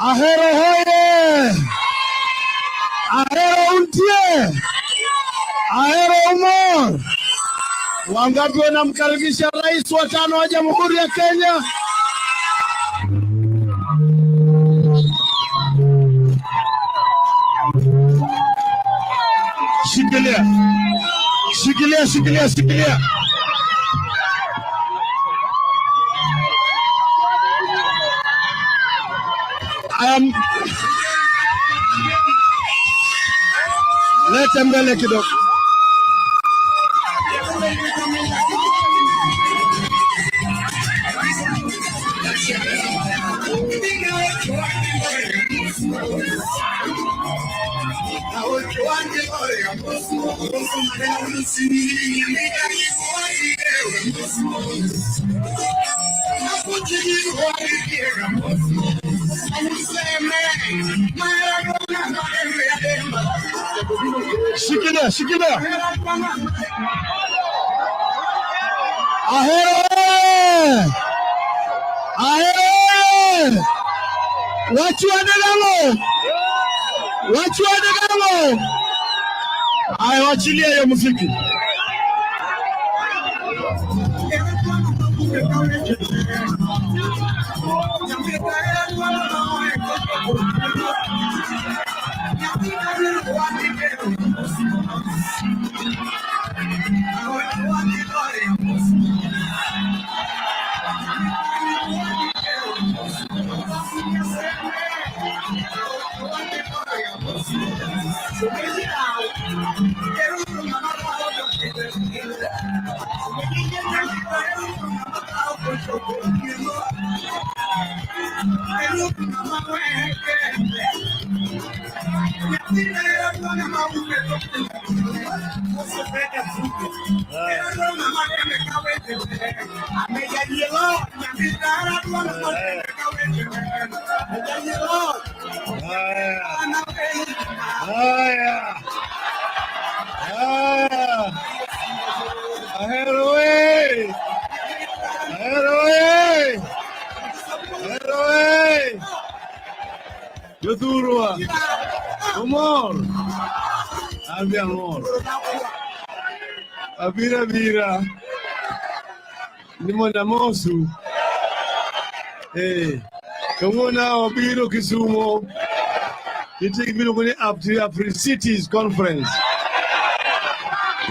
Ahero hoye! Ahero untie! Ahero umor! Wangapi wanamkaribisha rais wa tano wa Jamhuri ya Kenya? Shikilia, shikilia, shikilia, shikilia. I am lete mbele kidogo. Shikilia, shikilia. Ahero! Ahero! Wachuane nalo! Wachuane nalo! Aya, wachilia hiyo muziki. Haya, haya, haya. Ahero we! Ahero we! Ahero we! Jothurwa, umor? An be amor. Abiro abira ni mondo amosu. Eh, kawuono wabiro Kisumo, nitie gima iluongo ni Afri Cities Conference.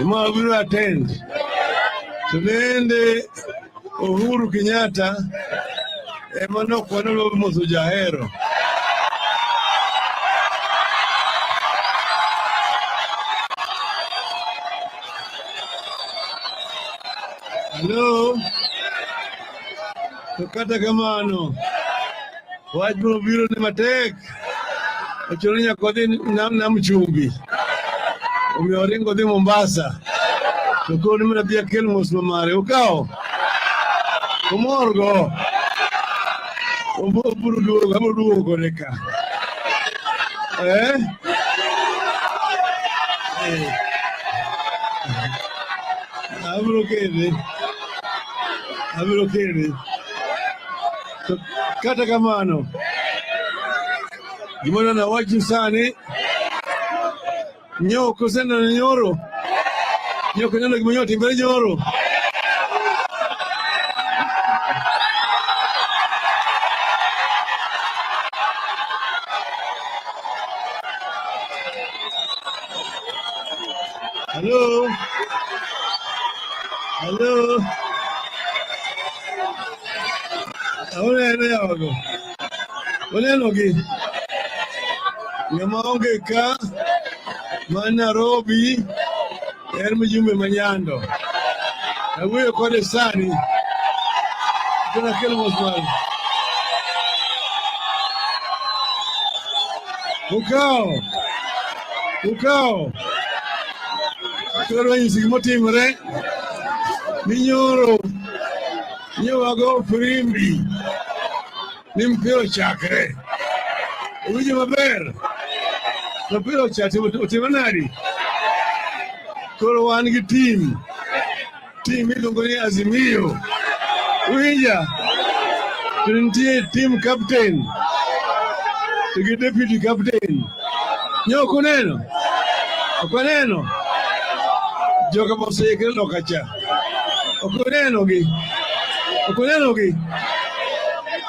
Ema wabiro attend. To nende Uhuru Kenyatta ema nokwanolo moso jahero. Hello? To kata kamano, wach mobiro ni matek. Ochuno ni nyaka odhi nam chumbi. Omiyo oringo odhi Mombasa. To koro ni mana bi akel mos ma mare. Ukawo? Umor go. Obiro duogo, abiro duogo kode ka. Eh? Eh. Abiro kele. Abiro kele. To kata kamano, gimoro nawacho sani, nyoko oseneno nyoro, nyoko neno gima nyo timore nyoro. Hello? Hello? Uneno yawago? Uneno gi? Ng'ama onge ka ma Nairobi en mjumbe ma Nyando. Awuoyo kode sani. Koro akelo mos mare. Ukawo. Ukawo. Koro nyisi gimotimore. Ni nyoro. Nyo wago firimbi. Ni mpira ochakre. Uwinjo maber? To mpira ochakre otimo nadi? Koro wan gi team. Team miluongo ni Azimio. Winja? To nitie team captain. To gi deputy captain. Nyo ok uneno? Ok waneno? Joka moseikre loka cha. Ok uneno gi? Ok uneno gi?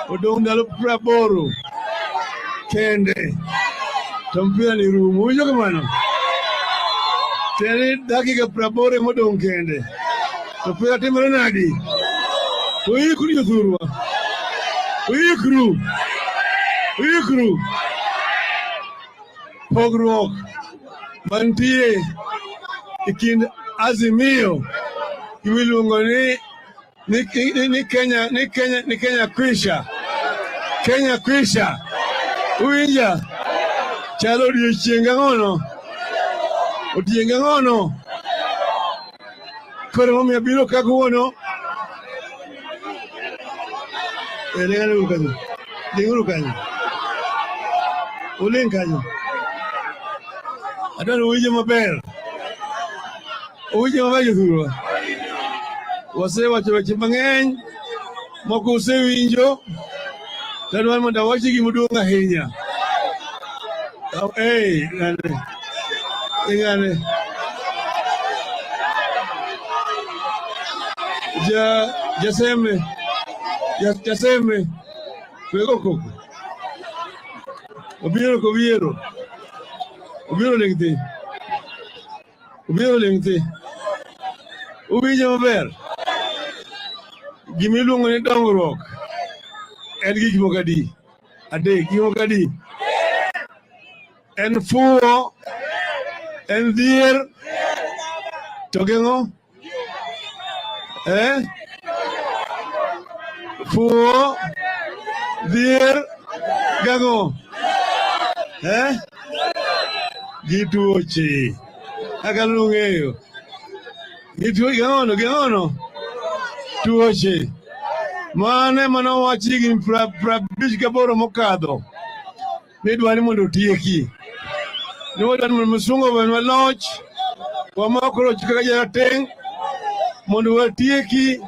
Odong' ndalo 80 kende. To mpira ni rumo. Uwinjo kamano? Tiende ni dakika 80 emodong' kende. To mpira timore nadi? Uikru jothurwa. Uikru. Uikru. Pogruok mantie e kind Azimio gi miluongo ni Kenya ni Kenya ni Kenya kwisha. Kenya kwisha. Uwinja? Chalo odiochieng' ang'ono? Odiochieng' ang'ono? Koro emomiyo abiro ka kawuono. Eh, ling'ane kanyo. Ling'uru kanyo. Uling' kanyo. Adwaro uwinje maber. Uwinje maber jothurwa. Wasewacho weche mang'eny, moko usewinjo, to adwaro mondo awachi gima duong' ahinya. Oh, hey, ng'ane. Ng'ane. Ja, jaseme. Ja, jaseme. Wego koko. Obiro kobiero. Obiro ling' thi. Obiro ling' thi. Uwinjo maber? Gima iluongo ni dongruok en gik moko adi? Adek. Gik moko adi? En fuwo, en dhier, to geng'o? Eh? Fuwo, dhier, gang'o? Eh? Gi tuoche. Kaka nung'eyo. Gi tuo gang'ono, gang'ono? Tuoche. Mano ema nowachi higni 58 mokadho. Ni dwani mondo otieki. Ni wadwani mondo msungu owenwa loch. Wamako loch kaka jarateng' mondo watieki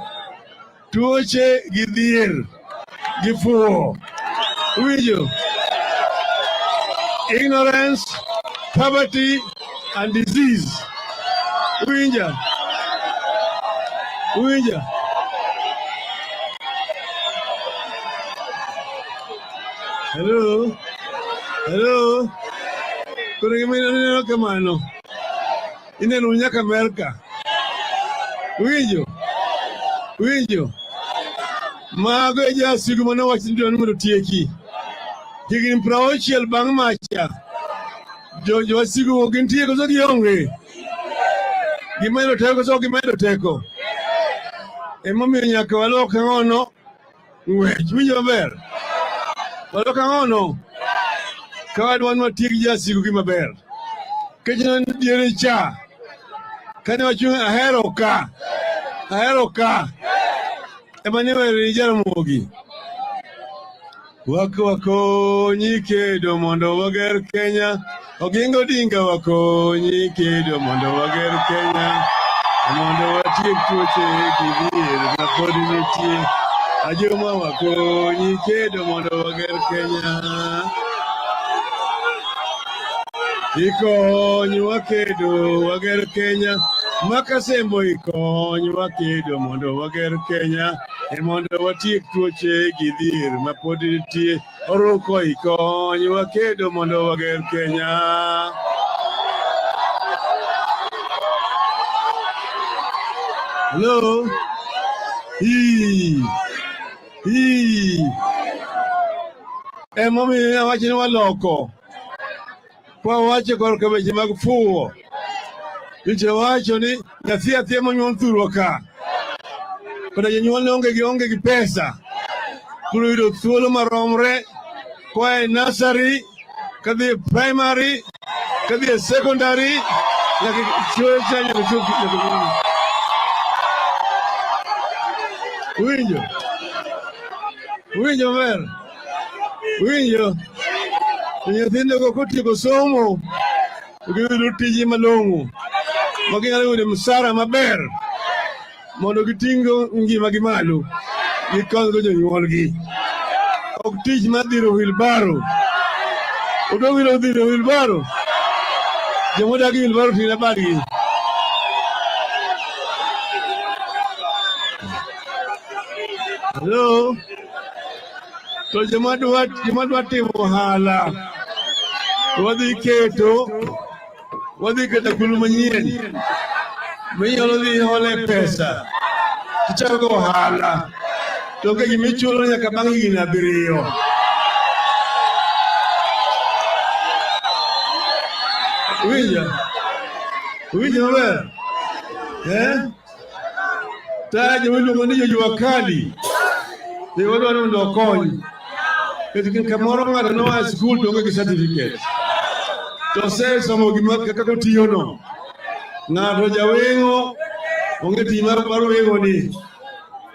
tuoche gi dhier gi fuwo. Uwinjo? Ignorance, poverty and disease. Uwinja? Uwinja? Hello? Hello? Koro gima ineno kamano. Ineno nyaka Amerka. Winjo? Winjo? Mago e jasigu mane owach ni dwaro ni mondo otieki. Higni 60 bang' macha, jowasigu gintie koso gionge? Gimedo teko koso gimedo teko? Emomiyo nyaka walok ang'ono ng'wech. Winjo maber? Walok ang'ono? Ka wadwa ni watiek jasigu gi maber. Nikech ne diere cha, kane wachung' ahero ka, ahero ka, ema ne wero ni Jaramogi. Wakonyi kedo mondo wager Kenya. Oginga Odinga wakonyi kedo mondo wager Kenya. Mondo watiek tuoche gi dhier ma pod nitie. Ajuma wakonyi kedo mondo wager Kenya. Ikony wakedo wager Kenya. Makasembo ikony wakedo mondo wager Kenya. E mondo watiek tuoche gi dhier ma pod nitie. Oruko ikony wakedo mondo wager Kenya. Hello? Hii. Hii. Emomiyo awacho ni waloko. Kwa wacho korka weche mag fuwo. Nitie wacho ni nyathi athia monyuol thurwa ka. Kata jonyuolne onge gi pesa. Biro yudo thuolo maromre koa e nursery kadhi e primary kadhi e secondary nyaka chuo cha nyaka chop nyaka Winjo? Winjo maber? Winjo? To nyithindogo kotieko somo to giyudo tije malong'o ma ginyalo yudo msara maber mondo giting'go ngimagi malo gikonygo jonyuolgi. Ok tich mar dhiro wheelbarrow. Udwa wilo dhiro wheelbarrow. Jomodagi wheelbarrow ting'na badgi. Hello? To joma dwa timo ohala, wadhi keto agulu manyien minyalo dhi hole pesa tichako ohala to onge gima ichulo nyaka bang' higni 7. Iwinjo? Iwinjo maber? Eh? Ta joma iluongo ni jojua kali be wadwaro ni mondo okony. Nikech kamoro ng'ato noa e skul to onge gi certificate. To osesomo gima kaka otiyono. Ng'ato jaweng'o onge tich mar weng'o ni.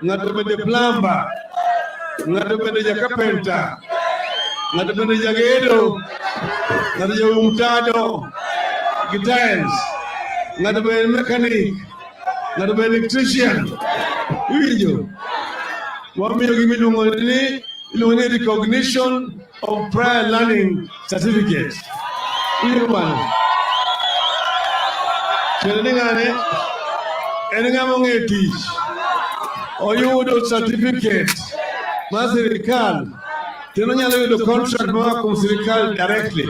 Ng'ato bende plumber. Ng'ato bende ja carpenter. Ng'ato bende jagedo. Ng'ato jaum tado gi tiles. Ng'ato bende mechanic. Ng'ato bende electrician. Iwinjo? Wamiyo gima iluongo ni recognition of prior learning certificate. Iwinjo bwana? Tiende ni ng'ane en ng'ama ong'e tich. Oyudo certificate mar sirikal kendo onyalo yudo contract moa kuom sirikal directly.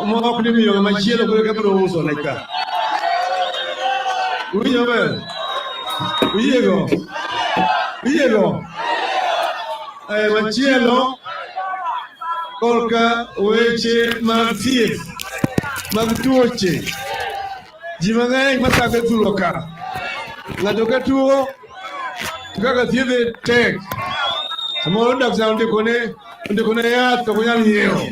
Ma ok ni miyo ng'ama chielo koro eka biro uso ne ka. Uwinjo maber? Uyiego? Uyiego? Machielo korka weche mag thieth mag tuoche. Ji mang'eny mathago e thurwa ka. Ng'ato ka tuo to kaka thiedhe tek. Samoro daktar ondikone yath to ok onyal nyiewo.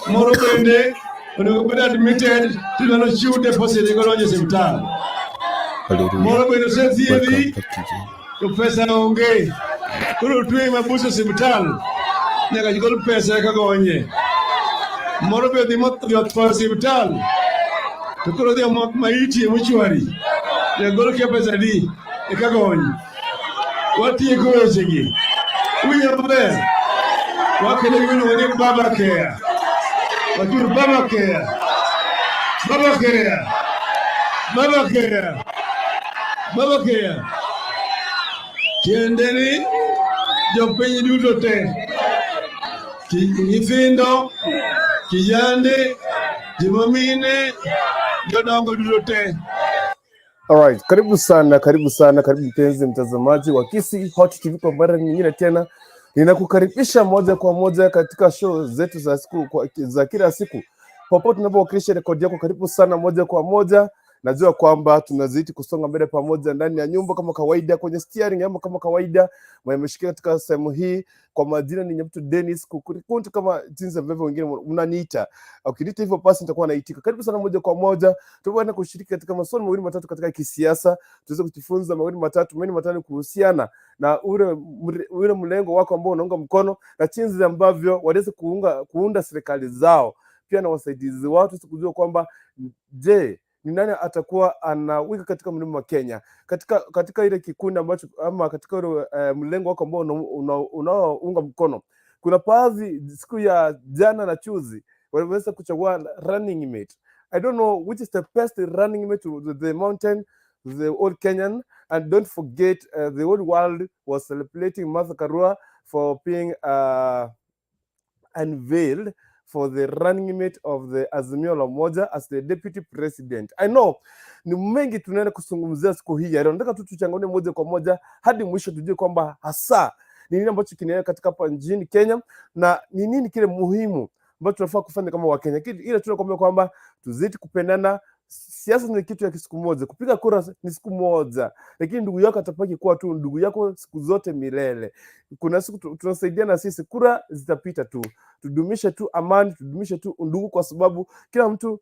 Moro bende onego bed admitted tidwaro chiw deposit eka odonjo e osiptal. Hallelujah. Moro bende osethiedhi Welcome back to Jane. To pesa onge. Koro otweye mabus e osiptal nyaka gol pesa eka gonye. Moro be odhi modhi otho e osiptal to koro odhi omok maiti e mortuary nyaka gol kia pesa adi eka gony. Watieko wechegi. Uwinjo maber? Wakelo gima iluongo ni Baba Care. Wachuru Baba Care. Baba Care. Baba Care. Baba Care. Tiende ni jopiny duto te, nyithindo, kijande, joma mine, jodongo duto te. Alright, karibu sana, karibu sana, karibu mpenzi mtazamaji wa Kisii Hot TV kwa mara nyingine tena. Ninakukaribisha moja kwa moja katika show zetu za kila siku. Popote unapowakilisha rekodi yako, karibu sana moja kwa moja. Najua kwamba tunazidi kusonga mbele pamoja ndani ya nyumba kama kawaida, kwenye steering ama kama kawaida, mwenye ameshikia katika sehemu hii kwa majina ni Nyamtu Dennis Kukurikuntu, kama jinsi ambavyo wengine mnaniita. Ukiniita hivyo basi nitakuwa naitika. Karibu sana moja kwa moja tuweze kushiriki katika maswali mawili matatu katika kisiasa, tuweze kujifunza mawili matatu mawili matano kuhusiana na ule mlengo wako ambao unaunga mkono na jinsi ambavyo waliweza kuunda serikali zao, pia na wasaidizi wao, tuweze kujua kwamba je, ni nani atakuwa anawika katika mlima wa Kenya katika ile kikundi ambacho ama katika ule mlengo wako ambao unaounga mkono. Kuna baadhi siku ya jana na juzi waliweza kuchagua running mate. I don't know which is the best running mate to the mountain, the old Kenyan. And don't forget, the whole world was celebrating Martha Karua for being unveiled for the running mate of the Azimio la Umoja as the deputy president. I know ni mengi tunaenda kuzungumzia siku hii ya leo. Nataka tu tuchanganue moja kwa moja hadi mwisho tujue kwamba hasa ni nini ambacho kinaendelea katika hapa nchini Kenya na ni nini kile muhimu ambacho tunafaa kufanya kama Wakenya. Ile tunakwambia kwamba tuzidi kupendana. Siasa ni kitu ya siku moja, kupiga kura ni siku moja, lakini ndugu yako atabaki kuwa tu ndugu yako siku zote milele. Kuna siku tunasaidiana sisi, kura zitapita tu. Tudumishe tu amani, tudumishe tu undugu, kwa sababu kila mtu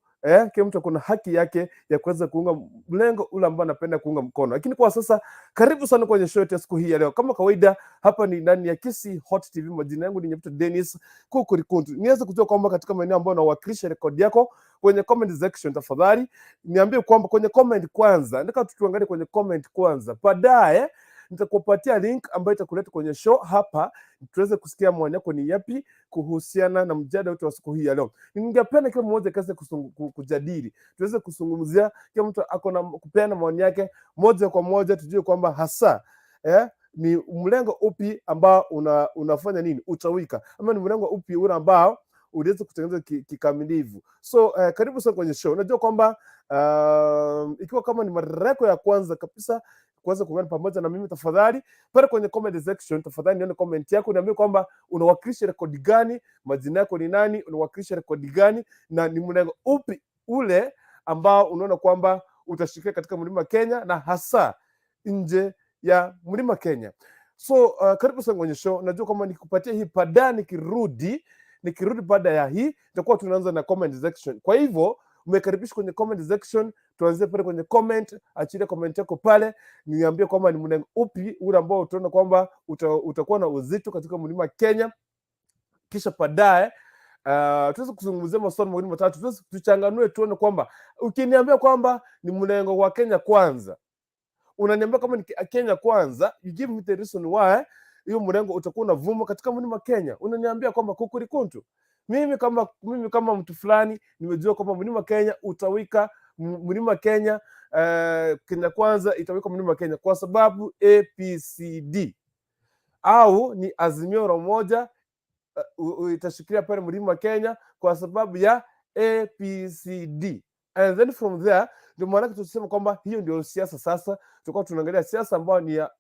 kuna haki yake ya kuweza kuunga mlengo ule ambao anapenda kuunga mkono. Lakini kwa sasa, karibu sana kwenye show yetu ya siku hii ya leo. Kama kawaida, hapa ni ndani ya Kisii Hot TV. Majina yangu ni Nyabuto Dennis Kukurikuntu. Niweze kujua kwamba katika maeneo ambayo unawakilisha rekodi yako kwenye comment section, tafadhali niambie kwamba kwenye comment kwanza, nataka tu tuangalie kwenye comment kwanza, baadaye Nitakupatia link ambayo itakuleta kwenye show hapa, tuweze kusikia maoni yako ni yapi kuhusiana na mjadala wetu wa siku hii ya leo. Ningependa kila mmoja akaweze kujadili, tuweze kuzungumzia, kila mtu ako na kupeana maoni yake moja kwa moja, tujue kwamba hasa ni mlengo upi ambao unafanya nini utawika, ama ni mlengo upi ule ambao uliweza kutengeneza kikamilifu. So karibu sana kwenye show. Unajua kwamba ikiwa kama ni mara yako ya kwanza kabisa kuweza kuungana pamoja na mimi, tafadhali pale kwenye comment section, tafadhali nione comment yako, niambie kwamba unawakilisha rekodi gani, majina yako ni nani, unawakilisha rekodi gani, na ni mlengo upi ule ambao unaona kwamba utashikia katika mlima Kenya na hasa nje ya mlima Kenya. So karibu sana kwenye show. Najua kwamba nikikupatia hii pada, nikirudi baada ya hii tutakuwa tunaanza na comment section. Kwa hivyo umekaribishwa kwenye comment section, tuanzie pale kwenye comment, achilia comment yako pale, niambie kwamba ni mlengo upi ule ambao utaona kwamba utakuwa na uzito katika mlima Kenya, kisha baadaye tuweze kuzungumzia maswali mawili matatu, tuweze tuchanganue, tuone kwamba ukiniambia kwamba ni mlengo wa Kenya Kwanza, unaniambia kama ni Kenya Kwanza, you give me the reason why hiyo mrengo utakuwa unavuma katika mlima Kenya. Unaniambia kwamba kukurikuntu, mimi kama mtu fulani nimejua kwamba mlima Kenya utawika mlima Kenya, Kenya Kwanza itawika mlima Kenya kwa sababu APCD au ni Azimio la Umoja itashikilia pale mlima Kenya kwa sababu ya APCD, and then from there ndio maanake tuseme kwamba hiyo ndio siasa. Sasa tulikuwa tunaangalia siasa ambayo ni ya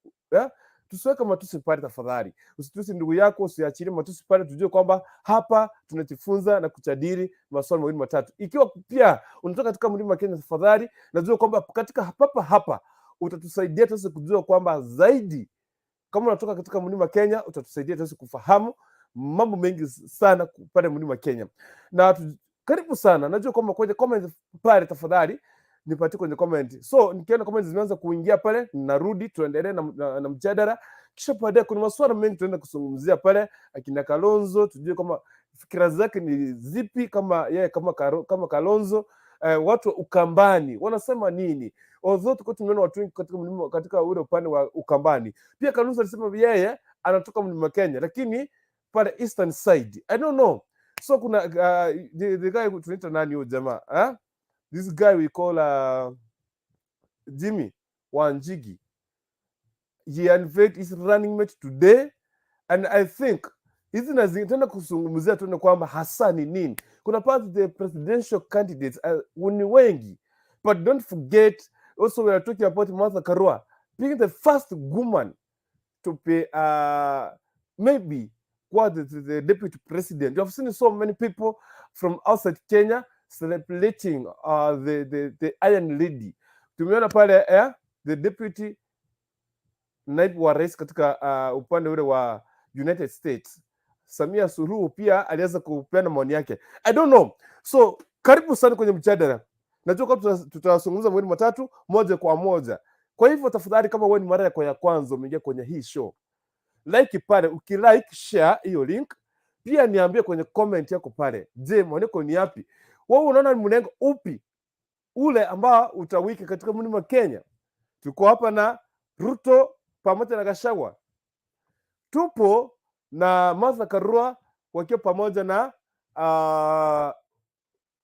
tusiweke matusi pale tafadhali. Usitusi ndugu yako, usiachilie matusi pale, tujue kwamba hapa tunajifunza na kujadili maswali mawili matatu. Ikiwa pia unatoka katika mlima Kenya, tafadhali najua kwamba katika papa hapa utatusaidia tuweze kujua kwamba zaidi kama unatoka katika mlima Kenya, utatusaidia tuweze kufahamu mambo mengi sana pale mlima Kenya. Na karibu sana, najua kwamba kwenye comment pale, tafadhali nipatie kwenye comment. So nikiona comment zimeanza kuingia pale, narudi tuendelee na mjadala. Kisha baadaye kuna masuala mengi tunaenda kuzungumzia pale, akina Kalonzo, tujue kama fikira zake ni zipi, kama yeye kama Kalonzo, watu wa Ukambani wanasema nini? Although tuko tumeona watu wengi katika mlima, katika ule upande wa Ukambani. Pia Kalonzo alisema yeye anatoka mlima Kenya, lakini pale eastern side, I don't know. So kuna the guy tunaita nani huyo jamaa, eh? This guy we call Jimmy Wanjigi. He unveiled his running mate today, and I think hizi na tena kuzungumzia tuone kwamba hasa ni nini. Kuna part the presidential candidates ni wengi, but don't forget also we are talking about Martha Karua being the first woman to be maybe what the deputy president. You have seen so many people from outside Kenya celebrating the Iron Lady. Tumeona pale the deputy naibu wa rais katika upande ule wa United States, Samia Suluhu, pia aliweza kupeana maoni yake. I don't know. So karibu sana kwenye mjadala. Najua kwamba tutazungumza mawili matatu moja kwa moja. Kwa hivyo tafadhali, kama wewe ni mara yako ya kwanza umeingia kwenye hii show, like pale, ukilike share hiyo link, pia niambie kwenye comment yako pale, je, maoni yako ni yapi? Wewe unaona ni mlengo upi ule ambao utawika katika mlima Kenya? Tuko hapa na Ruto pamoja na Gachagua, tupo na Martha Karua wakiwa pamoja na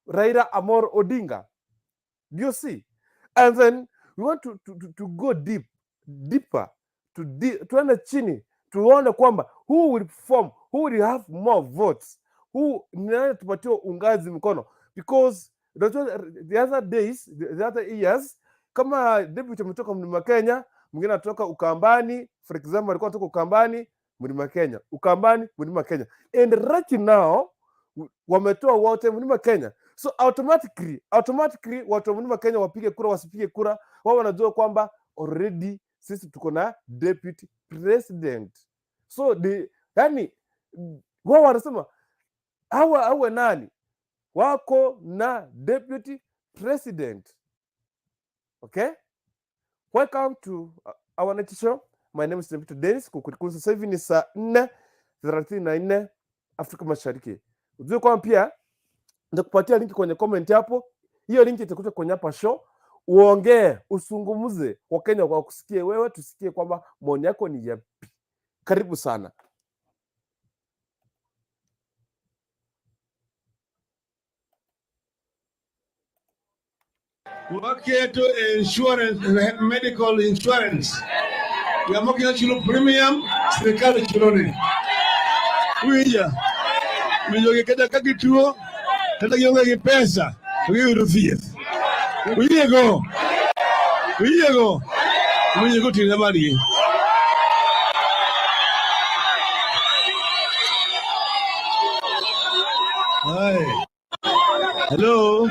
Raila Amolo Odinga. Do you see? And then we want to go deep, deeper, tuende chini tuone kwamba who will perform, who will have more votes, who ni nani tupatiwe uungaji mkono, because unajua the other days, the other years, kama deputy ametoka mlima Kenya, mwingine anatoka Ukambani, for example, alikuwa anatoka Ukambani, mlima Kenya, Ukambani, mlima Kenya, and right now wametoa wote mlima Kenya, so automatically watu wa mlima Kenya, wapige kura wasipige kura, wao wanajua kwamba already sisi tuko na deputy president. So yani wao wanasema hawa awe nani wako na deputy president. Okay, welcome to our next show. My name is Deputy Dennis Kukulikulu. Sasa hivi ni saa 4:34 Afrika Mashariki. Ujue kwamba pia nitakupatia link kwenye comment hapo. Hiyo link itakuta kwenye hapa show. Uongee, usungumuze, Wakenya wakusikie wewe, tusikie kwamba maoni yako ni yapi. Karibu sana. Waketo insurance, medical insurance. Ng'ama ok nyal chulo premium, sirikal chulone. Winja, winjo kata ka gituo, kata gionge gi pesa, to giyudo thieth. Uyiego, uyiego, uyiego ting'na badgi. Hai. Hello.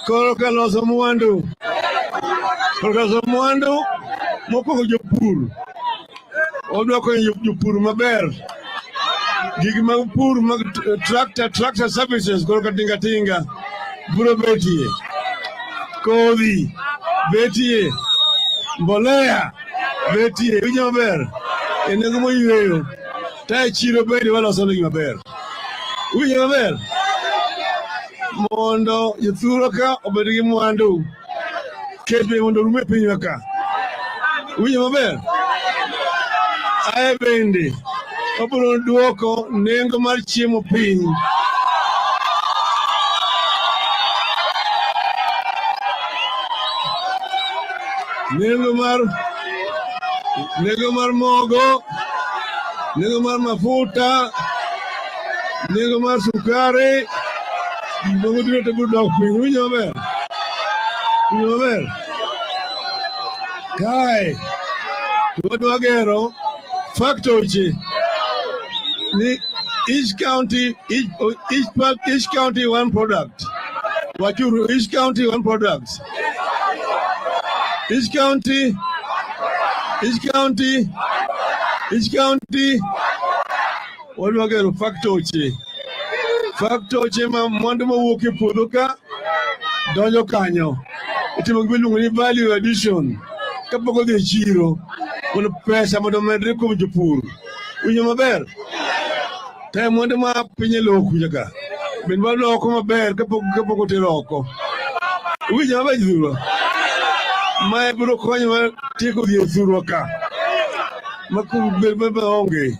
Koro ka loso mwandu. Koro ka loso mwandu, mokwongo jopur. Wadwa konyo jopur maber. Gik mag pur mag tractor, tractor services koro ka tinga tinga biro betie. Kodhi betie. Mbolea betie. Winjo maber. E nengo moyweyo. Ta e chiro bende waloso negi maber. Winjo maber. Mondo jothurwa ka obed gi mwandu. Kech be mondo orum e pinywa ka. Winjo maber. Ae bende wabiro duoko nengo mar chiemo piny. Nengo mar nengo mar mogo, nengo mar mafuta, nengo mar sukari, gik moko duto te biro dok piny. Winjo maber? Winjo maber? Kae to wadwa gero factory ni each county each county one product. Wachuru each county one product. Each county, each county, each county wadwa gero factory. Factory ma mwandu mowuok e puodho ka donjo kanyo. Itimo gima iluongo ni value addition kapok odhi e chiro mondo pesa mondo omedre kuom jopur. Winjo maber? Te mwandu ma piny e lowo kucha ka bende waloko maber kapok oter oko. Winjo maber jothurwa? Mae biro konyowa tieko dhier thurwa ka ma bed maonge.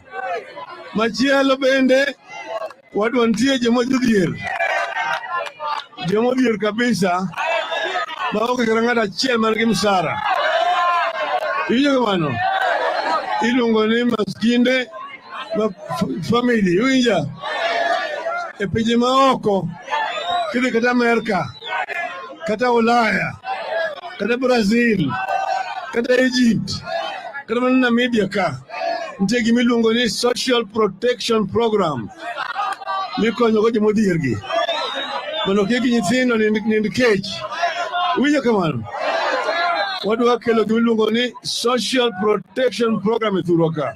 Machielo bende wadwa nitie joma jodhier, joma odhier kabisa ma onge kata ng'ato achiel man gi msara. Iwinjo kamano? Iluongo ni maskinde ma family, iwinja? E pinje maoko, kidhi kata Amerka, kata Ulaya, kata Brazil, kata Egypt, kata mana Namibia ka, nitie gima iluongo ni Social Protection Program mikonyogo joma odhier gi mondo kik nyithindo nind kech. Iwinjo kamano? Wadwa kelo gima iluongo ni Social Protection Program e thurwa ka.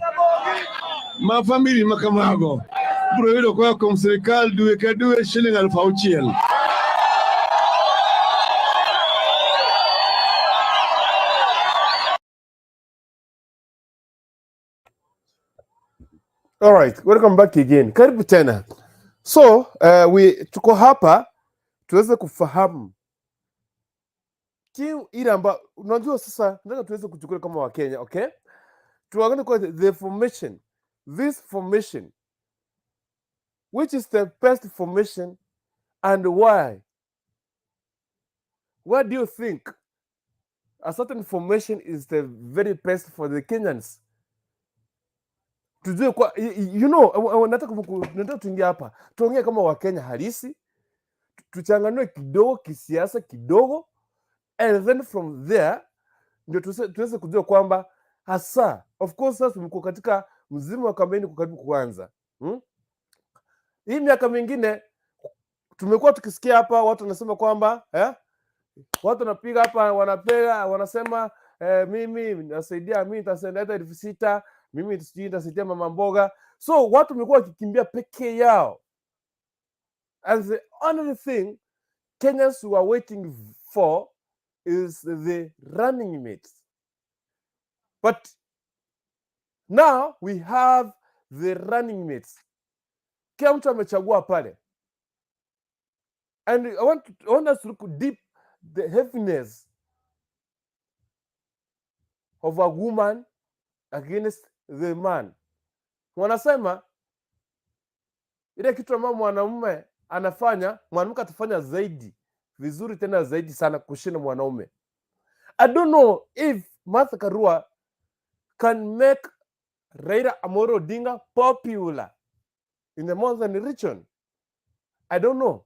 Ma family ma kamago biro yudo koa kuom sirikal dwe ka dwe shiling 6,000. All right, welcome back again. Karibu tena. So, we tuko hapa tuweze kufahamu timu ile ambayo unajua sasa, nataka tuweze kuchukua kama Wakenya, okay? Tuangalie kwa the formation, this formation, which is the best formation and why? Why do you think a certain formation is the very best for the Kenyans? Tujue kwa nataka tuingie hapa tuongee kama Wakenya halisi, tuchanganue kidogo kisiasa kidogo, and then from there ndio tuweze kujua kwamba hasa, of course, sasa tumekuwa katika mzimu wa kampeni kwa karibu kuanza, Hii miaka mingine tumekuwa tukisikia hapa watu wanasema kwamba watu wanapiga hapa wanapiga wanasema mimi nasaidia, mimi nitasaidia 6,000, mimi sijui nitasaidia mama mboga. So watu wamekuwa wakikimbia peke yao, and the only thing Kenyans were waiting for is the running mates. But now we have the running mates. Kila mtu amechagua pale. And I want us to look deep the heaviness of a woman against the man. Wanasema ile kitu ambayo mwanamume anafanya, mwanamke atafanya zaidi vizuri, tena zaidi sana kushinda mwanaume. I don't know if Martha Karua can make Raila Amolo Odinga popular in the northern region. I don't know.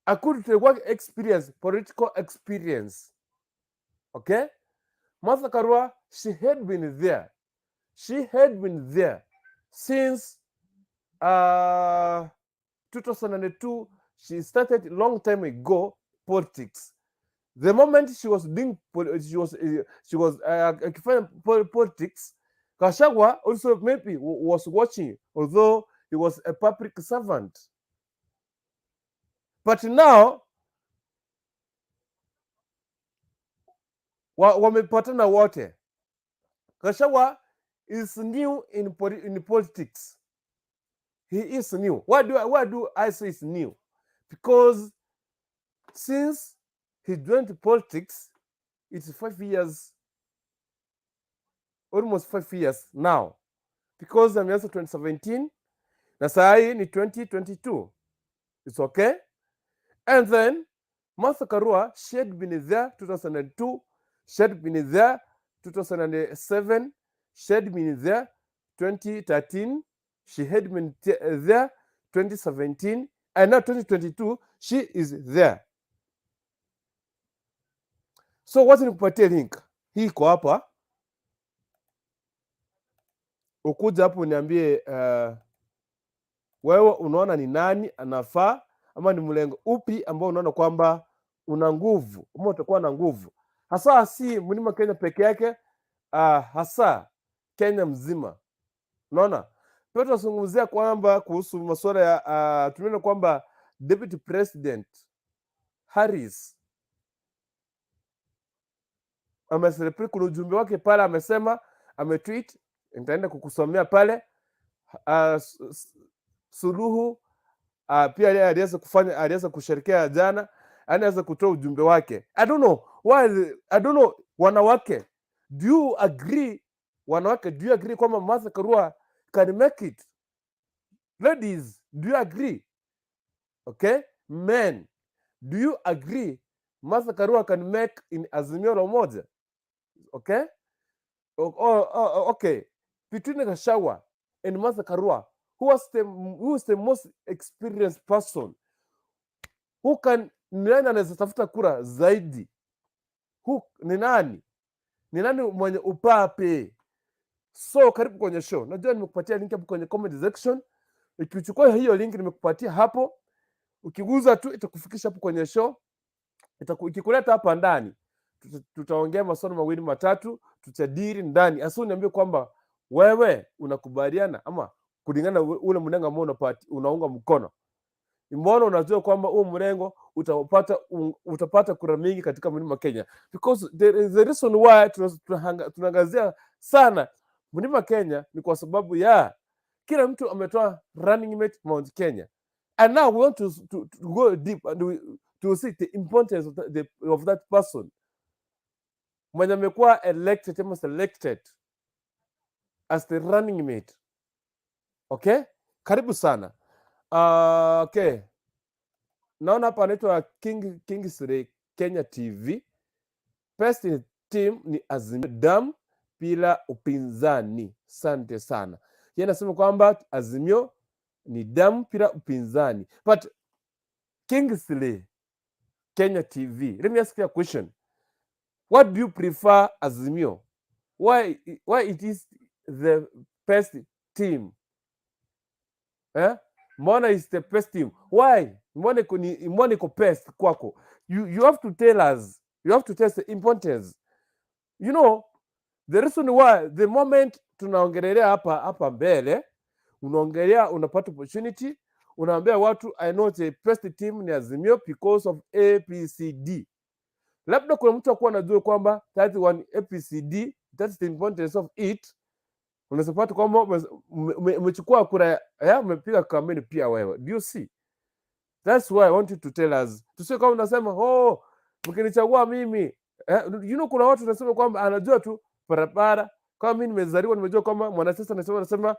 According to work experience, political experience, okay? Martha Karua, she had been there. She had been there since 2002. She started long time ago politics. The moment she was doing, she was akifanya politics, Gachagua also maybe was watching, although he was a public servant. But now wamepatana wote. Gachagua is new in politics. He is new. Why do I say it's new? Because since he joined politics, it's 5 years, almost 5 years now. Because ameanza 2017 na saa hii ni 2022. It's okay. And then Martha Karua, she had been there 2002, she had been there 2007, she had been there 2013, she had been there 2017, and now 2022, she is there. So wacha nikupatie link hii, iko hapa, ukuja hapo uniambie wewe unaona ni nani anafaa ama ni mlengo upi ambao unaona kwamba una nguvu ama utakuwa na nguvu hasa, si mlima Kenya peke yake, hasa Kenya mzima. Unaona, pia tunazungumzia kwamba kuhusu masuala ya tumeona kwamba Deputy President Harris amecelebrate, kuna ujumbe wake pale amesema, ametweet, nitaenda kukusomea pale. Suluhu pia yeye aliweza kufanya, aliweza kusherekea jana, anaweza kutoa ujumbe wake. I don't know why, I don't know, wanawake, do you agree? Wanawake, do you agree kwamba Martha Karua can make it? Ladies, do you agree? Okay, men, do you agree Martha Karua can make in Azimio la Umoja? Okay, oh, okay. Between Gachagua and Martha Karua, who is the most experienced person? Who can, ni nani anaweza tafuta kura zaidi? Who, ni nani? Ni nani mwenye upape? So karibu kwenye show. Najua nimekupatia link hapo kwenye comment section. Ukichukua hiyo link nimekupatia hapo, ukiguza tu itakufikisha hapo kwenye show, ikikuleta hapa ndani tutaongea maswali mawili matatu, tutajadili ndani. Hasa uniambie kwamba wewe unakubaliana ama kulingana na ule mrengo ambao unaunga mkono, mbona unajua kwamba huo mrengo utapata kura mingi katika mlima Kenya, because there is a reason why tunaangazia sana mlima Kenya ni kwa sababu ya kila mtu ametoa running mate Mount Kenya, and now we want to go deep and to see the importance of that person mwenye amekuwa elected ama selected as the running mate. Okay, karibu sana. Okay, naona hapa anaitwa Kingsley Kenya TV. Best team ni Azimio Dam bila upinzani. Sante sana. Yeye anasema kwamba Azimio ni damu bila upinzani. But Kingsley Kenya TV, let me ask you a question. What do you prefer Azimio? Why it is the best team? Eh? Mbona is the best team? Why? Mbona iko best kwako? You have to tell us. You have to tell us the importance. You know, the reason why the moment tunaongelelea hapa hapa mbele, unaongelea, unapata opportunity, unaambia watu, "I know the best team ni Azimio because of ABCD." Labda kuna mtu akuwa anajua kwamba that one ABCD, that's the importance of it. Unaweza pata kwamba umechukua kura ya umepiga kampeni pia wewe. Do you see? That's why I want you to tell us. Tusiwe kama unasema, "Oh, mkinichagua mimi." Kuna watu wanasema kwamba anajua tu barabara. Kama mimi nimezaliwa nimejua kwamba mwanasiasa anasema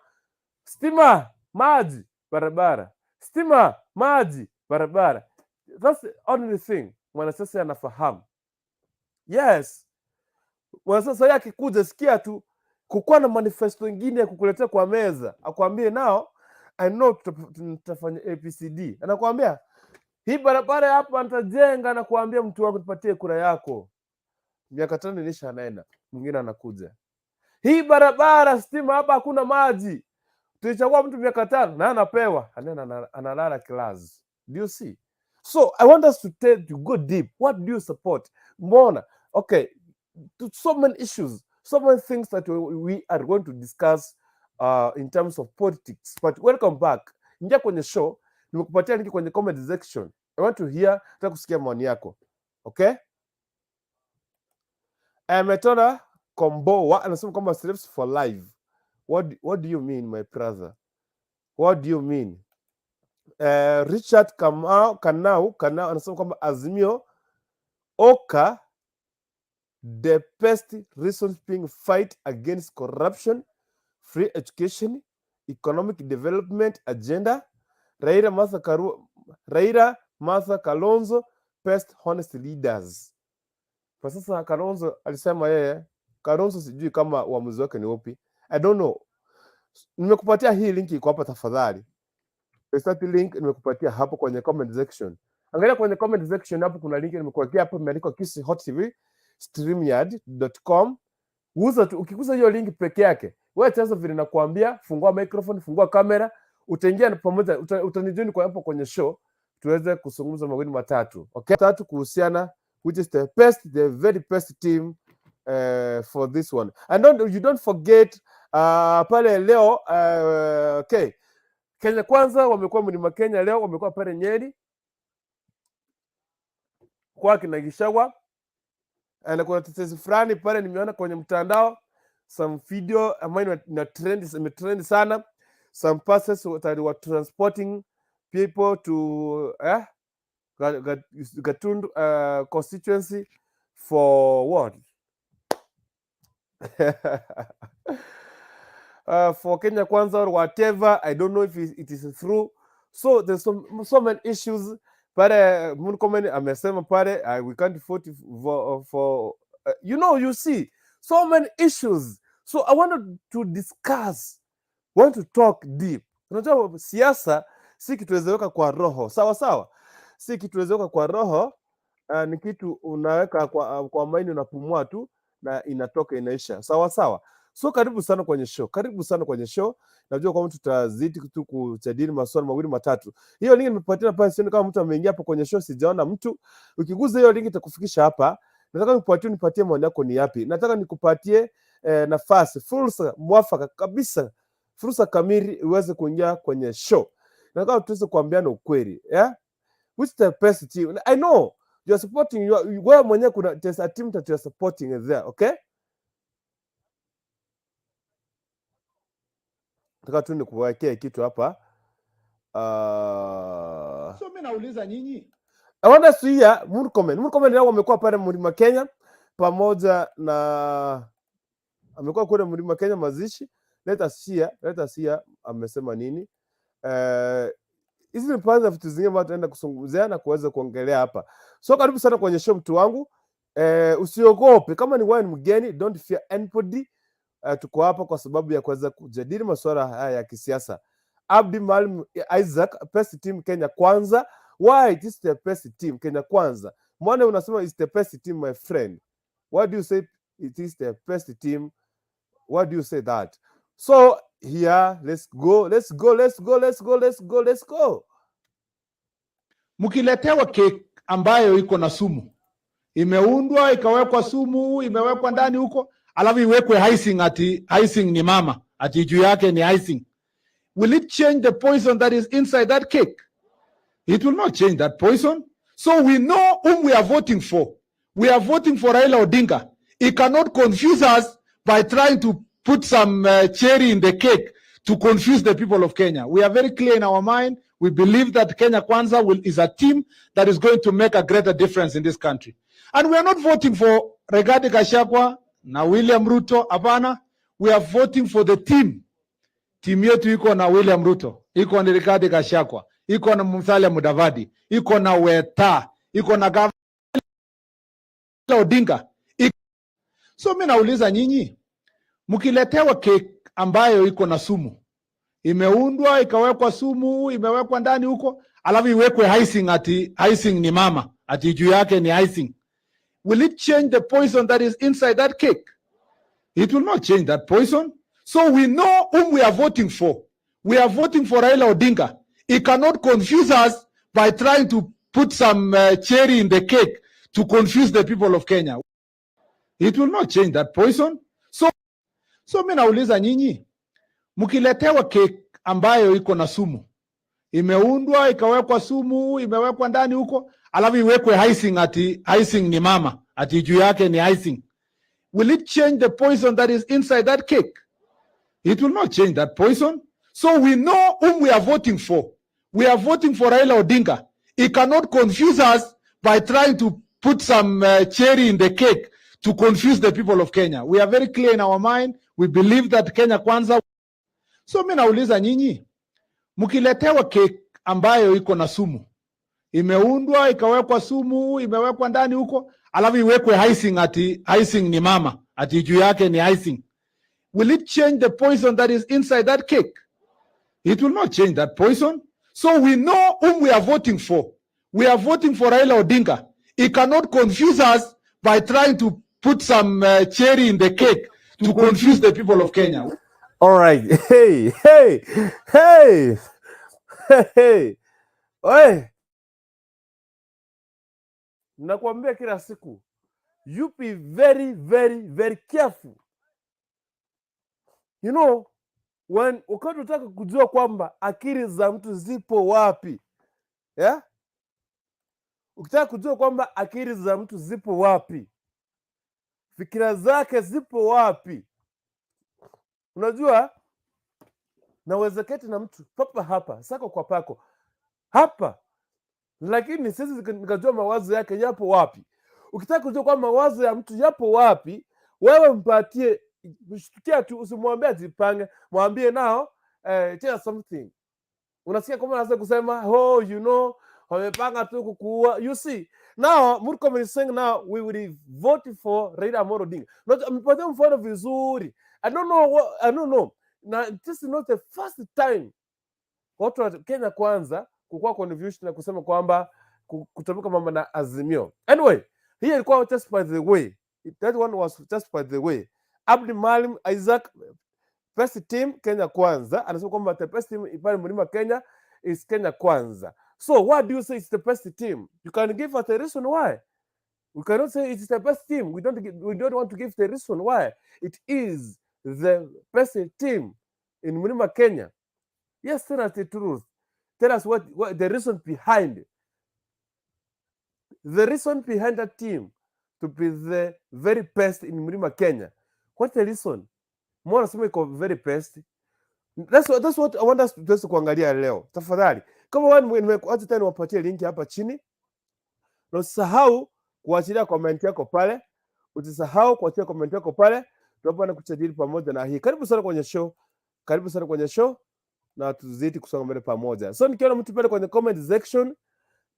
stima, maji, barabara, stima, maji, barabara. That's the only thing mwanasiasa anafahamu. Yes, mwanasiasa yeye akikuja, sikia tu kukuwa na manifesto ingine ya kukuletea kwa meza, akwambie, "Now I know tutafanya ABCD." Anakuambia hii barabara hapa nitajenga, nakuambia mtu wangu, tupatie kura yako. Miaka 5 inaisha, anaenda, mwingine anakuja. Hii barabara, stima hapa, hakuna maji. Tulichagua mtu miaka 5 na anapewa, anaenda analala class. Do you see? So I want us to go deep. What do you support? Mbona? Okay, to so many issues, so many things that we are going to discuss in terms of politics. But welcome back. Ingia kwenye show, nimekupatia link kwenye comment section. I want to hear, nataka kusikia maoni yako. Okay? Ametona Komboa anasema kwamba slaves for life. What do you mean, my brother? What do you mean? Richard Kamau, Kanau anasema kwamba Azimio Oka, the best reason being fight against corruption, free education, economic development agenda. Raila Martha Kalonzo, best honest leaders. Kwa sasa Kalonzo alisema yeye, Kalonzo sijui kama uamuzi wake ni upi. I don't know. Nimekupatia hii link iko hapa tafadhali. Start link nimekupatia hapo kwenye comment section. Angalia kwenye comment section hapo kuna link nimekuwekea hapo imeandikwa Kisii Hot TV streamyard.com. Gusa tu, ukigusa hiyo link peke yake, wewe sasa vile nakuambia, fungua microphone, fungua kamera, utaingia pamoja, utanijoin kwa hapo kwenye show tuweze kuzungumza mawili matatu. Okay? Tatu kuhusiana which is the best, the very best team for this one. And don't, you don't forget pale leo okay. Kenya Kwanza wamekuwa Mlima Kenya leo, wamekuwa pale Nyeri kwa kina Gachagua, na kuna tetesi fulani pale nimeona kwenye mtandao, some video ambayo ina trend, imetrend sana, some pastors that were transporting people to Gatundu constituency for what? For Kenya Kwanza or whatever. I don't know if it is true. So there's so many issues. Pale Murkomen amesema pale we can't vote for, you see so many issues. So I wanted to discuss, want to talk deep. Unajua siasa si kitu weka kwa roho, sawa sawa, si kitu weka kwa roho. Ni kitu unaweka kwa maini, unapumua tu na inatoka inaisha, sawa sawa. So karibu sana kwenye show, karibu sana kwenye show. Najua kwamba tutazidi tu kujadili maswali mawili matatu. Hiyo link nimepatia pale, sioni kama mtu ameingia hapo kwenye show, sijaona mtu. Ukigusa hiyo link itakufikisha hapa. Nataka nikupatie, nipatie maoni yako ni yapi. Nataka nikupatie nafasi, fursa mwafaka kabisa, fursa kamili uweze kuingia kwenye show. Nataka tuweze kuambiana ukweli, yeah? Which the best team? I know you are supporting you are, wewe mwenyewe kuna there's a team that you are supporting there, okay? Nataka tu nikuwekee kitu hapa. So mi nauliza nyinyi, I want us to hear Murkomen. Murkomen leo wamekuwa pale Mlima Kenya pamoja na amekuwa kule Mlima Kenya mazishi. Let us hear amesema nini. Hizi ni baadhi ya vitu zingine ambazo tunaenda kuzungumzia na kuweza kuongelea hapa. So karibu sana kwenye show mtu wangu. Usiogope kama ni wewe ni mgeni, don't fear anybody. Tuko hapa kwa sababu ya kuweza kujadili masuala haya ya kisiasa. Abdi Maalim Isaac, best team Kenya Kwanza. Why it is the best team Kenya Kwanza? Mbona unasema is the best team, my friend? Why do you say it is the best team? Why do you say that? So here, let's go, let's go, let's go, let's go, let's go, let's go. Mkiletewa keki ambayo iko na sumu, imeundwa ikawekwa sumu, imewekwa ndani huko, alafu iwekwe icing, ati icing ni mama, ati juu yake ni icing. Will it change the poison that is inside that cake? It will not change that poison. So we know whom we are voting for. We are voting for Raila Odinga. It cannot confuse us by trying to put some cherry in the cake to confuse the people of Kenya. We are very clear in our mind. We believe that Kenya Kwanza is a team that is going to make a greater difference in this country. And we are not voting for Rigathi Gachagua na William Ruto, hapana. We are voting for the team. Timu yetu iko na William Ruto, iko na Rigathi Gachagua, iko na Musalia Mudavadi, iko na Weta, iko na Gavana Odinga. So mi nauliza nyinyi, mkiletewa keki ambayo iko na sumu, imeundwa ikawekwa sumu, imewekwa ndani huko, alafu iwekwe icing, ati icing ni mama, ati juu yake ni icing. Will it change the poison that is inside that cake? It will not change that poison. So we know whom we are voting for. We are voting for Raila Odinga. He cannot confuse us by trying to put some cherry in the cake to confuse the people of Kenya. It will not change that poison. So mi nauliza nyinyi, mkiletewa keki ambayo iko na sumu, imeundwa ikawekwa sumu, imewekwa ndani huko, alafu iwekwe icing, ati icing ni mama, ati juu yake ni icing. Will it change the poison that is inside that cake? It will not change that poison. So we know whom we are voting for. We are voting for Raila Odinga. He cannot confuse us by trying to put some cherry in the cake to confuse the people of Kenya. We are very clear in our mind. We believe that Kenya Kwanza. So mi nauliza nyinyi, mkiletewa keki ambayo iko na sumu, imeundwa ikawekwa sumu, imewekwa ndani huko, alafu iwekwe icing, ati icing ni mama, ati juu yake ni icing. Will it change the poison that is inside that cake? It will not change that poison. So we know whom we are voting for. We are voting for Raila Odinga. He cannot confuse us by trying to put some cherry in the cake to confuse the people of Kenya. All right. Hey, hey, hey, hey. Oi. Nakwambia kila siku, you be very, very, very careful. When wakati unataka kujua kwamba akili za mtu zipo wapi, yeah? Ukitaka kujua kwamba akili za mtu zipo wapi, fikira zake zipo wapi, unajua naweza keti na mtu papa hapa sako kwa pako hapa, lakini sisi nikajua mawazo yake yapo wapi. Ukitaka kujua kwamba mawazo ya mtu yapo wapi, wewe mpatie, mshtukia tu, usimwambie ajipange, mwambie nao tell something. Unasikia kama anaanza kusema, "Oh, wamepanga tu kukuua." You see, now Murkomen is saying now we will vote for Raila Amolo Odinga. Not amepatia mfano vizuri. I don't know what, I don't know. Na this is not the first time watu wa Kenya Kwanza kukuwa confusion na kusema kwamba kutamka mambo na Azimio. Anyway, hii ilikuwa just by the way. That one was just by the way. Abdi Malim Isaac, best team Kenya Kwanza, anasema kwamba the best team pale Mlima Kenya is Kenya Kwanza. So what do you say is the best team? You can give us a reason why. We cannot say it's the best team. We don't want to give the reason why it is the best team in Mlima Kenya. Yes, tell us the truth. Tell us what the reason behind. The reason behind that team to be the very best in Mlima Kenya. What's the reason? Mbona nasema iko very best? That's what I want us to tuweze kuangalia leo. Tafadhali. Kama wewe nimekuacha tena niwapatie link hapa chini. Na usisahau kuachilia comment yako pale. Usisahau kuachilia comment yako pale. Tunapenda kujadili pamoja na hii. Karibu sana kwenye show. Karibu sana kwenye show na tuzidi kusonga mbele pamoja. So nikiona mtu pale kwenye comment section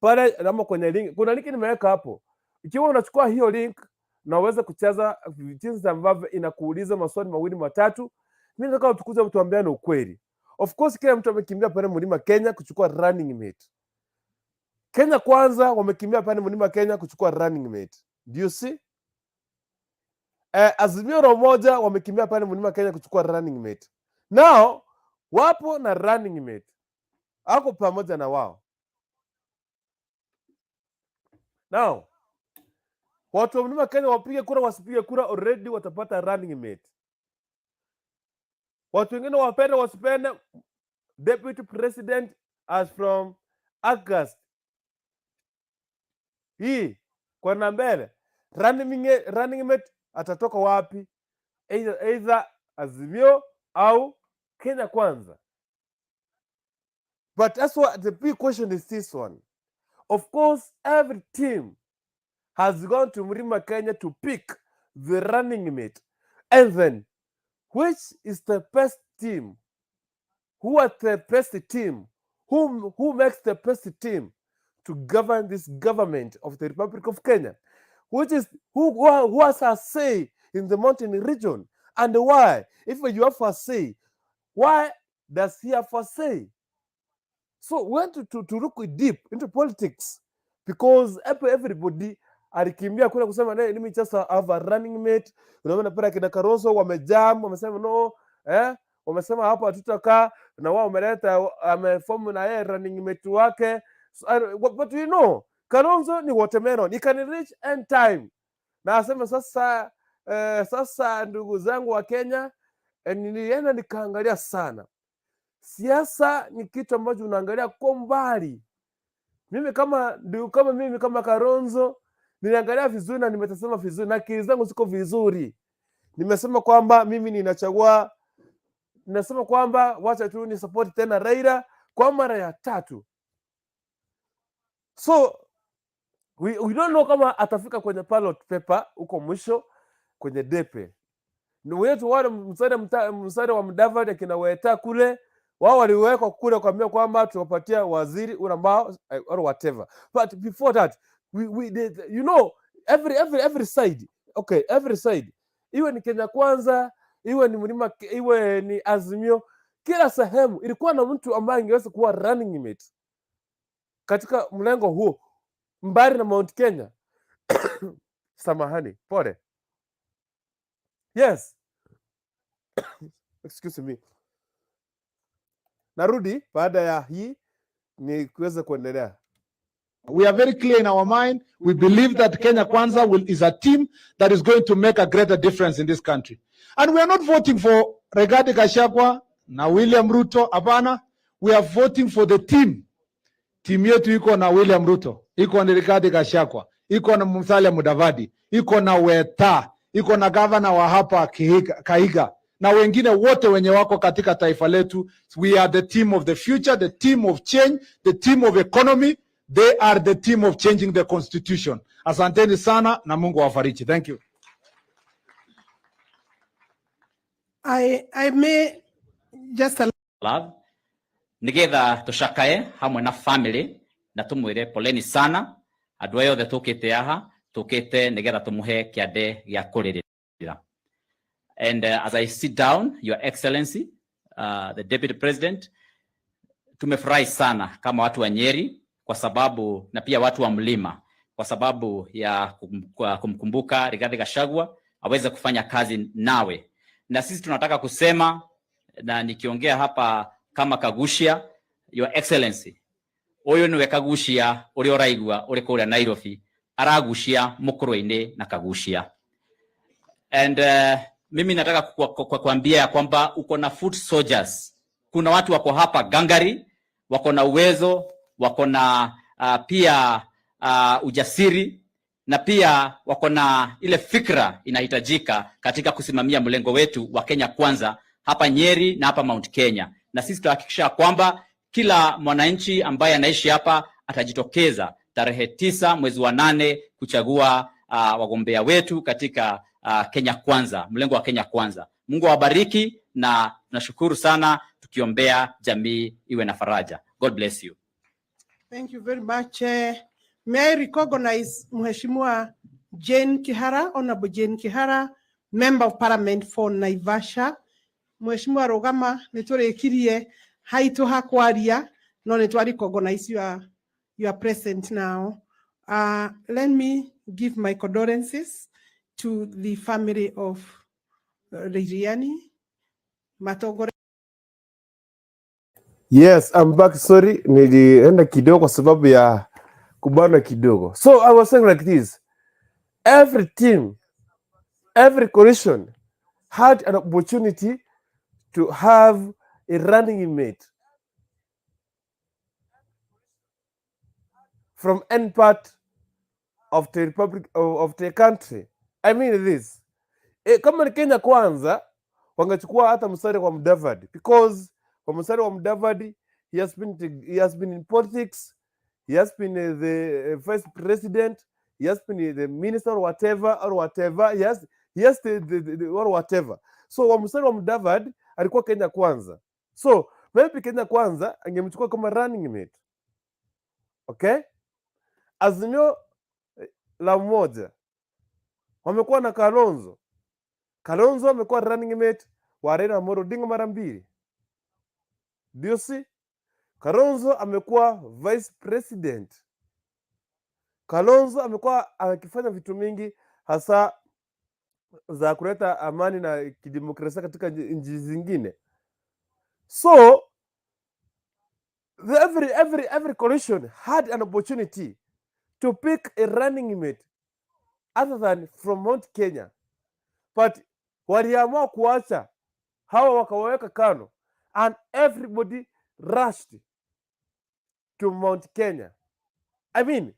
pale ama kwenye link, kuna link nimeweka hapo. Ikiwa unachukua hiyo link na uweze kucheza jinsi ambavyo inakuuliza maswali mawili matatu, mimi nataka tukuze tuambiane ukweli. Of course kila mtu amekimbia pale Mlima Kenya kuchukua running mate. Kenya Kwanza wamekimbia pale Mlima Kenya kuchukua running mate. Do you see? Azimio la Umoja wamekimbia pale Mlima Kenya kuchukua running mate. Now wapo na running mate, ako pamoja na wao. Now watu wa Mlima Kenya wapige kura wasipige kura, already watapata running mate. Watu wengine wapende wasipende, deputy president as from August hii kwenda mbele, running mate atatoka wapi? Either Azimio au Kenya Kwanza. But that's what the big question is, this one. Of course, every team has gone to Mlima Kenya to pick the running mate. And then, which is the best team? Who are the best team? Who makes the best team to govern this government of the Republic of Kenya? Which is who has a say in the mountain region, and why? If you have a say, why does he have a say? So we want to look deep into politics because everybody alikimbia kule kusema, "Let me just have a running mate." Unaona pale kina Kalonzo wamejam, wamesema no, eh? Wamesema hapo hatutakaa na wao wameleta, ameform na yeye running mate wake. So, but we know Kalonzo ni watermelon. He can reach end time. Na aseme sasa, sasa ndugu zangu wa Kenya, nilienda nikaangalia sana. Siasa ni kitu ambacho unaangalia kwa mbali. Mimi kama ndio kama mimi kama Kalonzo niliangalia vizuri na nimetazama vizuri na akili zangu ziko vizuri. Nimesema kwamba mimi ninachagua, ninasema kwamba wacha tu ni support tena Raila kwa mara ya tatu. So we don't know kama atafika kwenye ballot paper huko mwisho kwenye debe. Ni wetu wale msare wa Mudavadi, akina Weta kule, wao waliwekwa kule kuambia kwamba tuwapatia waziri ule ambao or whatever. But before that we did, every side, okay, every side, iwe ni Kenya Kwanza, iwe ni Mlima, iwe ni Azimio, kila sehemu ilikuwa na mtu ambaye angeweza kuwa running mate katika mlengo huo, mbali na Mount Kenya. Samahani, pole. Yes, excuse me. Narudi baada ya hii ni kuweza kuendelea. We are very clear in our mind. We believe that Kenya Kwanza is a team that is going to make a greater difference in this country. And we are not voting for Rigathi Gachagua na William Ruto. Hapana. We are voting for the team. Timu yetu iko na William Ruto, iko na Rigathi Gachagua, iko na Musalia Mudavadi, iko na Weta, iko na gavana wa hapa Kahiga na wengine wote wenye wako katika taifa letu. We are the team of the future, the team of change, the team of economy. They are the team of changing the constitution. Asanteni sana na Mungu awafariji. Thank you. I may just love nigetha tucakae hamwe na family na tumwire poleni sana. Andu aya othe tukite aha tukite nigetha tumuhe kiande gia kuririra. And as I sit down, Your Excellency, the Deputy President, tumefurahi sana kama watu wa Nyeri kwa sababu na pia watu wa Mlima kwa sababu ya kumkumbuka Rigathi Gachagua aweze kufanya kazi nawe, na sisi tunataka kusema, na nikiongea hapa kama Kaguchia, Your Excellency, uyu niwe Kaguchia uria uraigua uri kuria Nairobi aragucia mukurwe-ini na Kaguchia. And mimi nataka kuambia ya kwamba uko na foot soldiers. Kuna watu wako hapa gangari, wako na uwezo, wako na pia ujasiri na pia wako na ile fikra inahitajika katika kusimamia mlengo wetu wa Kenya Kwanza hapa Nyeri na hapa Mount Kenya, na sisi tutahakikisha kwamba kila mwananchi ambaye anaishi hapa atajitokeza tarehe 9 mwezi wa 8 kuchagua wagombea wetu katika Kenya Kwanza, mlengo wa Kenya Kwanza. Mungu awabariki na tunashukuru sana, tukiombea jamii iwe na faraja. God bless you. Thank you very much. May I recognize Mheshimiwa Jane Kihara, Honorable Jane Kihara, Member of Parliament for Naivasha. Mheshimiwa Rugama, nĩtũrĩkirie haitũ ha kwaria no nĩ twa recognize you are present now. Let me give my condolences to the family of Liliani Matogore. Yes, I'm back. Sorry, nilienda kidogo kwa sababu ya kubana kidogo. So I was saying like this. Every team, every coalition had an opportunity to have a running mate from any part of the republic of the country. I mean this. Kama ni Kenya Kwanza wangechukua hata mstari wa Mudavadi, because kwa mstari wa Mudavadi He has been in politics. He has been the vice president. He has been the minister or whatever or whatever. He has the or whatever. So wa Musalia Mudavadi alikuwa Kenya Kwanza. So maybe Kenya Kwanza angemchukua kama running mate. Okay? Azimio la Umoja wamekuwa na Kalonzo. Kalonzo amekuwa running mate wa Raila Amolo Odinga mara mbili. Do you see? Kalonzo amekuwa vice president. Kalonzo amekuwa akifanya vitu mingi, hasa za kuleta amani na kidemokrasia katika nchi zingine. So the every coalition had an opportunity to pick a running mate other than from Mount Kenya, but waliamua kuacha hawa wakawaweka kando and everybody rushed to Mount Kenya. I mean,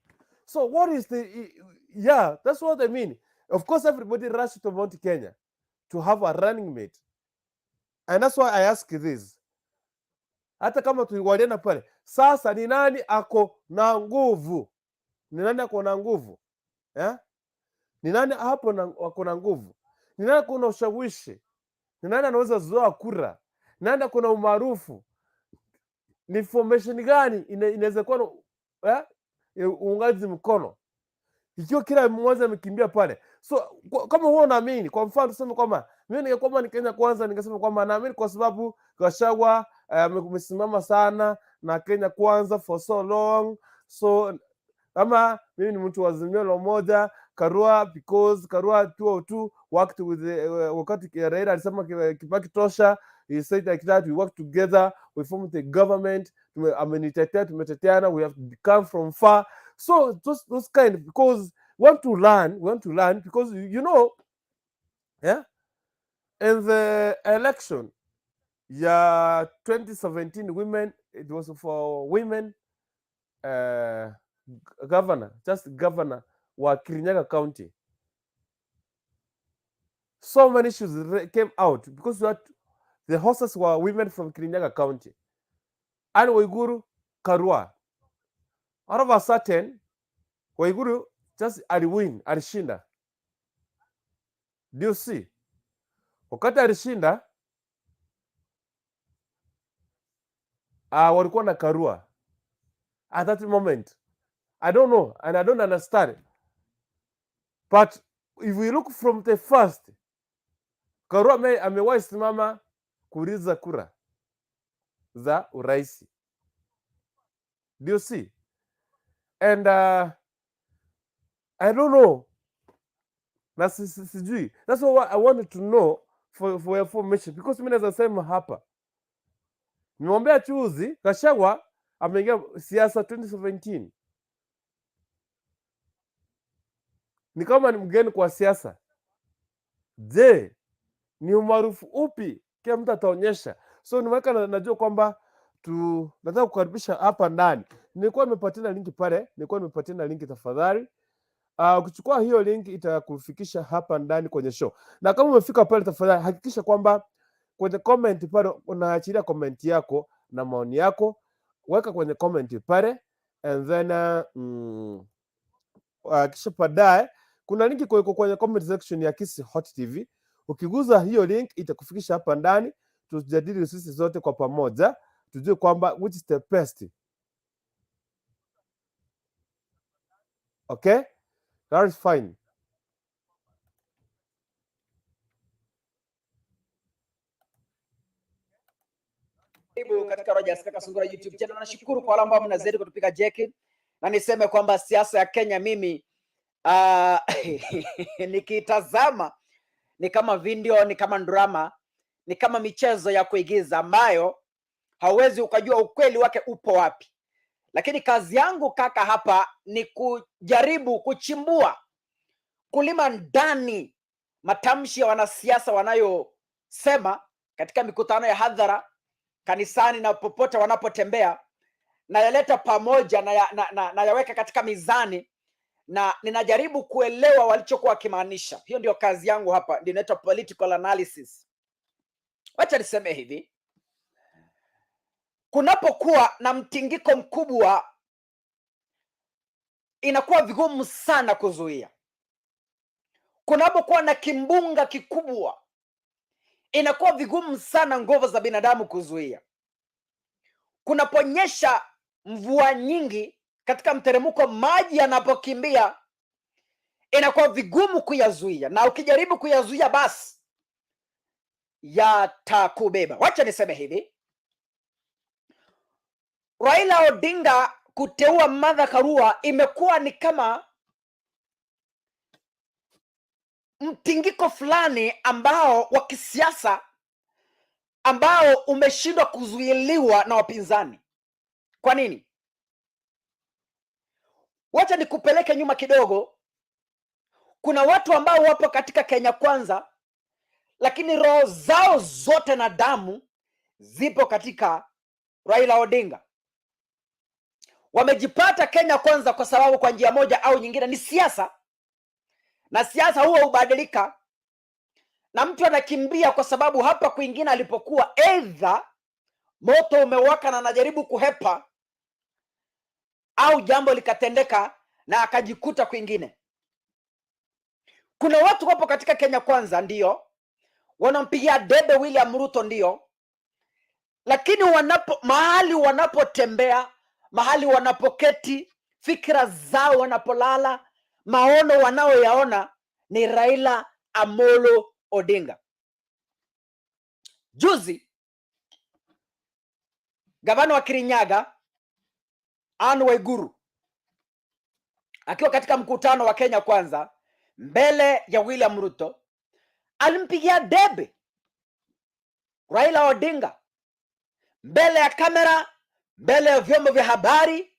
so what is the, yeah, that's what I mean. Of course, everybody rushed to Mount Kenya to have a running mate. And that's why I ask this. Hata kama tuliwaliana pale, sasa ni nani ako na nguvu? Ni nani ako na nguvu? Yeah? Ni nani hapo ako na nguvu? Ni nani kuna ushawishi? Ni nani anaweza zoa kura? Ni nani ako na umaarufu? Ni formation gani inaweza kuwa na, eh, uungaji mkono ikiwa kila mmoja amekimbia pale? So kama huo unaamini, kwa mfano tuseme kwamba mimi ningekuwa ni Kenya Kwanza, ningesema kwamba naamini kwa sababu Gachagua amesimama sana na Kenya Kwanza for so long. So kama mimi ni mtu wa Azimio la Umoja, Karua, because Karua 202 worked with the, wakati Raila alisema Kibaki tosha, he said like that, we work together, we formed the government, amenitetea, tumeteteana, we have come from far. So those kind, because we want to learn, we want to learn because yeah, in the election, yeah, 2017 women, it was for women governor, just governor wa Kirinyaga County. So many issues came out because what the horses were women from Kirinyaga County. And Waiguru Karua. Out of a certain, Waiguru just aliwin, alishinda. Do you see? Wakati alishinda, walikuwa na Karua at that moment. I don't know and I don't understand. But if we look from the first, Karua amewahi simama kuuliza kura za urais. Do you see? And I don't know. Na sijui. That's what I wanted to know for information, because mimi naweza sema hapa. Nimwambia juzi Gachagua ameingia siasa 2017. Ni kama ni mgeni kwa siasa. Je, ni umaarufu upi kila mtu ataonyesha? So nimeweka najua kwamba nataka kukaribisha hapa ndani. Nilikuwa nimepatiana link pale, nilikuwa nimepatiana link tafadhali. Ukichukua hiyo link itakufikisha hapa ndani kwenye show. Na kama umefika pale, tafadhali hakikisha kwamba kwenye comment pale unaachilia comment yako na maoni yako, weka kwenye comment pale and then kisha baadaye kuna link iko kwenye comment section ya Kisii Hot TV. Ukiguza hiyo link itakufikisha hapa ndani, tujadili sisi zote kwa pamoja, tujue kwamba which is the best. Okay? That is fine. Karibu katika Rogers Kaka Sungura YouTube channel. Nashukuru kwa wale ambao mnazidi kutupiga jeki, na niseme kwamba siasa ya Kenya mimi nikitazama ni kama video, ni kama drama, ni kama michezo ya kuigiza ambayo hauwezi ukajua ukweli wake upo wapi. Lakini kazi yangu kaka hapa ni kujaribu kuchimbua, kulima ndani matamshi ya wanasiasa wanayosema katika mikutano ya hadhara, kanisani na popote wanapotembea, nayaleta pamoja na yaweka katika mizani, na ninajaribu kuelewa walichokuwa wakimaanisha. Hiyo ndio kazi yangu hapa, ndio inaitwa political analysis. Wacha niseme hivi, Kunapokuwa na mtingiko mkubwa, inakuwa vigumu sana kuzuia. Kunapokuwa na kimbunga kikubwa, inakuwa vigumu sana nguvu za binadamu kuzuia. Kunaponyesha mvua nyingi katika mteremko, maji yanapokimbia, inakuwa vigumu kuyazuia, na ukijaribu kuyazuia basi yatakubeba. Wacha niseme hivi, Raila Odinga kuteua Martha Karua imekuwa ni kama mtingiko fulani ambao wa kisiasa ambao umeshindwa kuzuiliwa na wapinzani. Kwa nini? Wacha nikupeleke nyuma kidogo. Kuna watu ambao wapo katika Kenya Kwanza, lakini roho zao zote na damu zipo katika Raila Odinga. Wamejipata Kenya Kwanza kwa sababu kwa njia moja au nyingine ni siasa, na siasa huwa hubadilika, na mtu anakimbia kwa sababu hapa kwingine alipokuwa, either moto umewaka na anajaribu kuhepa, au jambo likatendeka na akajikuta kwingine. Kuna watu wapo katika Kenya Kwanza, ndio wanampigia debe William Ruto, ndio, lakini wanapo mahali wanapotembea, mahali wanapoketi, fikra zao wanapolala, maono wanaoyaona ni Raila Amolo Odinga. Juzi gavana wa Kirinyaga Anne Waiguru akiwa katika mkutano wa Kenya Kwanza mbele ya William Ruto alimpigia debe Raila Odinga mbele ya kamera, mbele ya vyombo vya habari,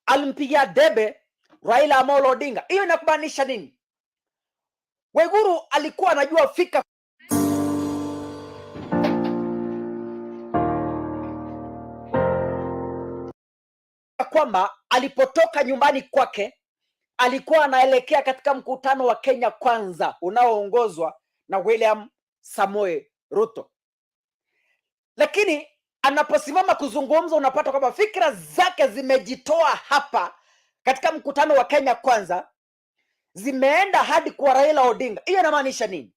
alimpigia debe Raila Amolo Odinga. Hiyo inakumaanisha nini? Waiguru alikuwa anajua fika kwamba alipotoka nyumbani kwake alikuwa anaelekea katika mkutano wa Kenya Kwanza unaoongozwa na William Samoei Ruto, lakini anaposimama kuzungumza unapata kwamba fikra zake zimejitoa hapa katika mkutano wa Kenya Kwanza, zimeenda hadi kwa Raila Odinga. Hiyo inamaanisha nini?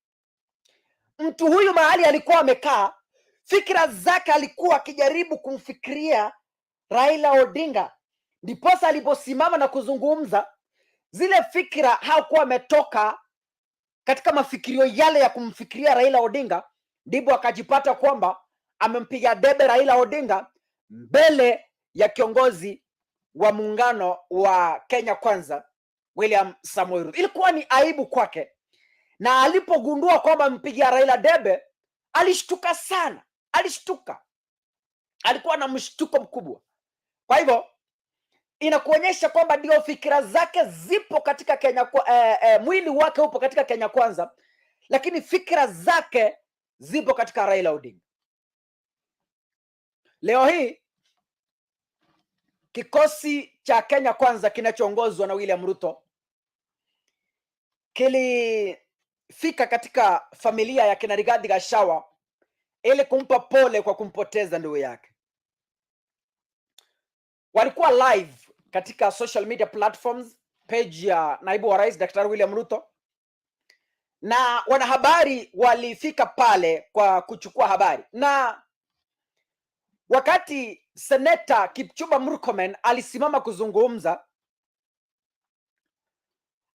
Mtu huyu mahali alikuwa amekaa, fikra zake alikuwa akijaribu kumfikiria Raila Odinga, ndiposa aliposimama na kuzungumza, zile fikra hakuwa ametoka katika mafikirio yale ya kumfikiria Raila Odinga, ndipo akajipata kwamba amempiga debe Raila Odinga mbele ya kiongozi wa muungano wa Kenya Kwanza William Samoei Ruto. Ilikuwa ni aibu kwake, na alipogundua kwamba amempigia Raila debe alishtuka sana, alishtuka, alikuwa na mshtuko mkubwa. Kwa hivyo inakuonyesha kwamba ndio fikira zake zipo katika Kenya, mwili wake upo katika Kenya Kwanza, lakini fikira zake zipo katika Raila Odinga. Leo hii kikosi cha Kenya Kwanza kinachoongozwa na William Ruto kilifika katika familia ya kina Rigathi Gachagua ili kumpa pole kwa kumpoteza ndugu yake. Walikuwa live katika social media platforms, page ya naibu wa rais Daktari William Ruto, na wanahabari walifika pale kwa kuchukua habari, na wakati Seneta Kipchumba Murkomen alisimama kuzungumza,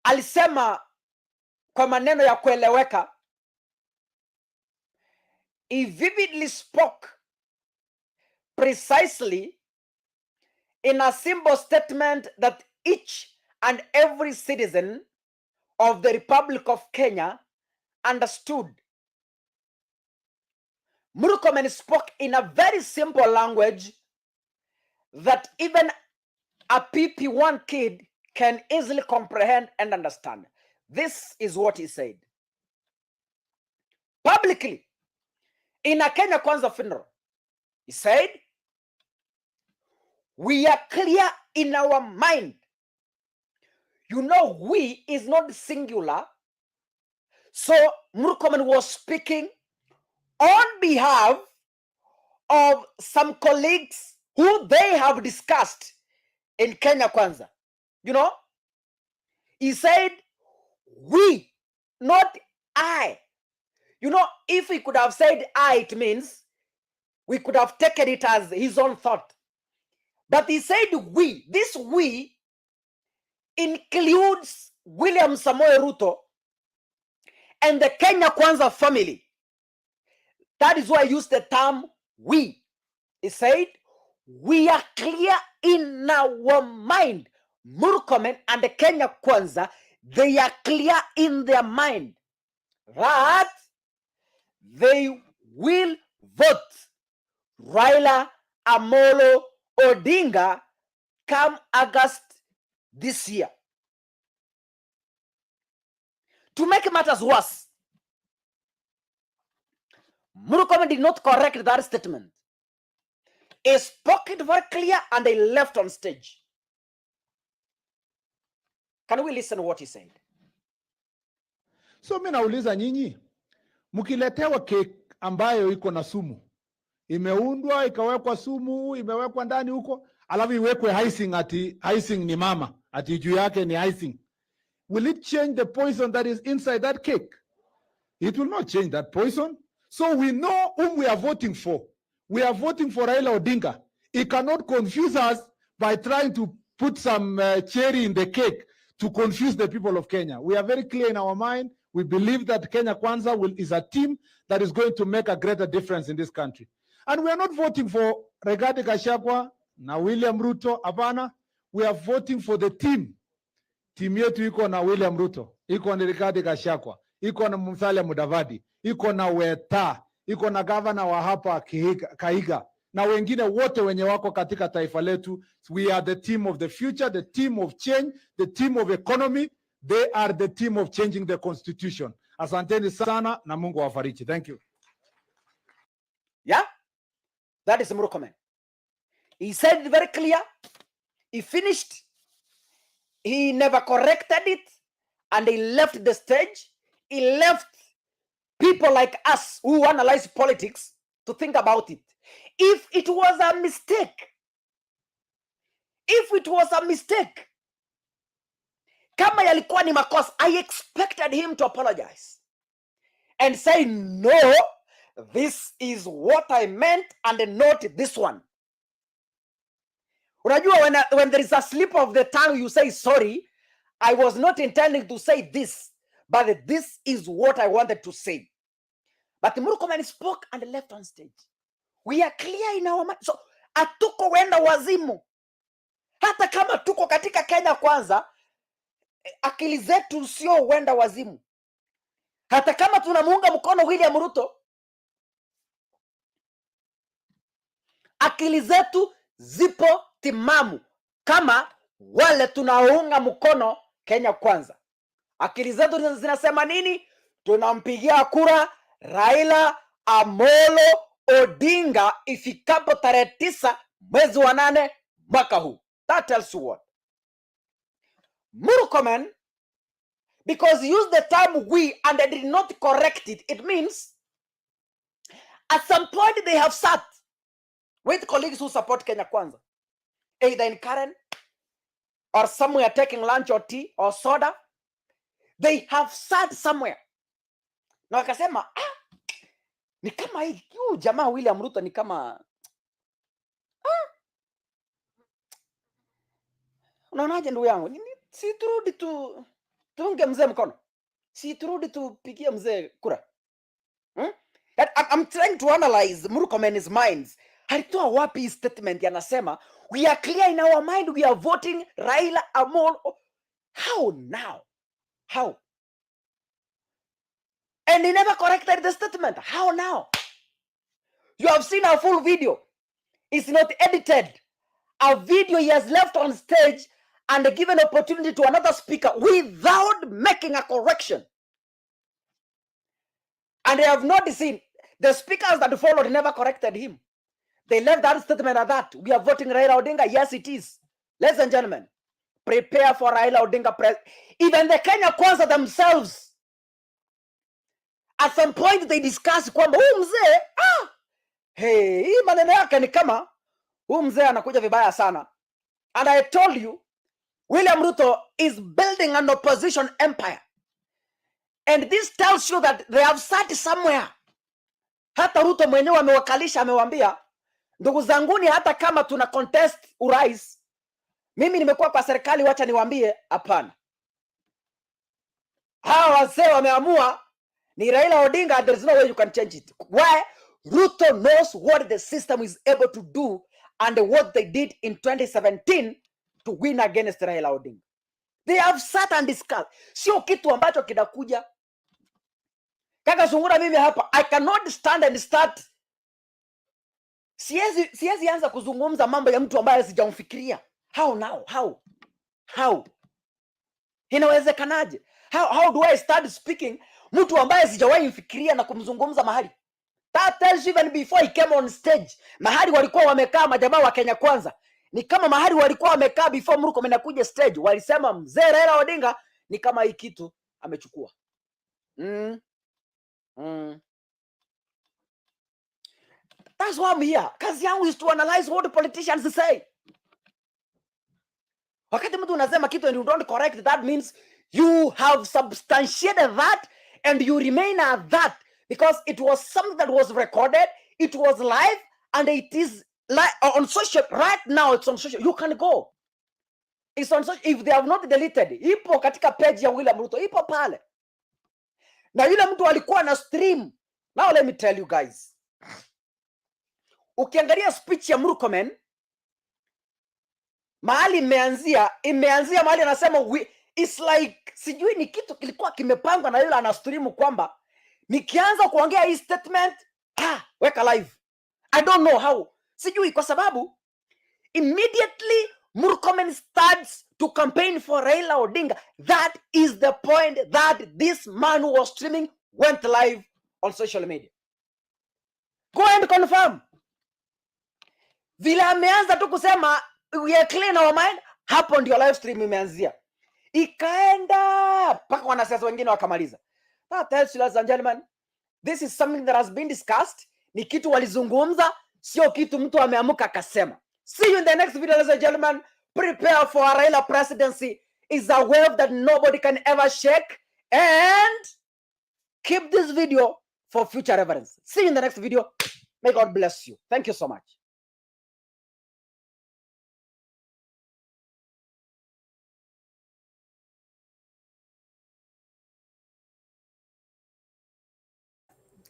alisema kwa maneno ya kueleweka, he vividly spoke precisely in a simple statement that each and every citizen of the Republic of Kenya understood. Murkomen spoke in a very simple language that even a PP1 kid can easily comprehend and understand. This is what he said publicly in a Kenya Kwanza funeral. He said, "We are clear in our mind." You know, "we" is not singular. So Murkomen was speaking on behalf of some colleagues who they have discussed in Kenya Kwanza. He said, "We, not I." If he could have said "I," it means we could have taken it as his own thought. But he said "we." This "we" includes William Samoei Ruto and the Kenya Kwanza family. That is why I used the term "we." He said, "We are clear in our mind." Murkomen and the Kenya Kwanza, they are clear in their mind that they will vote Raila Amolo Odinga come August this year. To make matters worse, Murkomen did not correct that statement. He spoke it very clear and he left on stage. Can we listen to what he said? So mi nauliza nyinyi, mkiletewa cake ambayo iko na sumu, imeundwa ikawekwa sumu, imewekwa ndani huko, alafu iwekwe icing, ati icing ni mama, ati juu yake ni icing, will it change the poison that is inside that cake? It will not change that poison. So we know whom we are voting for. We are voting for Raila Odinga. It cannot confuse us by trying to put some cherry in the cake to confuse the people of Kenya. We are very clear in our mind. We believe that Kenya Kwanza is a team that is going to make a greater difference in this country. And we are not voting for Rigathi Gachagua na William Ruto. Hapana. We are voting for the team. Timu yetu iko na William Ruto, iko na Rigathi Gachagua, iko na Musalia Mudavadi, iko na Weta, iko na gavana wa hapa Kahiga na wengine wote wenye wako katika taifa letu. We are the team of the future, the team of change, the team of economy. They are the team of changing the constitution. Asanteni sana na Mungu awafariji. Thank you. Yeah? That is Murkomen. He said it very clear. He finished. He never corrected it. And he left the stage. He left people like us who analyze politics to think about it. If it was a mistake, if it was a mistake, kama yalikuwa ni makosa, I expected him to apologize and say, "No, this is what I meant and not this one." Unajua, when there is a slip of the tongue, you say, "Sorry, I was not intending to say this, but this is what I wanted to say." But Murkomen spoke and left on stage. We are clear in our mind. So, hatuko wenda wazimu. Hata kama tuko katika Kenya Kwanza, akili zetu sio wenda wazimu. Hata kama tunamuunga mkono William Ruto, akili zetu zipo timamu kama wale tunaounga mkono Kenya Kwanza. Akili zetu zinasema nini? Tunampigia kura Raila Amolo Odinga ifikapo tarehe 9 mwezi wa 8 mwaka huu. That tells you what. Murkomen, because he used the term "we" and they did not correct it, it means at some point they have sat with colleagues who support Kenya Kwanza, either in Karen or somewhere taking lunch or tea or soda. They have sat somewhere na wakasema, "Ah, ni kama hii huyu jamaa William Ruto ni kama, unaonaje ndugu yangu? Si turudi tu tuunge mzee mkono, si turudi tupigie mzee kura, I'm trying to analyze Murkomen's minds. Alitoa wapi hii statement? Anasema, "We are clear in our mind, we are voting Raila Amolo." How now? How? And he never corrected the statement. How now? You have seen a full video. It's not edited. A video he has left on stage and given opportunity to another speaker without making a correction. And they have not seen the speakers that followed never corrected him. They left that statement at that. "We are voting Raila Odinga." Yes, it is. Ladies and gentlemen, prepare for Raila Odinga. Even the Kenya Kwanza themselves, at some point they discuss kwamba huyu mzee, ah, hey, hii Maneno yake ni kama huyu mzee anakuja vibaya sana. And I told you William Ruto is building an opposition empire. And this tells you that they have sat somewhere. Hata Ruto mwenyewe amewakalisha, amewaambia, "Ndugu zanguni, hata kama tuna contest urais, mimi nimekuwa kwa serikali, wacha niwaambie, hapana. Hawa wazee wameamua ni Raila Odinga, there is no way you can change it." Why? Ruto knows what the system is able to do and what they did in 2017 to win against Raila Odinga. They have sat and discussed. Sio kitu ambacho kinakuja. Kaka Sungura, mimi hapa I cannot stand and start. Siwezi anza kuzungumza mambo ya mtu ambaye sijamfikiria. How now? How? How? Inawezekanaje? How do I start speaking mtu ambaye sijawahi mfikiria na kumzungumza mahali? That tells you even before he came on stage, mahali walikuwa wamekaa majamaa wa Kenya Kwanza, ni kama mahali walikuwa wamekaa before Murkomen akuja stage, walisema mzee Raila Odinga ni kama hii kitu amechukua. That's why I'm here. Kazi yangu is to analyze what the politicians say. Wakati mtu unasema kitu and you don't correct, that means you have substantiated that and you remain at that because it was something that was recorded, it was live, and it is on social right now. It's on social. You can go. It's on social. If they have not deleted, ipo katika page ya William Ruto, ipo pale. Na yule mtu alikuwa na stream. Now let me tell you guys. Ukiangalia speech ya Murkomen mahali imeanzia mahali anasema it's like sijui ni kitu kilikuwa kimepangwa na yule ana stream kwamba nikianza kuongea hii statement, ah, weka live. I don't know how, sijui, kwa sababu immediately Murkomen starts to campaign for Raila Odinga, that is the point that this man who was streaming went live on social media. Go and confirm. Vile ameanza tu kusema "We are clean our mind," hapo ndio live stream imeanzia, ikaenda mpaka wanasiasa wengine wakamaliza. That tells you, ladies and gentlemen, this is something that has been discussed. Ni kitu walizungumza, sio kitu mtu ameamuka akasema. See you in the next video, ladies and gentlemen. Prepare for a Raila presidency. Is a wave that nobody can ever shake. And keep this video for future reference. See you in the next video. May God bless you. Thank you so much.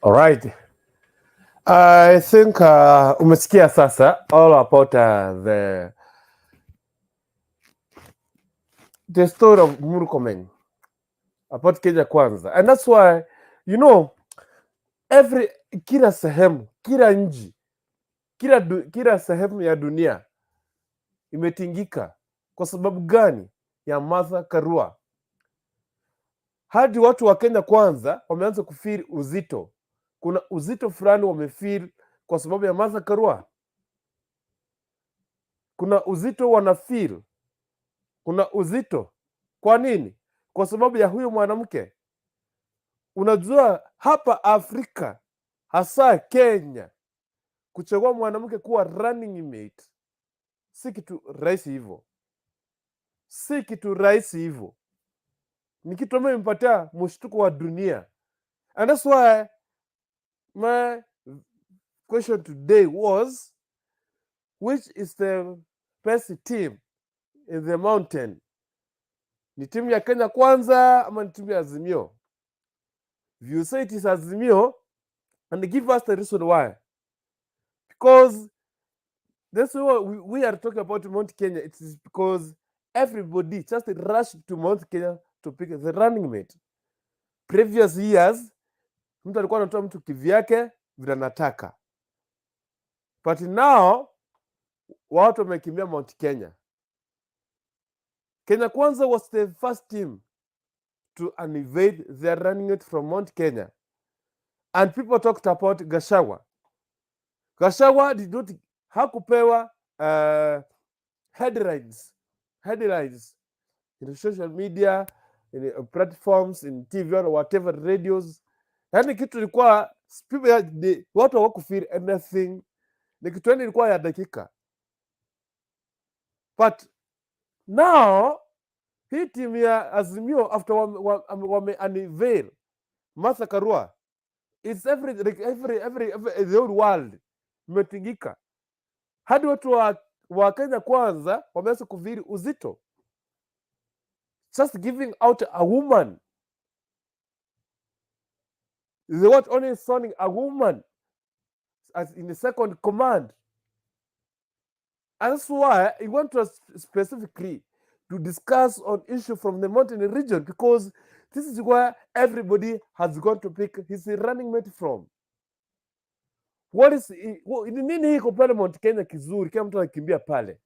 All right. I think umesikia sasa all about the story of Murkomen about Kenya Kwanza. And that's why, every kila sehemu, kila nchi, kila sehemu ya dunia imetingika. Kwa sababu gani? Ya Martha Karua. Hadi watu wa Kenya Kwanza wameanza kufeel uzito. Kuna uzito fulani wamefeel kwa sababu ya Martha Karua. Kuna uzito wana feel, kuna uzito. Kwa nini? Kwa sababu ya huyo mwanamke. Unajua hapa Afrika, hasa Kenya, kuchagua mwanamke kuwa running mate si kitu rahisi hivyo, si kitu rahisi hivyo. Ni kitu ambayo imepatia mshtuko wa dunia, and that's why my question today was, which is the best team in the mountain? Ni timu ya Kenya Kwanza ama ni timu ya Azimio? If you say it is Azimio, and give us the reason why. Because that's why we are talking about Mount Kenya. It is because everybody just rushed to Mount Kenya to pick the running mate. Previous years, mtu alikuwa anatoa mtu kivyake vile anataka. But now, watu wamekimbia Mount Kenya. Kenya Kwanza was the first team to unveil their running mate from Mount Kenya. And people talked about Gachagua. Gachagua did not, hakupewa headlines in the social media, in the platforms, in TV or whatever, radios. Yani kitu ilikuwa people watu hawakufeel anything. Ni kitu ilikuwa ya dakika. But now hii timu ya Azimio, after wame unveil Martha Karua, it's every like every the whole world imetingika, hadi watu wa Kenya Kwanza wameanza kufeel uzito, just giving out a woman. They want only sounding a woman as in the second command. And that's why I want us specifically to discuss on issue from the mountain region, because this is where everybody has got to pick his running mate from. What is ni nini iko pale Mount Kenya kizuri, kila mtu anakimbia pale?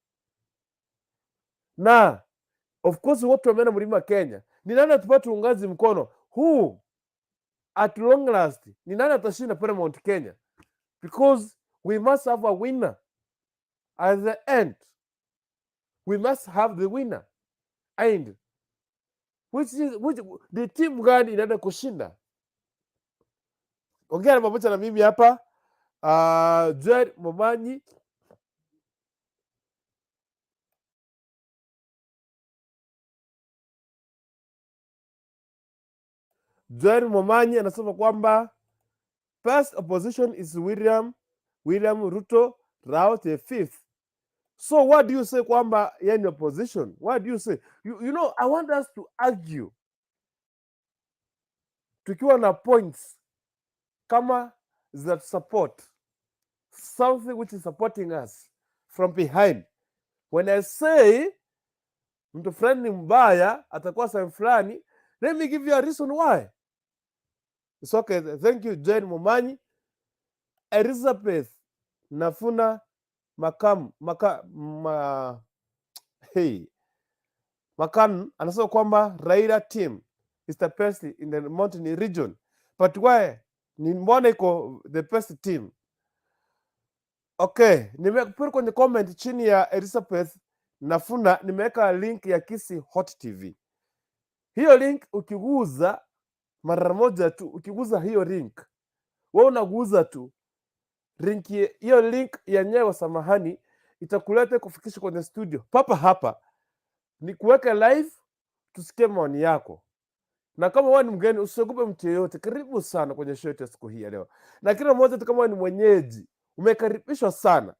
Na of course wote wameenda mlima Kenya. Ni nani atapata uungaji mkono huu at long last? Ni nani atashinda pale Mount Kenya? Because we must have a winner at the end. We must have the winner, and which is which the team gani inaenda kushinda? Ongea na pamoja na mimi hapa, Joel Momanyi. Joel Momanyi anasema kwamba first opposition is William Ruto Rao the fifth. So what do you say kwamba yeye ni opposition? What do you say? I want us to argue tukiwa na points kama that support something which is supporting us from behind. When I say mtu fulani ni mbaya, atakuwa sehemu fulani, let me give you a reason why. It's okay. Thank you, Jane Momanyi. Elizabeth Nafuna Makam, Maka, ma, hey. Makan anasema kwamba Raila team is the best in the mountain region. But why? Ni mbona iko the best team? Okay, nimeput kwenye comment chini ya Elizabeth Nafuna nimeweka link ya Kisii Hot TV. Hiyo link ukiguza mara moja tu, ukiguza hiyo link, wewe unaguza tu link hiyo link yenyewe, samahani, itakuleta kufikisha kwenye studio papa hapa, ni kuweka live, tusikie maoni yako. Na kama wewe ni mgeni, usiogope mtu yeyote, karibu sana kwenye show yetu ya siku hii ya leo. Na kila mmoja tu, kama wewe ni mwenyeji, umekaribishwa sana,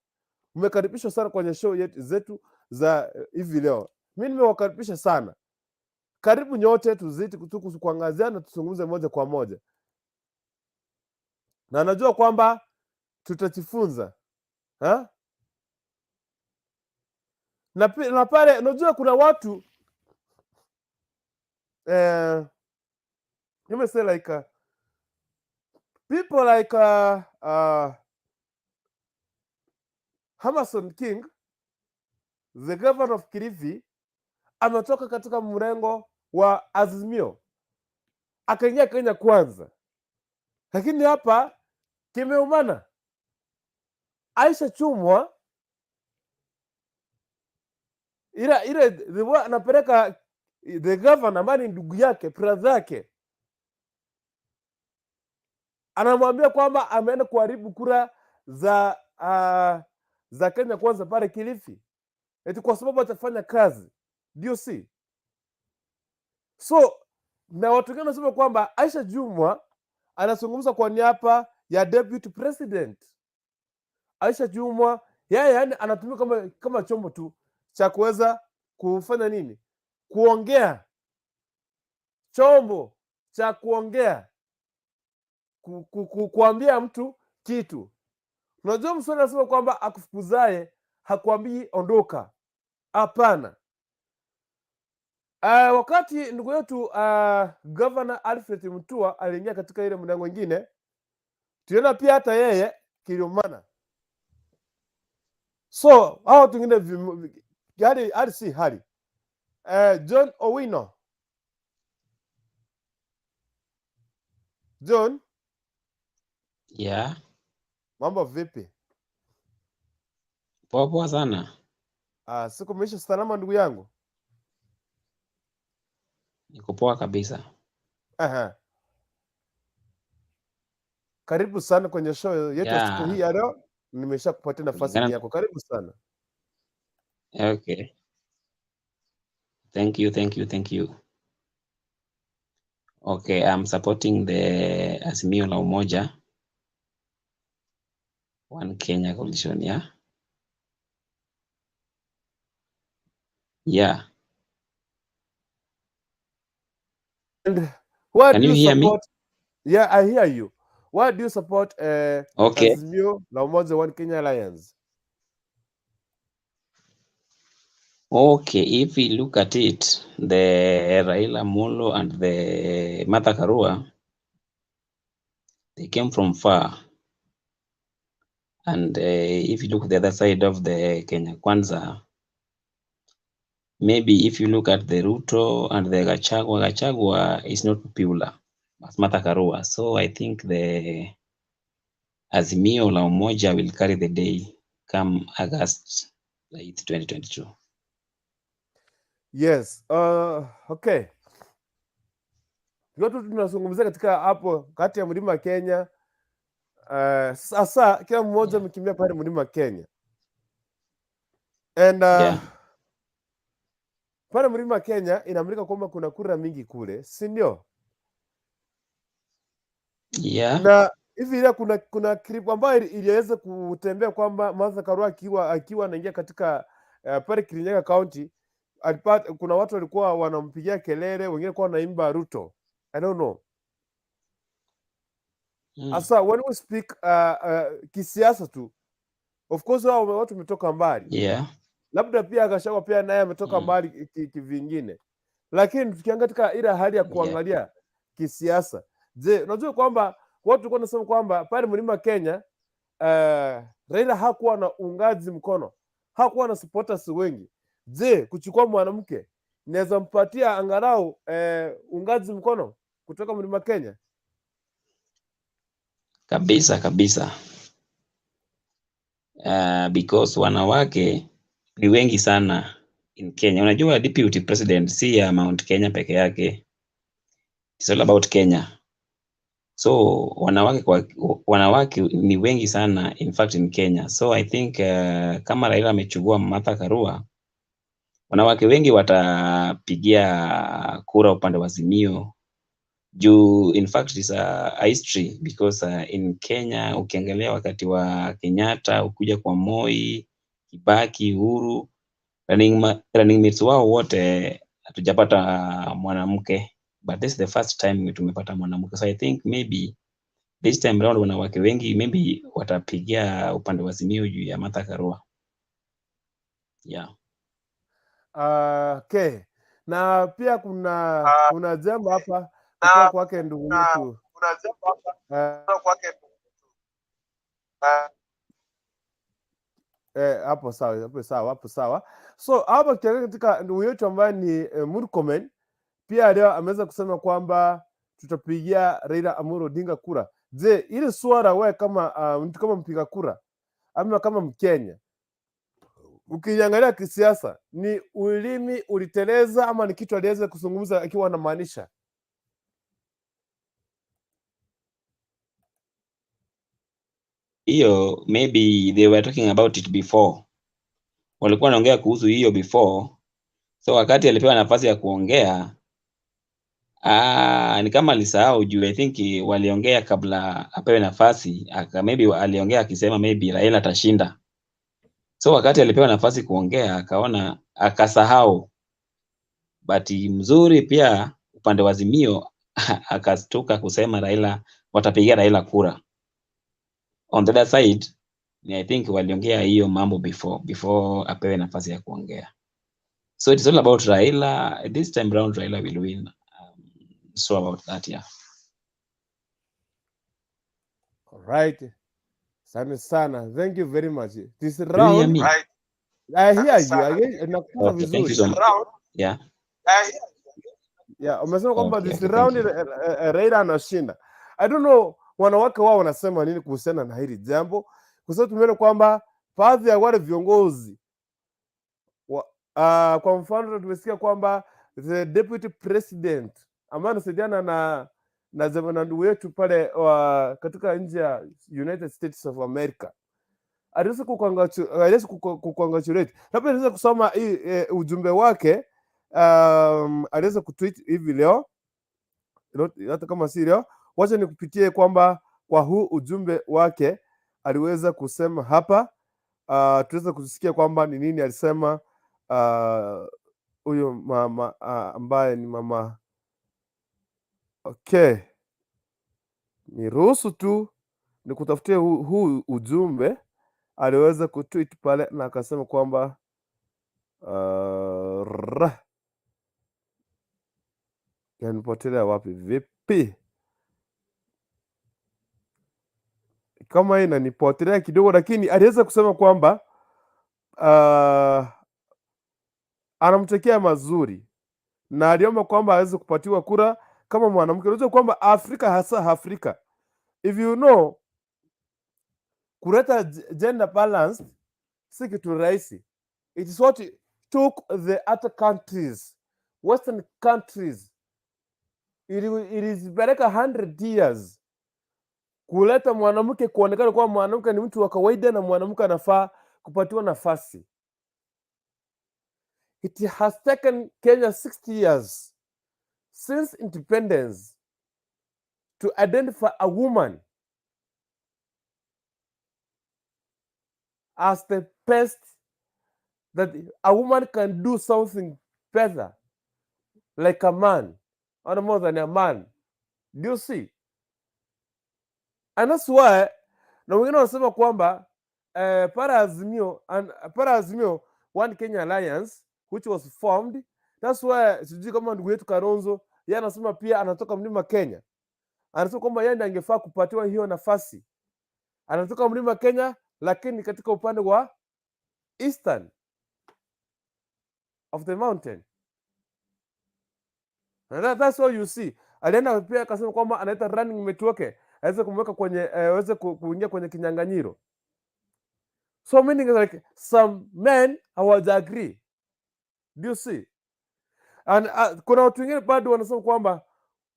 umekaribishwa sana kwenye show yetu zetu za hivi leo. Mimi nimewakaribisha sana, karibu nyote, tuzidi tu kuangazia na tuzungumze moja kwa moja, na najua kwamba tutajifunza, ha? Na pale unajua kuna watu, let me say like people like Amason King, the governor of Kilifi, ametoka katika mrengo wa Azimio akaingia Kenya Kwanza, lakini hapa kimeumana. Aisha Jumwa ile anapeleka the governor ambaye ni ndugu yake, brother yake, anamwambia kwamba ameenda kuharibu kura za Kenya Kwanza pale Kilifi, eti kwa sababu atafanya kazi, ndio si so. Na watu wengine wanasema kwamba Aisha Jumwa anazungumza kwa niaba ya deputy president. Aisha Jumwa yeye yani anatumika kama chombo tu cha kuweza kufanya nini? Kuongea, chombo cha kuongea, kuambia mtu kitu. Unajua Mswahili anasema kwamba akufukuzaye hakuambii ondoka. Hapana. Wakati ndugu yetu Governor Alfred Mutua aliingia katika ile mlango mwingine, tuliona pia hata yeye kiliumana. So hao watu wengine hali si hali. John Owino. John, Yeah, mambo vipi? Poa poa sana. Siku imeisha salama ndugu yangu. Niko poa kabisa. Aha. Karibu sana kwenye show yetu ya siku hii ya leo. Nimesha kupatia nafasi Kulingana ni yako, karibu sana. Okay. Thank you, thank you, thank you. Okay, I'm supporting the Azimio la Umoja One Kenya Coalition, yeah? Yeah. And why Can do you you hear me? support? Yeah, I hear you. Why do you support Okay. Azimio la Umoja One Kenya Alliance? Okay, if we look at it, the Raila Molo and the Martha Karua, they came from far. And if you look at the other side of the Kenya Kwanza, maybe if you look at the Ruto and the Gachagua, Gachagua is not popular as Martha Karua. So I think the Azimio la Umoja will carry the day come August 8, 2022. Yes. Okay. Watu tunazungumzia katika hapo kati ya mlima Kenya. Sasa kila mmoja amekimbia pale mlima Kenya and pale mlima Kenya inaaminika kwamba kuna kura mingi kule, si ndio? Yeah. Na hivi ile kuna clip ambayo iliweza kutembea kwamba Martha Karua akiwa anaingia katika pale Kirinyaga County alipata, kuna watu walikuwa wanampigia kelele, wengine walikuwa wanaimba Ruto. I don't know. Asa when we speak kisiasa tu, of course hao watu wametoka mbali, labda pia Gachagua pia naye ametoka mbali kivingine, lakini tukiangalia katika ile hali ya kuangalia kisiasa, je, unajua kwamba watu walikuwa wanasema kwamba pale mlima Kenya Raila hakuwa na uungaji mkono, hakuwa na supporters wengi. Je, kuchukua mwanamke inaweza mpatia angalau uungaji mkono kutoka mlima Kenya? Kabisa kabisa. Because wanawake ni wengi sana in Kenya. Unajua deputy president si ya Mount Kenya peke yake. It's all about Kenya. So wanawake ni wengi sana in fact in Kenya. So I think kama Raila amechukua Martha Karua, wanawake wengi watapigia kura upande wa Azimio juu in fact it's a history because in Kenya ukiangalia wakati wa Kenyatta, ukuja kwa Moi, Kibaki, Uhuru, running mates wao wote hatujapata mwanamke, but this is the first time tumepata mwanamke, so I think maybe this time round wanawake wengi maybe watapigia upande wa Azimio juu ya Martha Karua. Yeah. Okay. Na pia kuna jambo hapa kutoka kwake ndugu yetu hapo sawa, hapo sawa, hapo sawa. So hapa tukiangalia katika ndugu yetu ambaye ni Murkomen pia leo ameweza kusema kwamba tutapigia Raila Amolo Odinga kura. Je, ile swala wewe kama mtu kama mpiga kura ama kama Mkenya ukiangalia kisiasa, ni ulimi uliteleza ama ni kitu aliweza kuzungumza akiwa anamaanisha? Hiyo maybe they were talking about it before, walikuwa wanaongea kuhusu hiyo before, so wakati alipewa nafasi ya kuongea ni kama alisahau juu I think waliongea kabla apewe nafasi maybe aliongea akisema maybe Raila atashinda, so wakati alipewa nafasi kuongea akaona akasahau. But mzuri pia upande wa Azimio akastuka kusema Raila watapigia Raila kura. On the other side ni I think waliongea hiyo mambo before apewe nafasi ya kuongea. So it's all about Raila. This time round Raila will win. So about that, yeah. Alright. Asante sana. Thank you very much. This Do you hear round me? I hear you. I hear, nakupata Okay, thank you vizuri. so much. Yeah. Yeah, umesema kwamba Okay, this okay, thank round you. Raila anashinda. I don't know wanawake wao wanasema nini kuhusiana na hili jambo, kwa sababu tumeona kwamba baadhi ya wale viongozi kwa mfano tumesikia kwamba the deputy president ambaye anasaidiana na ndugu yetu pale katika nchi ya United States of America Aliweza kucongratulate. Labda niweze kusoma hii ujumbe wake, aliweza kutweet hivi leo, hata kama si leo, wacha nikupitie kwamba kwa huu ujumbe wake aliweza kusema hapa, tuweze kusikia kwamba ni nini alisema huyo mama ambaye ni mama. Okay, niruhusu tu nikutafutie huu ujumbe aliweza kutweet pale na akasema kwamba yanipotelea wapi vipi? Kama hii inanipotelea kidogo, lakini aliweza kusema kwamba anamtekea mazuri na aliomba kwamba aweze kupatiwa kura kama mwanamke. Unajua kwamba Afrika, hasa Afrika, if you know, kuleta gender balance si kitu rahisi. It is what took the other countries, western countries, ilizipeleka 100 years kuleta mwanamke kuonekana kuwa mwanamke ni mtu wa kawaida na mwanamke anafaa kupatiwa nafasi. It has taken Kenya 60 years since independence to identify a woman as the best, that a woman can do something better like a man or more than a man. Do you see? And that's why na wengine wanasema kwamba para Azimio One Kenya Alliance which was formed, that's why sijui kama ndugu yetu Kalonzo yeye anasema pia anatoka Mlima Kenya, anasema kwamba yeye ndiye angefaa kupatiwa hiyo nafasi. Anatoka Mlima Kenya, lakini katika upande wa eastern of the mountain. And that's what you see. Alienda pia akasema kwamba anaita running mate wake aweze kumweka kwenye aweze kuingia kwenye kinyang'anyiro. So meaning like some men hawaja agree. Do you see? And kuna watu wengine bado wanasema kwamba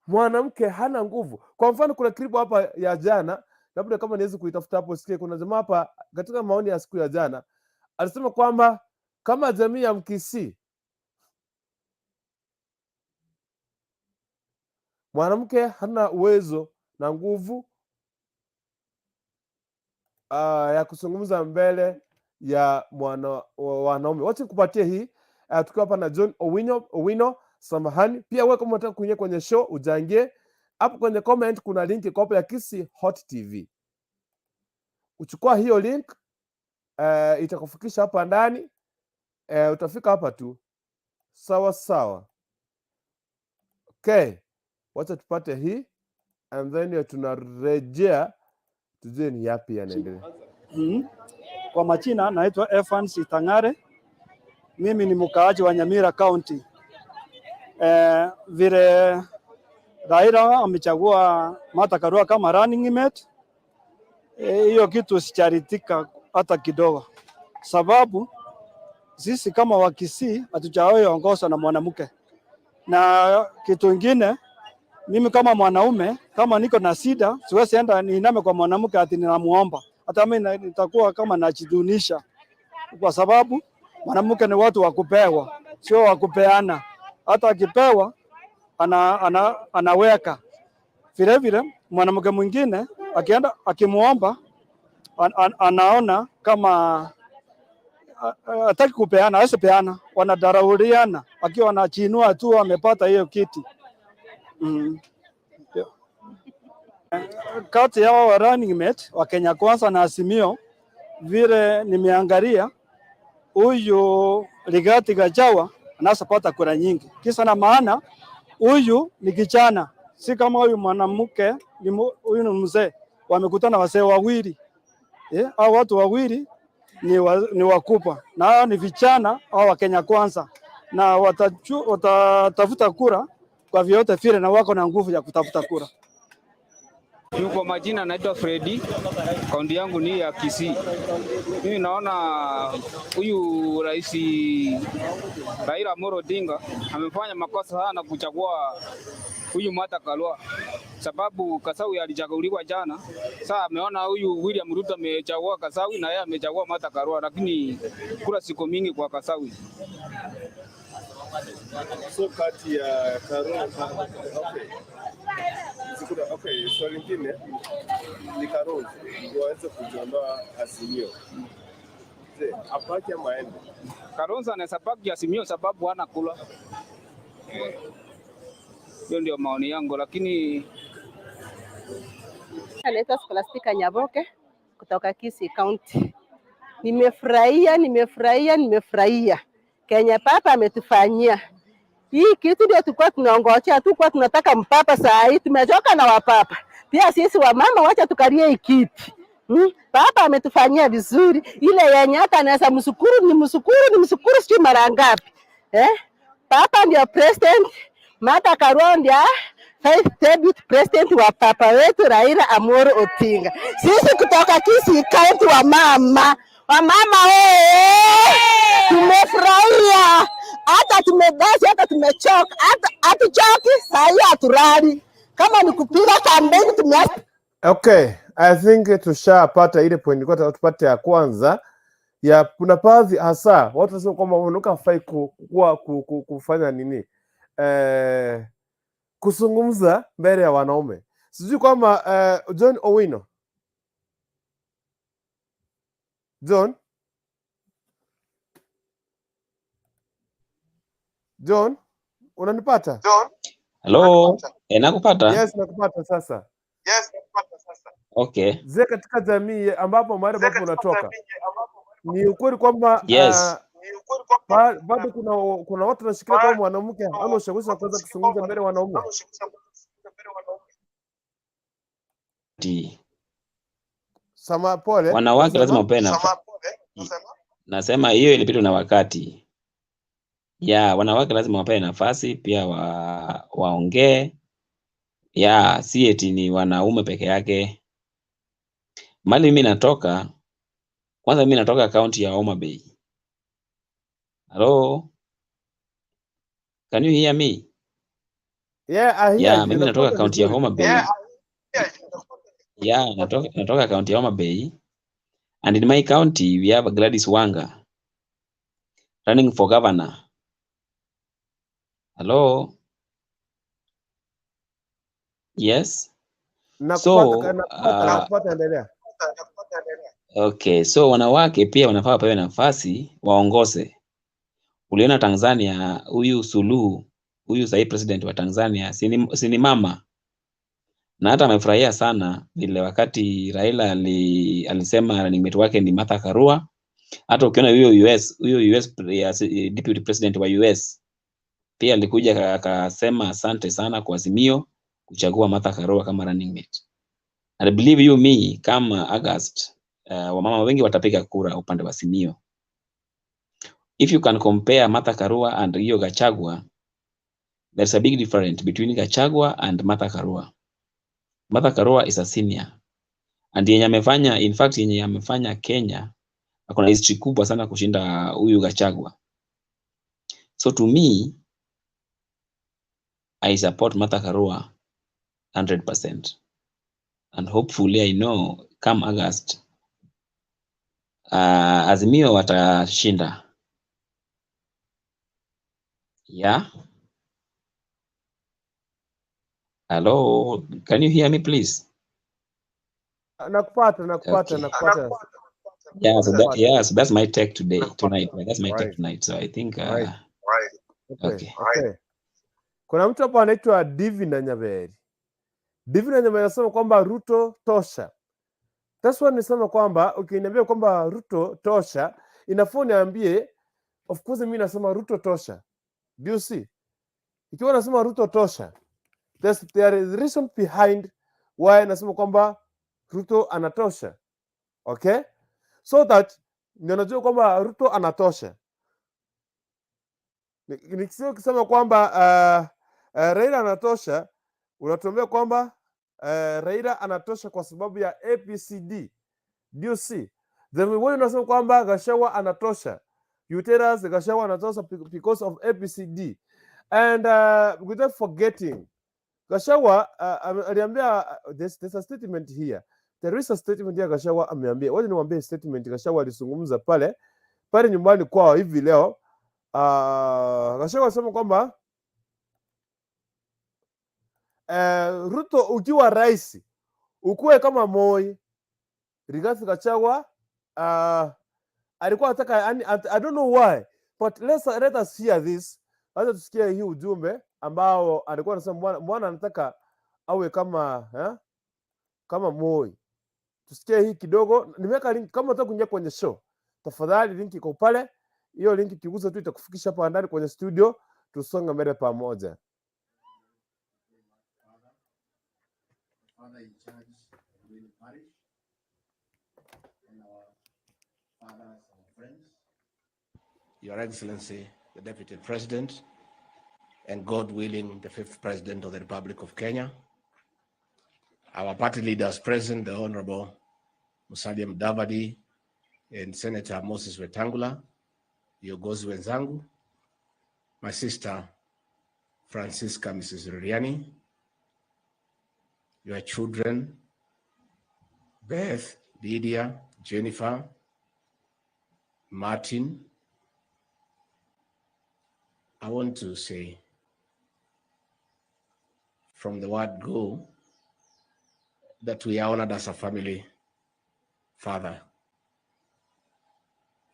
mwanamke hana nguvu. Kwa mfano, kuna clip hapa ya jana, labda kama niweze kuitafuta hapo sikie. Kuna jamaa hapa katika maoni ya siku ya jana alisema kwamba kama jamii ya Mkisii mwanamke hana uwezo na nguvu ya kuzungumza mbele ya wanaume. Wacha nikupatie hii tukiwa hapa na John Owino, samahani. Pia wewe kama unataka kuingia kwenye show ujangie hapo kwenye comment, kuna link iko hapo ya Kisii Hot TV. Uchukua hiyo link itakufikisha hapa ndani, utafika hapa tu sawa sawa. Okay, wacha tupate hii and then tunarejea tujue ni yapi yanaendelea. Kwa majina naitwa Evans Itang'are. Mimi ni mkaaji wa Nyamira County. Vile Raila amechagua Martha Karua kama running mate, hiyo kitu sicharitika hata kidogo, sababu sisi kama Wakisii hatujawahi ongozwa na mwanamke. Na kitu ingine, mimi kama mwanaume, kama niko na shida, siwezi enda niiname kwa mwanamke ati ninamuomba. Hata mimi nitakuwa kama najidunisha, kwa sababu mwanamke ni watu wa kupewa, sio wa kupeana. Hata akipewa anaweka. Vile vile mwanamke mwingine akienda akimuomba anaona kama hataki kupeana, hawezi peana, wanadarauliana akiwa anachinua tu amepata hiyo kiti. Kati yao wa running mate wa Kenya Kwanza na Azimio, vile nimeangalia huyu Rigathi Gachagua anaweza pata kura nyingi. Kisa na maana huyu ni kijana, si kama huyu mwanamke, huyu ni mzee. Wamekutana wazee wawili, au watu wawili ni wakubwa na hao ni vijana au wa Kenya Kwanza, na watatafuta kura kwa vyote vile, na wako na nguvu ya kutafuta kura. Mimi kwa majina naitwa Fredi, kaunti yangu ni ya Kisii. Mimi naona huyu Rais Raila Amolo Odinga amefanya makosa sana kuchagua huyu Martha Karua. Sababu Kasawi alichaguliwa jana. Sasa ameona huyu William Ruto amechagua Kasawi na yeye amechagua Martha Karua, lakini kura siko mingi kwa Kasawi. So kati ya Karua, okay. Okay, swali lingine ni Kalonzo ndio aweze kujiondoa Azimio. Je, abaki ama aende? Kalonzo anaweza baki Azimio sababu hana kura. Hiyo ndio maoni yangu, lakini Anaitwa Scholastica Nyaboke kutoka Kisii County. Nimefurahia, nimefurahia, nimefurahia Kenya papa ametufanyia hii kitu, ndio tulikuwa tunaongojea, tulikuwa tunataka mpapa. Saa hii tumechoka na wapapa, pia sisi wamama, wacha tukalie hii kiti. Papa ametufanyia vizuri, ile yenye hata anaweza mshukuru ni mshukuru ni mshukuru sijui mara ngapi, eh? Papa ndio president, Martha Karua ndio vice deputy president wa papa wetu Raila Amolo Odinga. Sisi kutoka Kisii County wa mama, wamama wewe, tumefurahia hata tumebasi, hata tumechoka, hata hatuchoki, saa hii hatulali. Kama ni kupiga kampeni tumeanza. Okay, I think tushapata ile point ilikuwa tupate ya kwanza ya kuna baadhi hasa watu wanasema kwamba mwanamke hafai kufanya nini, kuzungumza mbele ya wanaume. Sijui kwamba John Owino, John, John, unanipata? Hello, nakupata. Yes, nakupata sasa. Okay. Je, katika jamii ambapo mahali ambapo unatoka ni ukweli kwamba Yes. bado kuna watu wanashikilia kwamba mwanamke hana ushawishi wa kuweza kuzungumza mbele ya wanaume? Ti. Sama, pole, Wanawake lazima unasema? wapewe nafasi. Nasema hiyo ilipitwa na wakati. Ya, wanawake lazima wapewe nafasi pia waongee. Ya, si eti ni wanaume peke yake. Mali mimi natoka, kwanza mimi natoka kaunti ya Homa Bay. Hello, can you hear me? Yeah, I hear Ya, you. mimi natoka Nakupata kaunti ya vizuri. Homa Bay. Ya, natoka kaunti ya Homa Bay. And in my county we have Gladys Wanga running for governor. Hello. Yes. Nakupata, So, nakupata, nakupata, endelea. okay, so wanawake pia wanafaa wapewe nafasi waongoze. Uliona Tanzania, huyu Suluhu, huyu sahii president wa Tanzania, si ni mama, na hata amefurahia sana vile wakati Raila alisema running mate wake ni Martha Karua. Hata ukiona huyo US deputy president wa US pia alikuja akasema asante sana kwa Azimio kuchagua Martha Karua kama running mate. And believe you me, kama August, wamama wengi watapiga kura upande wa Azimio. If you can compare Martha Karua and hiyo Gachagua, there's a big difference between Gachagua and Martha Karua. Martha Karua is a senior and yenye amefanya, in fact yenye amefanya Kenya, akona history kubwa sana kushinda huyu Gachagua. So to me, I support Martha Karua 100%. And hopefully I know come August, Azimio watashinda. Yeah. Hello, can you hear me please? Nakupata, nakupata, Okay. nakupata. Yeah, so that, Nakupata. yeah, so that's my take today, tonight. That's my take Right. tonight. So I think Right. Okay, okay. okay. Kuna mtu hapo anaitwa Divina Nyaberi. Divina Nyaberi anasema kwamba Ruto tosha. That's why nisema kwamba ukiniambia kwamba Ruto tosha, inafaa uniambie, of course mimi nasema Ruto tosha. Do you see? Ikiwa nasema Ruto tosha, there is reason behind why nasema kwamba Ruto anatosha. Okay? So that ndio najua kwamba Ruto anatosha. Sio kusema kwamba Raila anatosha, unatuambia kwamba Raila anatosha kwa sababu ya ABCD. Do you see? Then wewe unasema kwamba Gachagua anatosha. You tell us Gachagua anatosha because of ABCD. And without forgetting Gachagua aliambia there's a statement here. There is a statement here Gachagua ameambia. Wacha niwaambie statement Gachagua alizungumza pale pale nyumbani kwao hivi leo. Gachagua alisema kwamba Ruto, ukiwa rais ukuwe kama Moi. Rigathi Gachagua alikuwa anataka yani, I don't know why, but let us hear this. Acha tusikie hii ujumbe ambao alikuwa anasema bwana anataka awe kama kama Moi. Tusikie hii kidogo. Nimeweka link kama unataka kuingia kwenye show, tafadhali link iko pale. Hiyo link ikigusa tu itakufikisha hapa ndani kwenye studio, tusonge mbele pamoja. Father in charge of Ruiru Parish, and our fathers, our friends, Your Excellency, the Deputy President, and God willing, the fifth President of the Republic of Kenya, our party leaders present, the Honorable Musalia Mudavadi and Senator Moses Wetangula, viongozi wenzangu, my sister Francisca Mrs. Ruriani, your children, Beth, Lydia, Jennifer, Martin. I want to say from the word go that we are honored as a family, Father,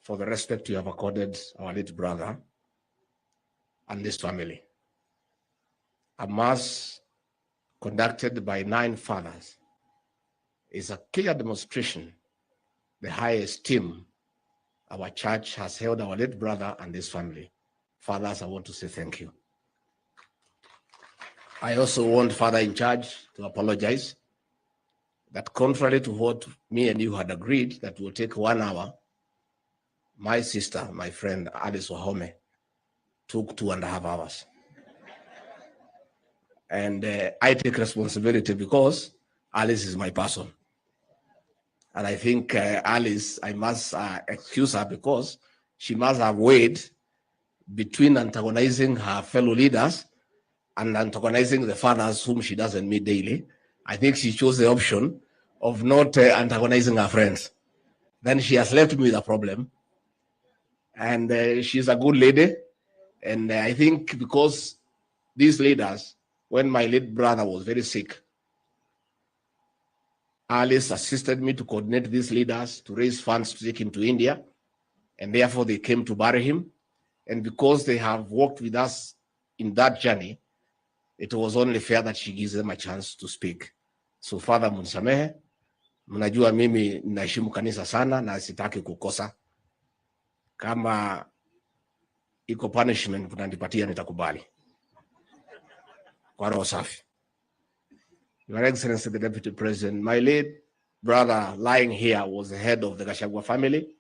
for the respect you have accorded our late brother and this family. A mass conducted by 9 fathers is a clear demonstration the high esteem our church has held our late brother and this family. Fathers, I want to say thank you. I also want Father in charge to apologize that contrary to what me and you had agreed that will take 1 hour, my sister, my friend Alice Wahome, took 2.5 hours. And I take responsibility because Alice is my person. And I think Alice, I must excuse her because she must have weighed between antagonizing her fellow leaders and antagonizing the fathers whom she doesn't meet daily. I think she chose the option of not antagonizing her friends. Then she has left me with a problem. And she's a good lady. And I think because these leaders, when my late brother was very sick, Alice assisted me to coordinate these leaders to raise funds to take him to India. And therefore they came to bury him. And because they have worked with us in that journey, it was only fair that she gives them a chance to speak. So Father, munisamehe, mnajua mimi ninaheshimu kanisa sana na sitaki kukosa. Kama iko punishment mnanipatia nitakubali. Kwa roho safi. Your Excellency, the Deputy President, my late brother lying here was the head of the Gachagua family,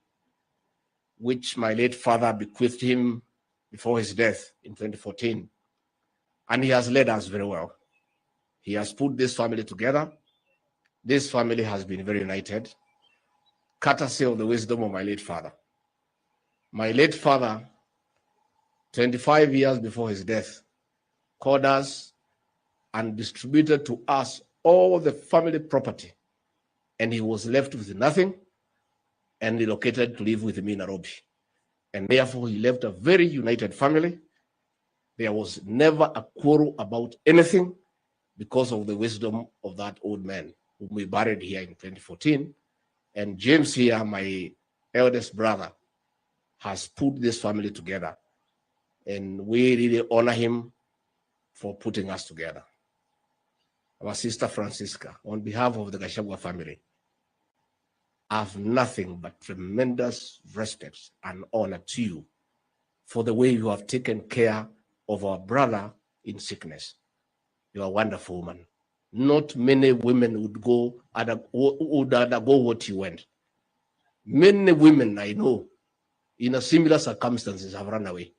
which my late father bequeathed him before his death in 2014. And he has led us very well. He has put this family together. This family has been very united, courtesy of the wisdom of my late father. My late father, 25 years before his death, called us and distributed to us all the family property. And he was left with nothing and relocated to live with me in Nairobi. And therefore, he left a very united family. There was never a quarrel about anything because of the wisdom of that old man whom we buried here in 2014. And James here, my eldest brother, has put this family together. And we really honor him for putting us together. Our sister Francisca, on behalf of the Gachagua family, I have nothing but tremendous respect and honor to you for the way you have taken care of our brother in sickness. You are a wonderful woman. Not many women would undergo what you went. Many women I know in a similar circumstances have run away.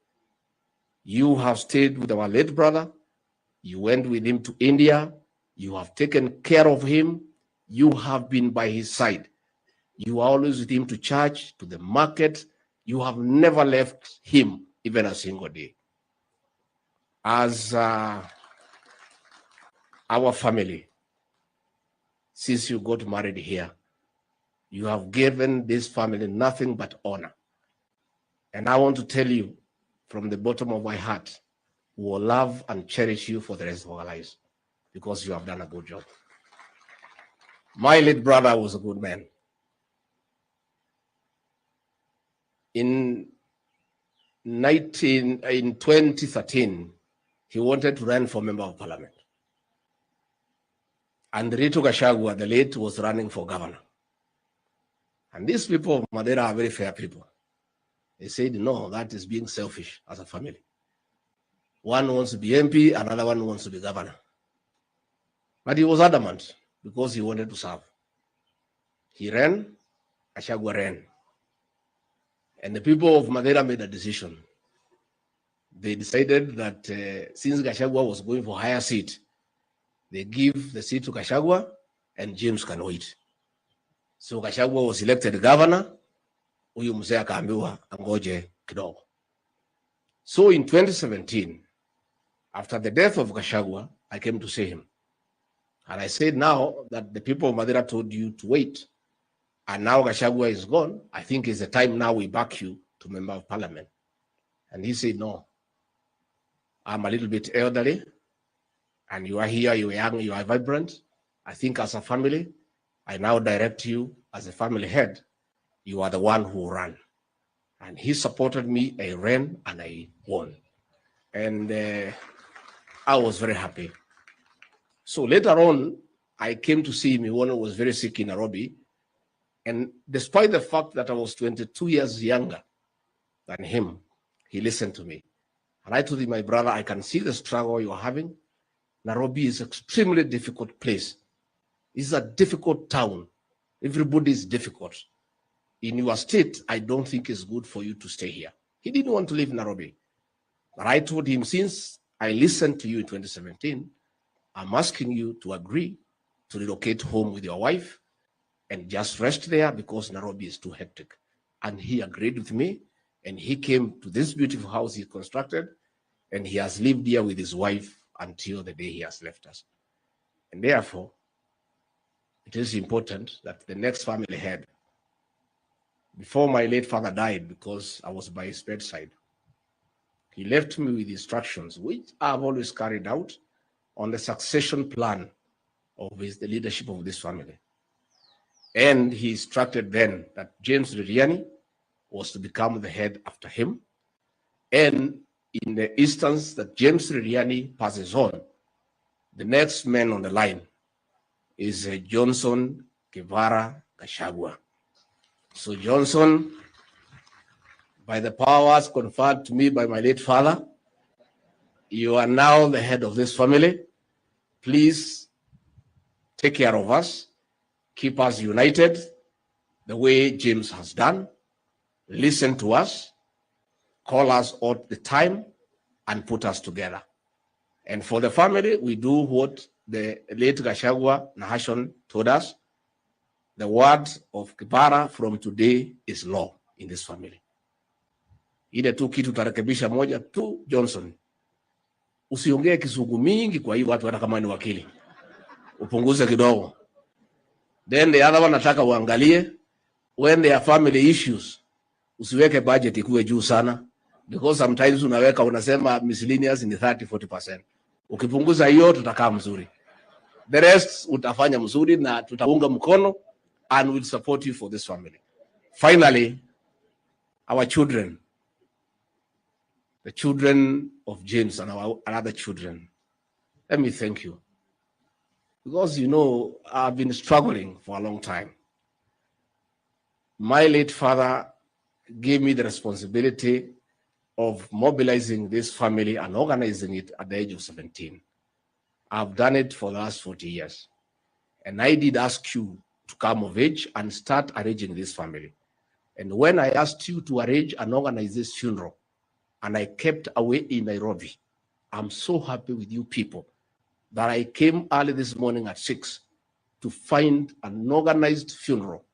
You have stayed with our late brother. You went with him to India. You have taken care of him. You have been by his side. You are always with him to church, to the market. You have never left him even a single day. As Our family, since you got married here, you have given this family nothing but honor. And I want to tell you from the bottom of my heart, we will love and cherish you for the rest of our lives because you have done a good job. My late brother was a good man. In 2013, he wanted to run for member of parliament. And Rito Gachagua, the late, was running for governor. And these people of Mathira are very fair people. They said, no, that is being selfish as a family. One wants to be MP, another one wants to be governor. But he was adamant because he wanted to serve. He ran, Gachagua ran. And the people of Mathira made a decision. They decided that since Gachagua was going for higher seat, they give the seat to Gachagua and James can wait. So Gachagua was elected governor. Huyu mzee akaambiwa angoje kidogo. So in 2017, after the death of Gachagua, I came to see him. And I said, now that the people of Mathira told you to wait, and now Gachagua is gone, I think it's the time now we back you to member of parliament. And he said, no, I'm a little bit elderly, and you are here, you are young, you are vibrant. I think as a family, I now direct you as a family head. You are the one who ran. And he supported me. I ran and I won. And I was very happy. So later on, I came to see him when he was very sick in Nairobi. And despite the fact that I was 22 years younger than him, he listened to me. And I told him, my brother, I can see the struggle you're having. Nairobi is an extremely difficult place. It's a difficult town. Everybody is difficult. In your state, I don't think it's good for you to stay here. He didn't want to leave Nairobi. But I told him, since I listened to you in 2017, I'm asking you to agree to relocate home with your wife and just rest there because Nairobi is too hectic. And he agreed with me, and he came to this beautiful house he constructed, and he has lived here with his wife until the day he has left us. And therefore, it is important that the next family head, before my late father died, because I was by his bedside, he left me with instructions, which I've always carried out on the succession plan of the leadership of this family. And he instructed then that James Reriani was to become the head after him. And in the instance that James Reriani passes on, the next man on the line is Johnson Kivara Gachagua. So Johnson, by the powers conferred to me by my late father, you are now the head of this family. Please take care of us, keep us united the way James has done. Listen to us, call us all the time, and put us together. And for the family, we do what the late Gachagua Nahashon told us. The word of Kibara from today is law in this family. Ile tu kitu tutarekebisha moja tu, Johnson. Usiongee kizungu mingi kwa hiyo watu hata kama ni wakili. Upunguze kidogo. Then the other one nataka uangalie when there are family issues, usiweke budget ikuwe juu sana because sometimes unaweka unasema miscellaneous ni 30 40%. Ukipunguza hiyo tutakaa mzuri. The rest utafanya mzuri na tutaunga mkono and will support you for this family. Finally, our children, the children of James and our and other children, let me thank you. Because, you know, I've been struggling for a long time. My late father gave me the responsibility of mobilizing this family and organizing it at the age of 17. I've done it for the last 40 years. And I did ask you to come of age and start arranging this family. And when I asked you to arrange and organize this funeral, and I kept away in Nairobi, I'm so happy with you people that I came early this morning at 6 to find an organized funeral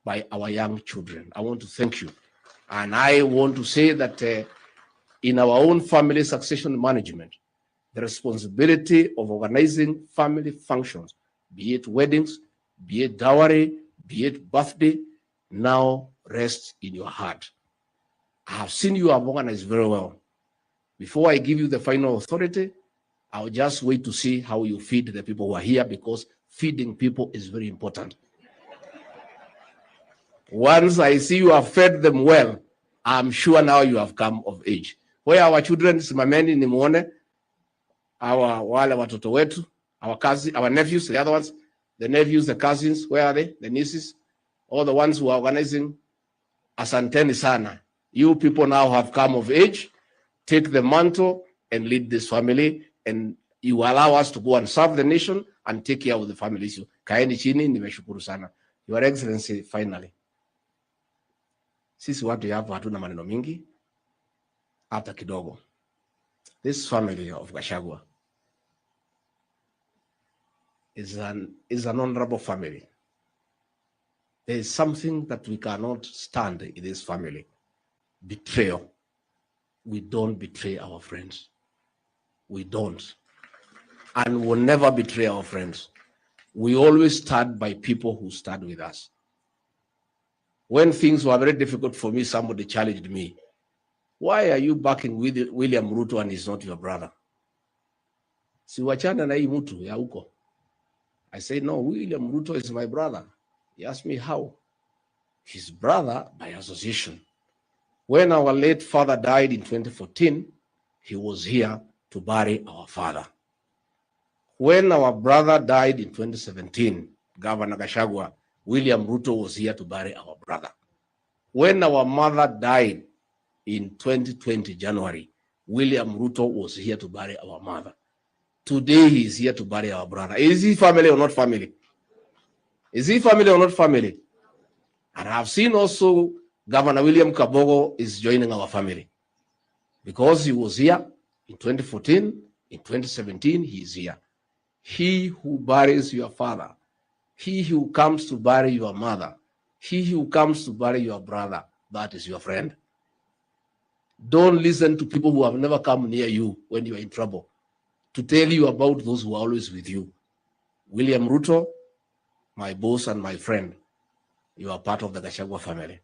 by our young children. I want to thank you. And I want to say that in our own family succession management, The responsibility of organizing family functions, be it weddings, be it dowry, be it birthday, now rests in your heart. I have seen you have organized very well. Before I give you the final authority, I'll just wait to see how you feed the people who are here, because feeding people is very important. Once I see you have fed them well, I'm sure now you have come of age. Where our children, simameni nimuone, our wale watoto wetu, our cousins, our nephews, the other ones, the nephews, the cousins, where are they? The nieces, all the ones who are organizing. Asanteni sana. You people now have come of age. Take the mantle and lead this family, and you allow us to go and serve the nation and take care of the family issue. Kaeni chini, nimeshukuru sana. Your Excellency, finally. Sisi watu hapa hatuna maneno mingi hata kidogo. This family of Gachagua is an honorable family. There is something that we cannot stand in this family. Betrayal. We don't betray our friends. We don't. And will never betray our friends. We always stand by people who stand with us. When things were very difficult for me, somebody challenged me. Why are you backing with William Ruto and he's not your brother? Si wachana na hii mtu ya huko. I say, no, William Ruto is my brother. He asked me how. His brother by association. When our late father died in 2014, he was here to bury our father. When our brother died in 2017, Governor Gachagua, William Ruto was here to bury our brother. When our mother died in 2020 January, William Ruto was here to bury our mother. Today he is here to bury our brother. Is he family or not family? Is he family or not family? And I've seen also Governor William Kabogo is joining our family because he was here in 2014, in 2017, he is here. He who buries your father, he who comes to bury your mother, he who comes to bury your brother, that is your friend. Don't listen to people who have never come near you when you are in trouble to tell you about those who are always with you. William Ruto, my boss and my friend, you are part of the Gachagua family.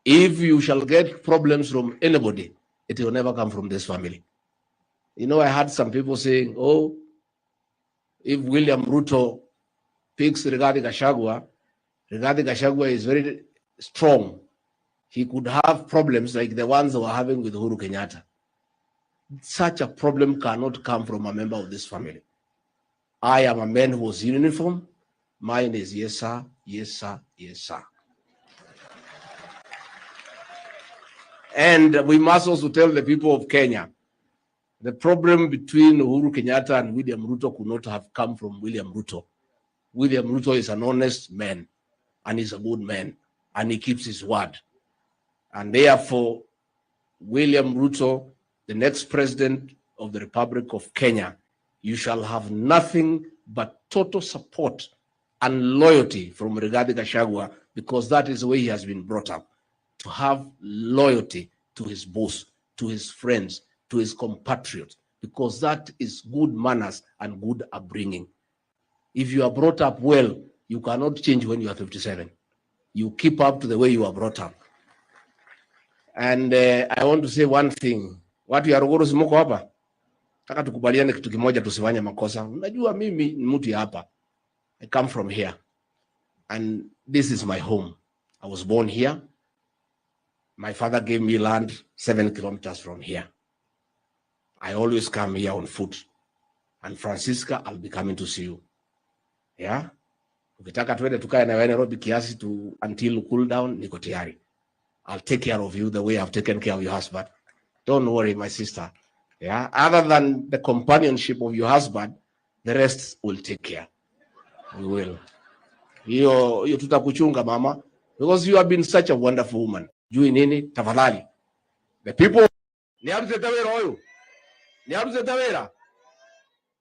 If you shall get problems from anybody, it will never come from this family. You know, I had some people saying, oh, if William Ruto picks Rigathi Gachagua, Rigathi Gachagua is very strong. He could have problems like the ones they were having with Uhuru Kenyatta. Such a problem cannot come from a member of this family. I am a man who was in uniform. Mine is yes, sir, yes, sir, yes, sir. And we must also tell the people of Kenya, the problem between Uhuru Kenyatta and William Ruto could not have come from William Ruto. William Ruto is an honest man and he's a good man and he keeps his word. And therefore, William Ruto, the next president of the Republic of Kenya, you shall have nothing but total support and loyalty from Rigathi Gachagua, because that is the way he has been brought up, to have loyalty to his boss, to his friends, to his compatriots, because that is good manners and good upbringing. If you are brought up well, you cannot change when you are 57. You keep up to the way you are brought up. And I want to say one thing. Watu ya Ruguru si mko hapa? Nataka tukubaliane kitu kimoja, tusifanye makosa. Unajua mimi ni mtu ya hapa. I come from here. And this is my home. I was born here. My father gave me land 7 kilometers from here. I always come here on foot. And Francisca, I'll be coming to see you. Yeah? Ukitaka tuende tukae na wewe Nairobi kiasi to until you cool down, niko tayari. I'll take care of you the way I've taken care of your husband. Don't worry, my sister. Yeah. Other than the companionship of your husband, the rest will take care. We will. Hiyo hiyo tutakuchunga mama, because you have been such a wonderful woman. Jui nini? Tafadhali. The people ni arutĩte wĩra ũyũ, nĩ arutĩte wĩra,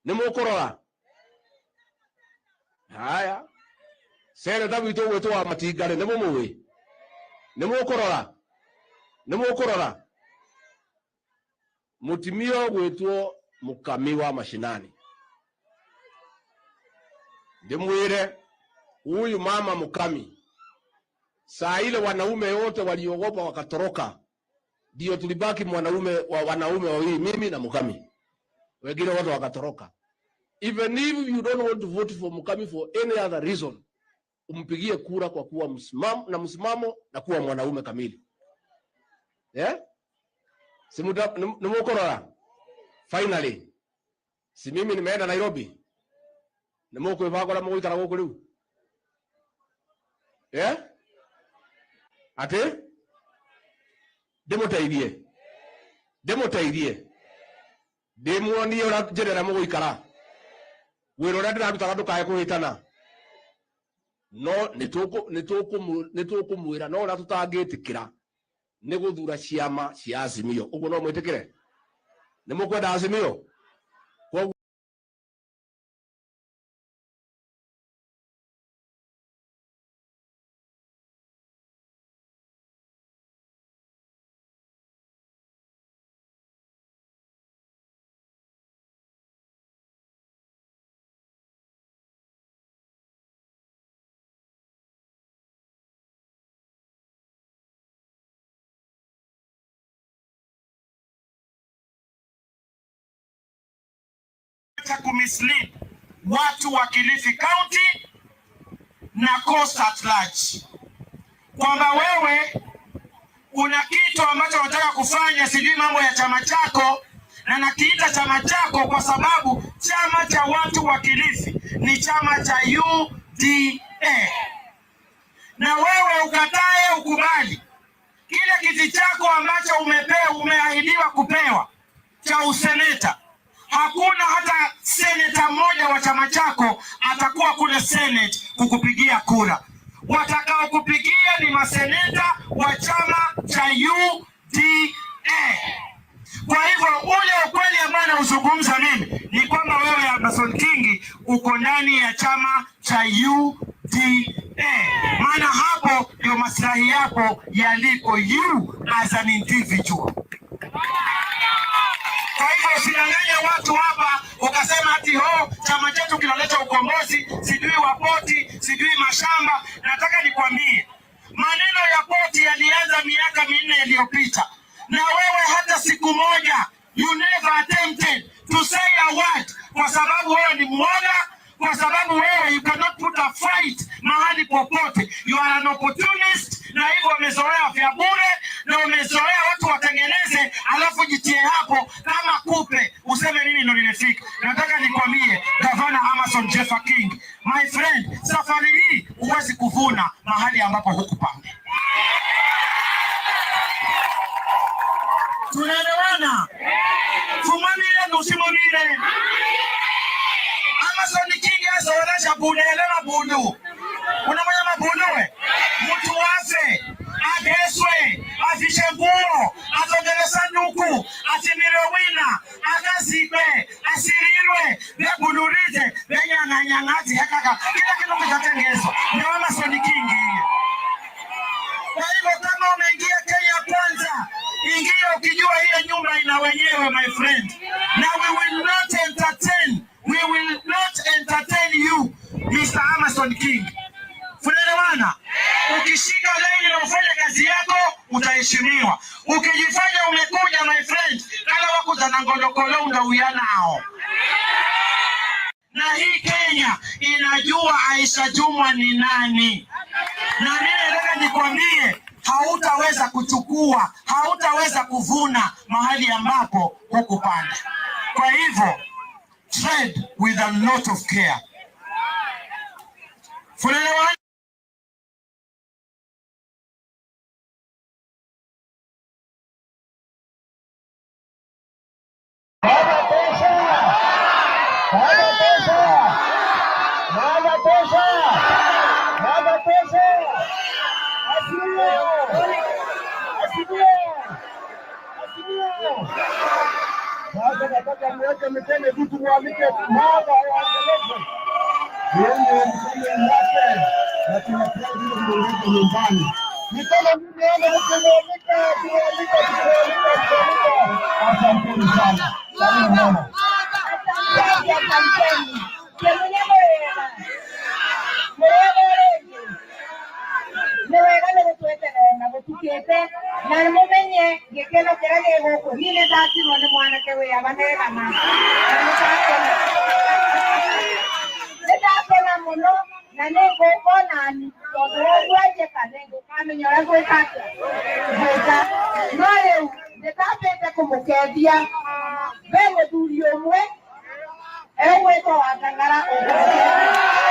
nĩ mũkũrora haya seneta witũ gwĩtwo wa Matinga rĩ, nĩ mũmũĩ, nĩ mũkũrora, nĩ mũkũrora mũtimia ũgwĩtwo Mukamiwa mashinani. Ndimwire huyu mama Mukami, saa ile wanaume wote waliogopa wakatoroka, ndio tulibaki mwanaume wa wanaume wawili, mimi na Mukami, wengine wote wakatoroka. Even if you don't want to vote for Mukami for any other reason, umpigie kura kwa kuwa msimamo na msimamo na kuwa mwanaume kamili. Yeah? Simuta nimukorora. Finally, si mimi nimeenda Nairobi. Nimukwibangora muguikara guku riu. Yeah? Ati ndimuteithie. Ndimuteithie. Ndimuonie uria njira ĩrĩa mũgũikara. Wĩra ũrĩa ndĩrarutaga ndũkae kũhĩtana. No nĩtũkũmwĩra no ũrĩa tũtangĩtĩkĩra nĩ gũthura ciama cia Azimio. Ũguo no mwĩtĩkĩre? Nĩ mũkwenda Azimio? Kumislead watu wa Kilifi County na Coast at large kwamba wewe una kitu ambacho unataka kufanya, sijui mambo ya chama chako, na nakiita chama chako kwa sababu chama cha watu wa Kilifi ni chama cha UDA, na wewe ukatae ukubali kile kiti chako ambacho umeahidiwa kupewa cha useneta, hakuna hata seneta mmoja wa chama chako atakuwa kule Senate kukupigia kura. Watakao kupigia ni maseneta wa chama cha UDA. Kwa hivyo ule ukweli ambao nauzungumza mimi ni kwamba wewe Amason Kingi uko ndani ya chama cha UDA, maana hapo ndio maslahi yako yaliko, you as an individual. Kwa hivyo usidanganye watu hapa ukasema ati ho chama chetu kinaleta ukombozi, sijui wa poti, sijui mashamba. Nataka nikwambie maneno ya poti yalianza miaka 4 iliyopita, na wewe hata siku moja you never attempted to say a word, kwa sababu wewe ni muoga, kwa sababu wewe you cannot put a fight mahali popote. You are an opportunist, na hivyo umezoea vya bure na umezoea watu watengeneze, alafu jitie hapo kama kupe useme mimi ndo nimefika. Nataka nikwambie Gavana Amason Jeffa King, my friend, safari hii huwezi kuvuna mahali ambapo hukupanda. Tunaelewana? Fumamile nusimamile. Amason King azoresha buneelewa bunu. Unamanya mabunu we? Mtu wafe, ageswe, afishe nguo, atongele sanduku, atimire wina, akazikwe, asirirwe, bebulurize, benyang'anyang'azi hekaka. Kila kitu kitatengezwa. Ndio Amason King. Kwa hivyo kama umeingia Kenya Kwanza, ingia ukijua hiyo nyumba ina wenyewe, my friend. Na we will not entertain, we will not entertain you, Mr. Amason King. Tunaelewana? Ukishika laini na ufanye kazi yako utaheshimiwa. Ukijifanya umekuja, my friend, kala wako na ngolokolo unauyanao. Na hii Kenya inajua Aisha Jumwa ni nani. Na mimi nataka nikwambie, hautaweza kuchukua, hautaweza kuvuna mahali ambapo hukupanda. Kwa hivyo tread with a lot of care. Tunaelewana? Sasa nataka muweke mikono juu, tumwalike mama waendeleze yeye mkono wake na tunafurahi vile nyumbani. Mikono juu, nione mkimwalika, tumwalika, tumwalika, tumwalika. Asanteni sana. Karibu mama. Na nĩ mũmenye gĩkeno kĩrĩa gĩ gũkũ. Niĩ nĩ ndatirwo nĩ mwanake wĩ aba negana. Nĩ ndakena mũno na nĩ ngũka onani tondũ ũguo njĩka nĩ ngũkamenya ũrĩa ngwĩka atĩa ngwĩka. No rĩu nĩ ndambĩte kũmũkethia be mũthuri ũmwe egwĩtwo Wakang'ara ũkũmũkethia.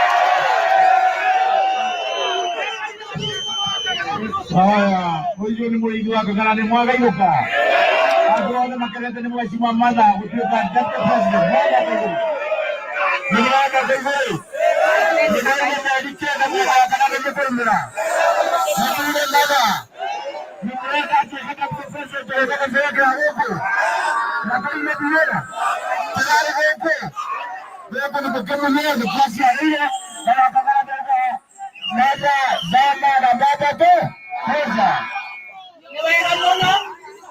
Haya, huyu ni mũrĩithi wa Kang'ara nĩ mwagairũka. Andũ othe makenete nĩ mheshimiwa Martha gũtuĩka deputy president. Mwagairũka. Nĩ mwagairũka. Nĩ mweri kenda mwaka wa kana nĩ mũkũrũmĩra. Nĩ Martha. Nĩ mũreka atuĩke deputy president tũgĩka gũkũ. Na kũrĩ wĩra. Tũrarĩ gũkũ. Gũkũ nĩ gũkĩmũnyia nĩ twaciarĩire na Wakang'ara Mama, mama na baba tu. Pesa. Nĩ wega mũno.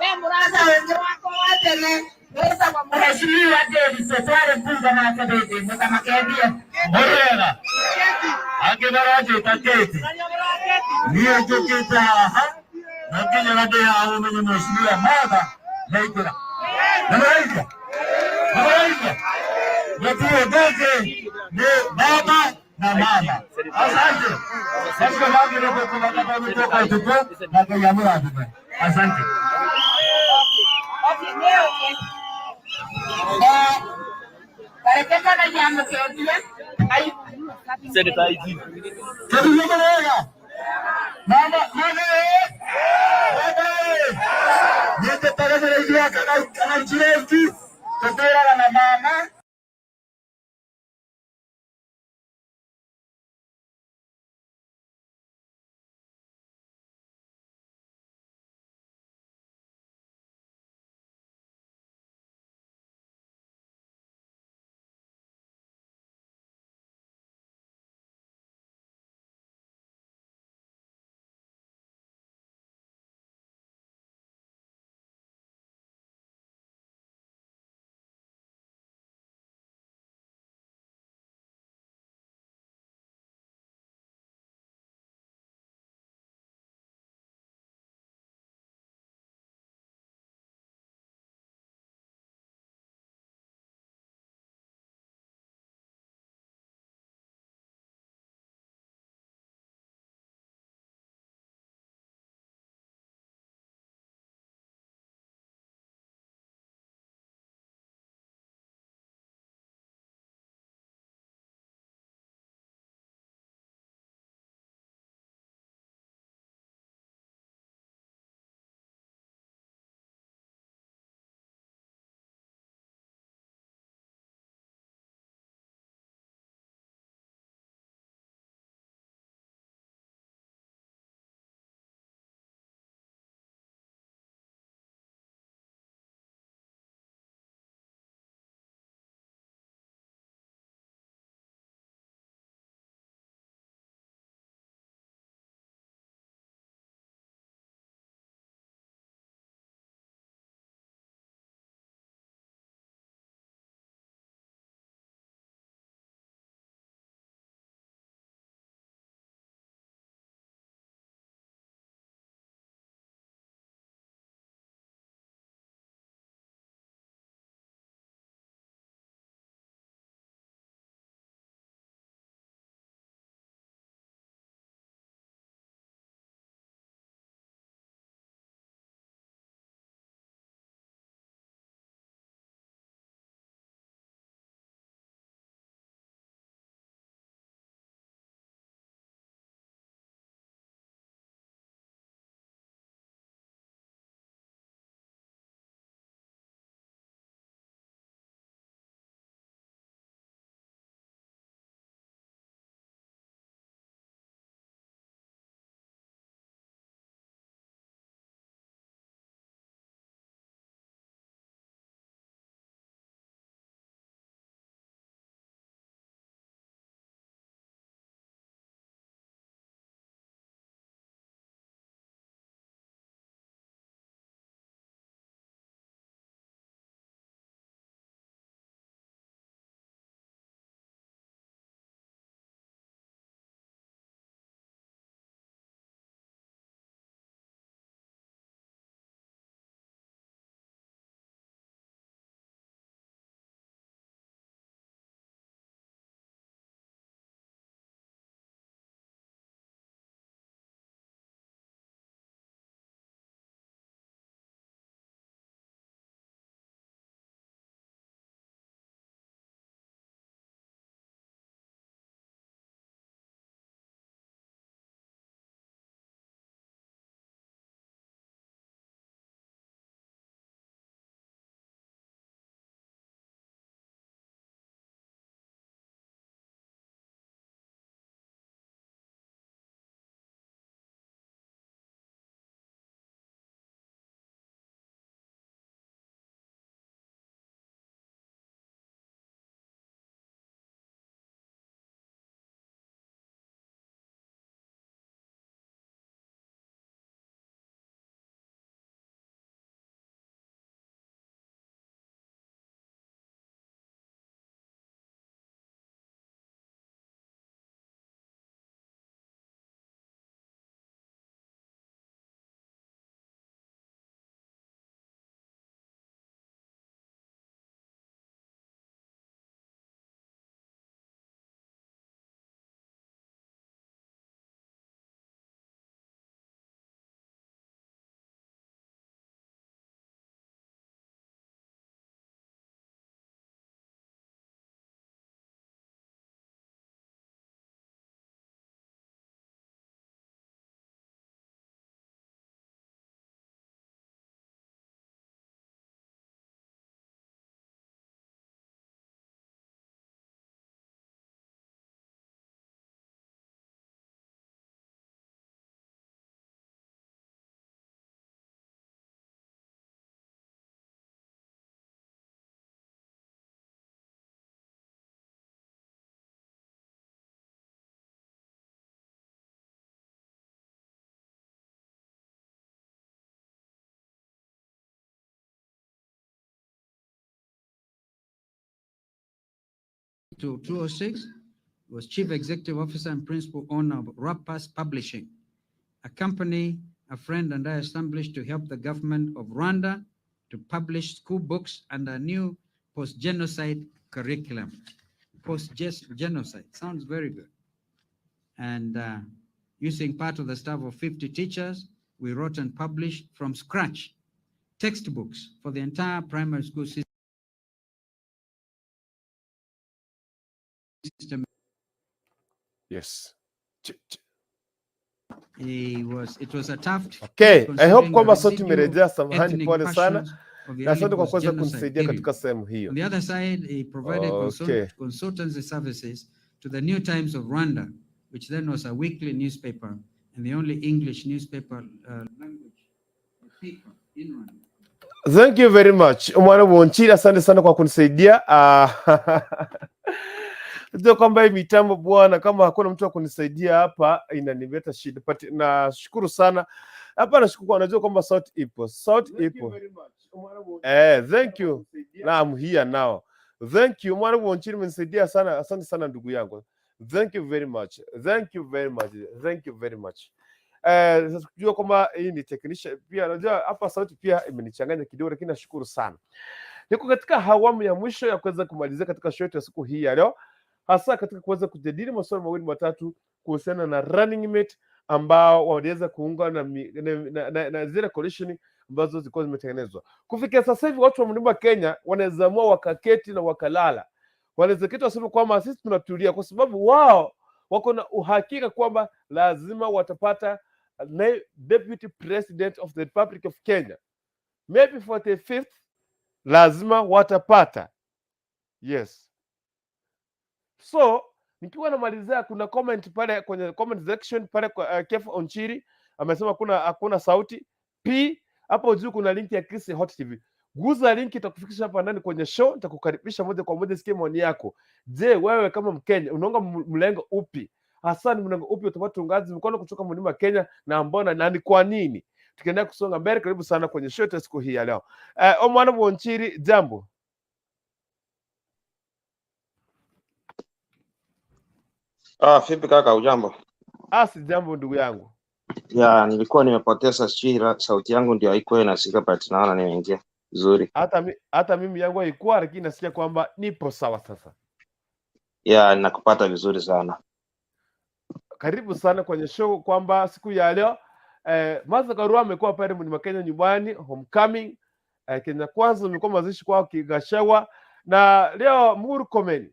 We mũrata ũngĩ wakwa wa tene wĩtagwo Mheshimiwa Davis twari kuga nake ndĩndĩ mũkamakethie. Wega. Angĩ maranjĩta Kate. Niĩ njũkĩte haha na nginya ndĩ haha ũmenye Mheshimiwa Martha nĩaingĩra. Nĩ mũraigua? Nĩ mũraigua? Gũtirĩ ũndũ ũngĩ nĩ baba na mama. Asante. Sasa wangu ndio kuna kama mtoka utuko na kayamura atupe. Asante. Okay, nĩ okay. Kareke kana nyamũkethie. Senator IG. Tulizo wega. Mama, mama eh. Baba eh. Niende tarajia ile kana kana chirefu. Tutera na mama. to 2006, was Chief Executive Officer and Principal Owner of Rapas Publishing, a company a friend and I established to help the government of Rwanda to publish school books and a new post-genocide curriculum. Post-genocide, sounds very good. And using part of the staff of 50 teachers, we wrote and published from scratch textbooks for the entire primary school system. Yes. It was a tough Okay, I hope considering the kwamba sauti residual imerejea. Samahani, ethnic pole sana passions of the na early asante kwa kuweza post-genocide kunisaidia period. katika sehemu hiyo. On the other side, he provided consultancy services to the New Times of Rwanda, which then was a weekly newspaper and the only English newspaper language paper in Rwanda. Thank you very much Mwana Wonchiri, asante sana kwa kunisaidia. Ah, Najua kwamba hii mitambo bwana, kama hakuna mtu wa kunisaidia hapa inanileta shida. But nashukuru sana hapa, nashukuru kwa najua kwamba sauti ipo, sauti ipo. Thank you. Na I'm here now. Thank you Mwana Wonchiri, umenisaidia sana, asante sana ndugu yangu. Thank you very much. Thank you very much. Thank you very much. Sasa kujua kwamba hii ni technician pia, najua hapa sauti pia imenichanganya kidogo, lakini nashukuru sana. Niko katika awamu ya mwisho ya kuweza kumalizia katika show yetu ya siku hii ya leo, hasa katika kuweza kujadili maswali mawili matatu kuhusiana na running mate ambao waliweza kuunga na zile coalition ambazo zilikuwa zimetengenezwa. Kufikia sasa hivi watu wa mlima Kenya wanaweza amua wakaketi na wakalala, wanaweza keti waseme kwamba sisi tunatulia, kwa sababu wao wako na uhakika kwamba lazima watapata deputy president of the Republic of Kenya, maybe 45th lazima watapata. Yes. So nikiwa namalizia, kuna comment pale kwenye comment section pale kwa Kefa Onchiri amesema kuna hakuna sauti. P hapo juu kuna link ya Kisii Hot TV. Guza link itakufikisha hapa ndani kwenye show, nitakukaribisha moja kwa moja, sikie maoni yako. Je, wewe kama Mkenya unaunga mlengo upi? Hasa ni mlengo upi utapata uungaji mkono kutoka mlima Kenya na mbona na ni kwa nini? Tukiendelea kusonga mbele, karibu sana kwenye show yetu ya siku hii ya leo. Omwana Wonchiri, jambo. Ah, vipi kaka, ujambo? Asi jambo ndugu yangu. Ya, nilikuwa nimepoteza sijui sauti yangu ndio haikuwa inasikika but naona nimeingia vizuri. Hata mimi yangu haikuwa, lakini nasikia kwamba nipo sawa sasa. Ya, nakupata vizuri sana. Karibu sana kwenye show kwamba siku ya leo Martha Karua amekuwa pale Mlima Kenya nyumbani homecoming. Kenya Kwanza imekuwa mazishi kwao Kigashawa, na leo Murkomen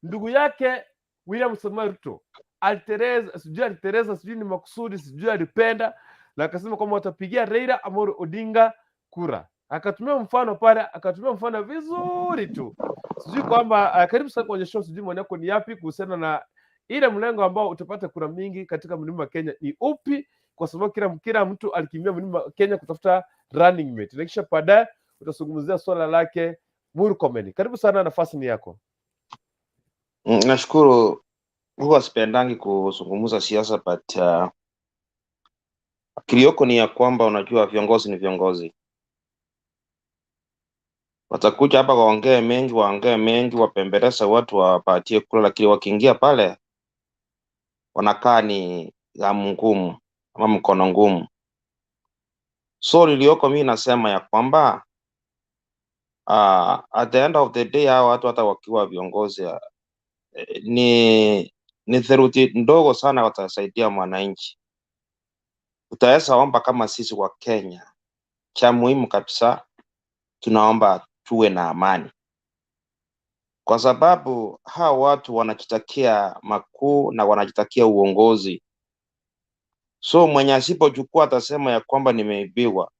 ndugu yake William Samoei Ruto alitereza, sijui alitereza, sijui ni makusudi, sijui alipenda, na akasema kwamba watapigia Raila Amolo Odinga kura. Akatumia mfano pale, akatumia mfano vizuri tu, sijui kwamba karibu sana kwenye show, sijui maoni yako ni yapi kuhusiana na ile mlengo ambao utapata kura mingi katika mlima wa Kenya ni upi? Kwa sababu kila mtu alikimbia mlima wa Kenya kutafuta running mate, na kisha baadaye utazungumzia swala lake Murkomen. Karibu sana, nafasi ni yako. Nashukuru. Huwa sipendangi kuzungumza siasa but kiliyoko ni ya kwamba unajua viongozi ni viongozi. Watakuja hapa waongee mengi, wapembeleza watu wapatie kura, lakini wakiingia pale wanakaa ni ghamu ngumu ama mkono ngumu. So liliyoko mi nasema ya kwamba at the end of the day hawa watu hata wakiwa viongozi ni theluthi ndogo sana watasaidia mwananchi. Utaweza omba kama sisi wa Kenya, cha muhimu kabisa tunaomba tuwe na amani, kwa sababu hawa watu wanajitakia makuu na wanajitakia uongozi. So mwenye asipochukua atasema ya kwamba nimeibiwa,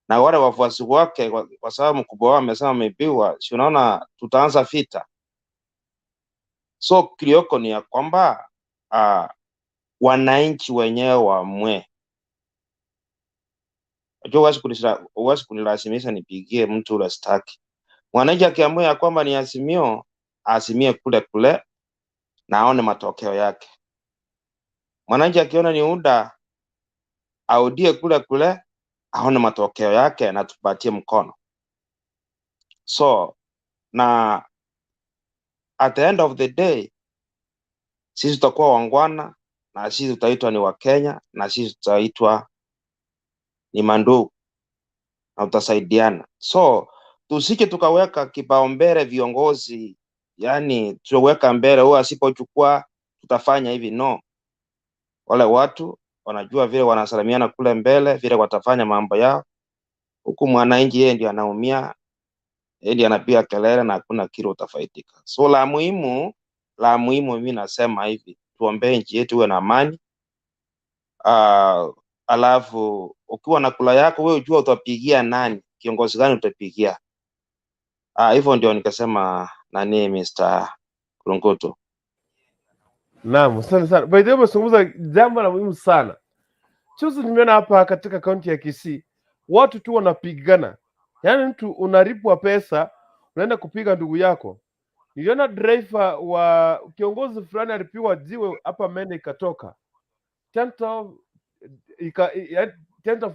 na wale wafuasi wake kwa sababu mkubwa wao amesema ameibiwa, si unaona tutaanza vita. So kilioko ni ya kwamba wananchi wenyewe waamue. Unajua huwezi kunilazimisha nipigie mtu ule sitaki. Mwananchi akiamua ya kwamba ni Azimio, azimie kule kule na aone matokeo yake. Mwananchi akiona ni UDA, audie kule kule aone matokeo yake na tupatie mkono. So na At the end of the day sisi tutakuwa waungwana na sisi tutaitwa ni Wakenya na sisi tutaitwa ni mandugu na tutasaidiana. So tusije tukaweka kipaumbele viongozi, yani tuweka mbele huyo asipochukua tutafanya hivi. No, wale watu wanajua vile wanasalimiana kule mbele, vile watafanya mambo yao, huku mwananchi yeye ndio anaumia, yeye ndiye anapiga kelele na hakuna kile utafaidika. So la muhimu mimi nasema hivi, tuombee nchi yetu iwe na amani. Alafu ukiwa na kura yako wewe ujua utapigia nani, kiongozi gani utapigia. Hivyo ndio nikasema nani, Mr. Kurungutu. Naam, asante sana. By the way, umezungumza jambo la muhimu sana. Juzi nimeona hapa katika kaunti ya Kisii watu tu wanapigana, yaani mtu unalipwa pesa unaenda kupiga ndugu yako. Niliona driver wa kiongozi fulani alipigwa jiwe hapa, meno ikatoka, tent ika, ya- tent of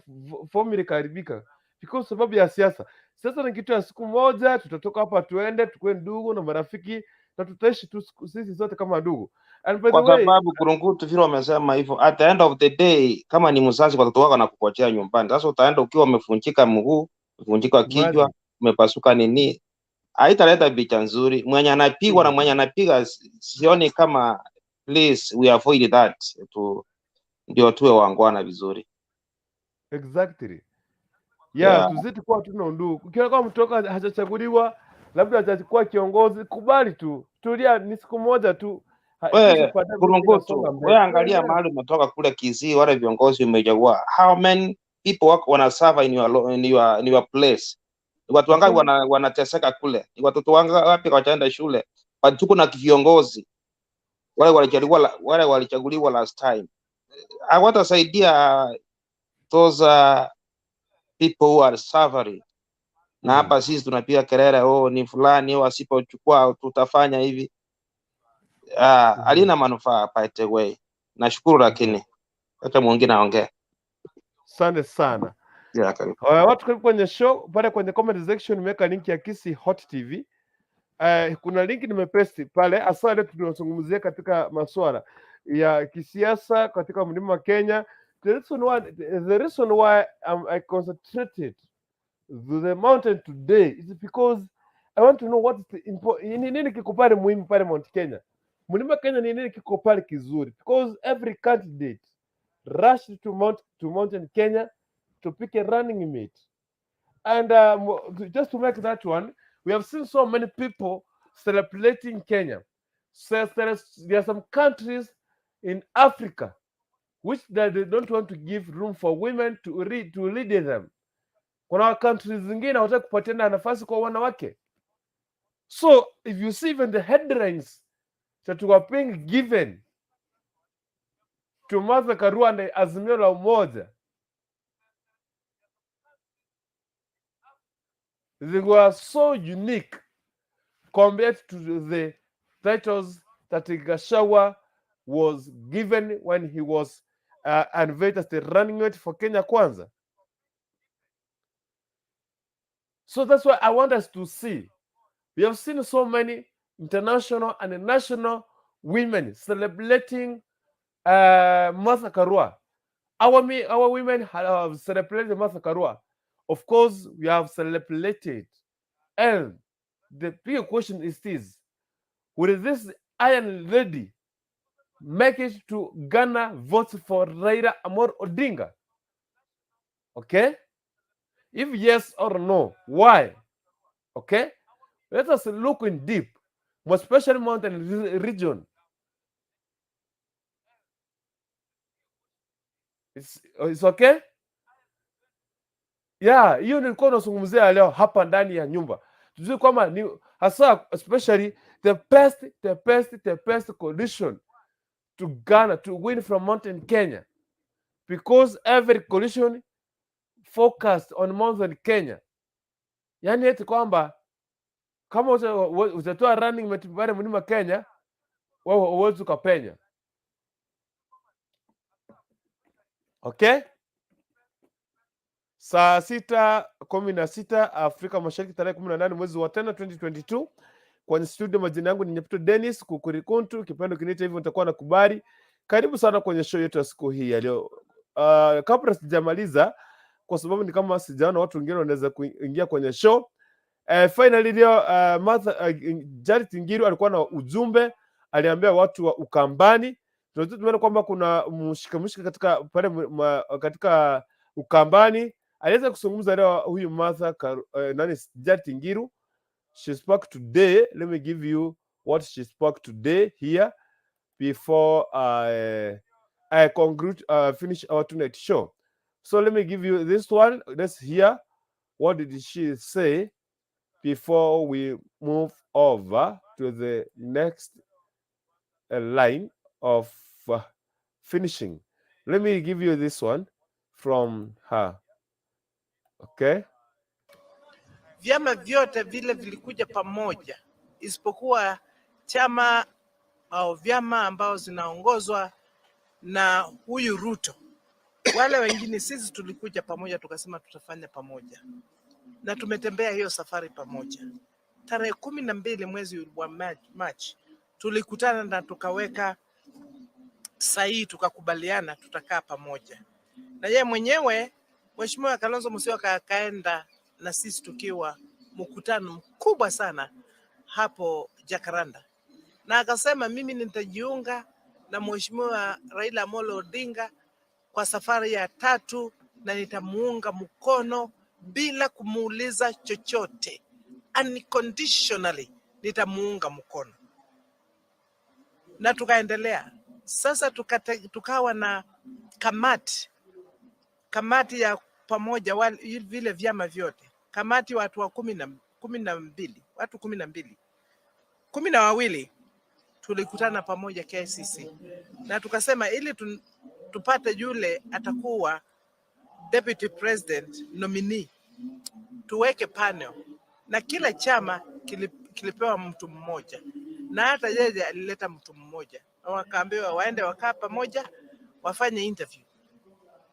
family ikaharibika because sababu ya siasa. Siasa ni kitu ya siku moja, tutatoka hapa tuende tukue ndugu na marafiki na tutaishi tu sisi sote kama ndugu. And by the Kwa way, sababu Kurungutu, vile wamesema hivyo, at the end of the day, kama ni mzazi, watoto wako wanakungojea nyumbani. Sasa utaenda ukiwa umevunjika mguu, umevunjika kichwa, imagine umepasuka nini, haitaleta picha nzuri. Mwenye anapigwa na mwenye anapiga, sioni kama, please we avoid that tu, ndio tuwe waungwana vizuri. Exactly. Yeah, tuzidi kuwa tuna undugu. Ukiona kama mtu wako hajachaguliwa, labda hajakuwa kiongozi, kubali tu, tulia, ni siku moja tu. Kisha We baadaye vitu Kurungutu, vinasonga we mbele. angalia mahali umetoka kule Kisii, wale viongozi umechagua, how many people wako wana suffer in your, lo- in your, in your place? Ni watu wangapi Hakuna. Wanateseka kule? Ni watoto wangapi hawajaenda shule? But tuko na viongozi wale walichaguliwa last time hawatasaidia those people who are suffering. Na hapa sisi tunapiga kelele, oh, ni fulani, oh, asipochukua tutafanya hivi. Halina manufaa, by the way. Nashukuru, lakini hata mwingine aongee. Asante sana. Yeah, karibu. Watu karibu kwenye show pale kwenye comment section nimeweka link ya Kisii Hot TV. Kuna link nimepaste pale, hasa leo tunazungumzia katika masuala ya kisiasa katika mlima wa Kenya. The reason why I concentrated to the mountain today is because I want to know what is the ni nini kiko pale muhimu pale Mount Kenya. Mlima Kenya ni nini kiko pale kizuri? Because every candidate rushed to Mountain Kenya to pick a running mate. And just to make that one, we have seen so many people celebrating Kenya. So there are some countries in Africa which that they don't want to give room for women to lead them. Kuna countries zingine hawataki kupatiana nafasi kwa wanawake. So if you see even the headlines that were being given to Martha Karua and Azimio la Umoja, they were so unique compared to the titles that Gachagua was given when he was unveiled as the running mate for Kenya Kwanza. So that's why I want us to see. We have seen so many international and national women celebrating Martha Karua. Our women have celebrated Martha Karua. Of course, we have celebrated. And the bigger question is this: will this Iron Lady make it to garner votes for Raila Amolo Odinga? Okay? If yes or no, why? Okay? Let us look in deep, more especially mountain region. It's okay? Yeah, hiyo nilikuwa nazungumzia leo hapa ndani ya nyumba. Tujue kwamba ni hasa especially the best coalition to garner to win from Mountain Kenya, because every coalition focused on Mountain Kenya. Yani eti kwamba kama utatoa running mate pale mlima Kenya, wewe huwezi ukapenya. Okay? Saa 6:16 Afrika Mashariki, tarehe 18 mwezi wa 5 2022. Kwenye studio majina yangu ni Nyaputo Dennis Kukurikuntu, kipendo kiniita hivyo nitakuwa nakubali. Karibu sana kwenye show yetu ya siku hii ya leo. Kabla sijamaliza, kwa sababu ni kama sijaona watu wengine wanaweza kuingia kwenye show. Finally leo Martha, Charity Ngilu alikuwa na ujumbe, aliambia watu wa Ukambani. Tunajua tumeona kwamba kuna mshika katika pale katika Ukambani. Aliweza kuzungumza leo huyu Martha nani Charity Ngilu. She spoke today. Let me give you what she spoke today here before I conclude, finish our tonight show. So let me give you this one. Let's hear what did she say before we move over to the next line of finishing. Let me give you this one from her. Okay. Vyama vyote vile vilikuja pamoja isipokuwa chama au vyama ambao zinaongozwa na huyu Ruto. Wale wengine sisi tulikuja pamoja tukasema tutafanya pamoja, na tumetembea hiyo safari pamoja. Tarehe 12 mwezi wa March tulikutana na tukaweka sahihi, tukakubaliana tutakaa pamoja, na yeye mwenyewe Mheshimiwa Kalonzo Musyoka akaenda na sisi tukiwa mkutano mkubwa sana hapo Jacaranda, na akasema mimi nitajiunga na Mheshimiwa Raila Amolo Odinga kwa safari ya tatu na nitamuunga mkono bila kumuuliza chochote, unconditionally nitamuunga mkono, na tukaendelea. Sasa tukawa na kamati ya pamoja vile vyama vyote, kamati watu wa 12, watu 12, 12 tulikutana pamoja KICC na tukasema ili tupate yule atakuwa deputy president nominee, tuweke panel na kila chama kilipewa mtu mmoja, na hata yeye alileta mtu mmoja, na wakaambiwa waende wakaa pamoja wafanye interview,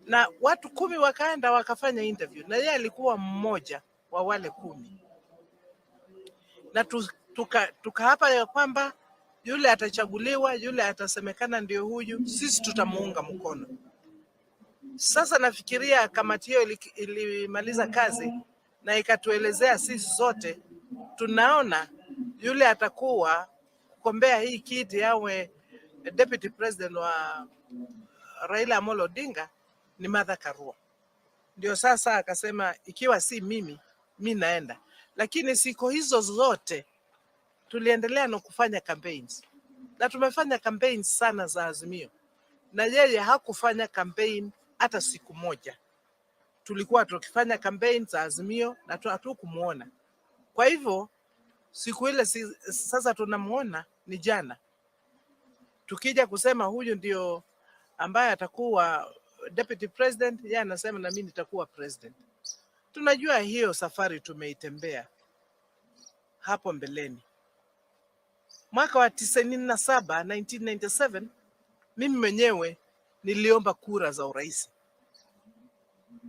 na watu 10 wakaenda wakafanya interview, na yeye alikuwa mmoja wa wale 10, na tukaapa ya kwamba yule atachaguliwa, yule atasemekana ndio huyu, sisi tutamuunga mkono. Sasa nafikiria kamati hiyo ilimaliza kazi na ikatuelezea sisi sote tunaona yule atakuwa kugombea hii kiti awe deputy president wa Raila Amolo Odinga ni Martha Karua. Ndio sasa akasema ikiwa si mimi, mi naenda. Lakini siku hizo zote tuliendelea na kufanya campaigns, na tumefanya campaigns sana za Azimio, na yeye hakufanya campaign hata siku moja. Tulikuwa tukifanya campaign za Azimio na hatukumuona. Kwa hivyo siku ile sasa tunamuona ni jana. Tukija kusema huyu ndio ambaye atakuwa deputy president, yeye anasema na mimi nitakuwa president. Tunajua hiyo safari tumeitembea hapo mbeleni. Mwaka wa 97, 1997, mimi mwenyewe niliomba kura za urais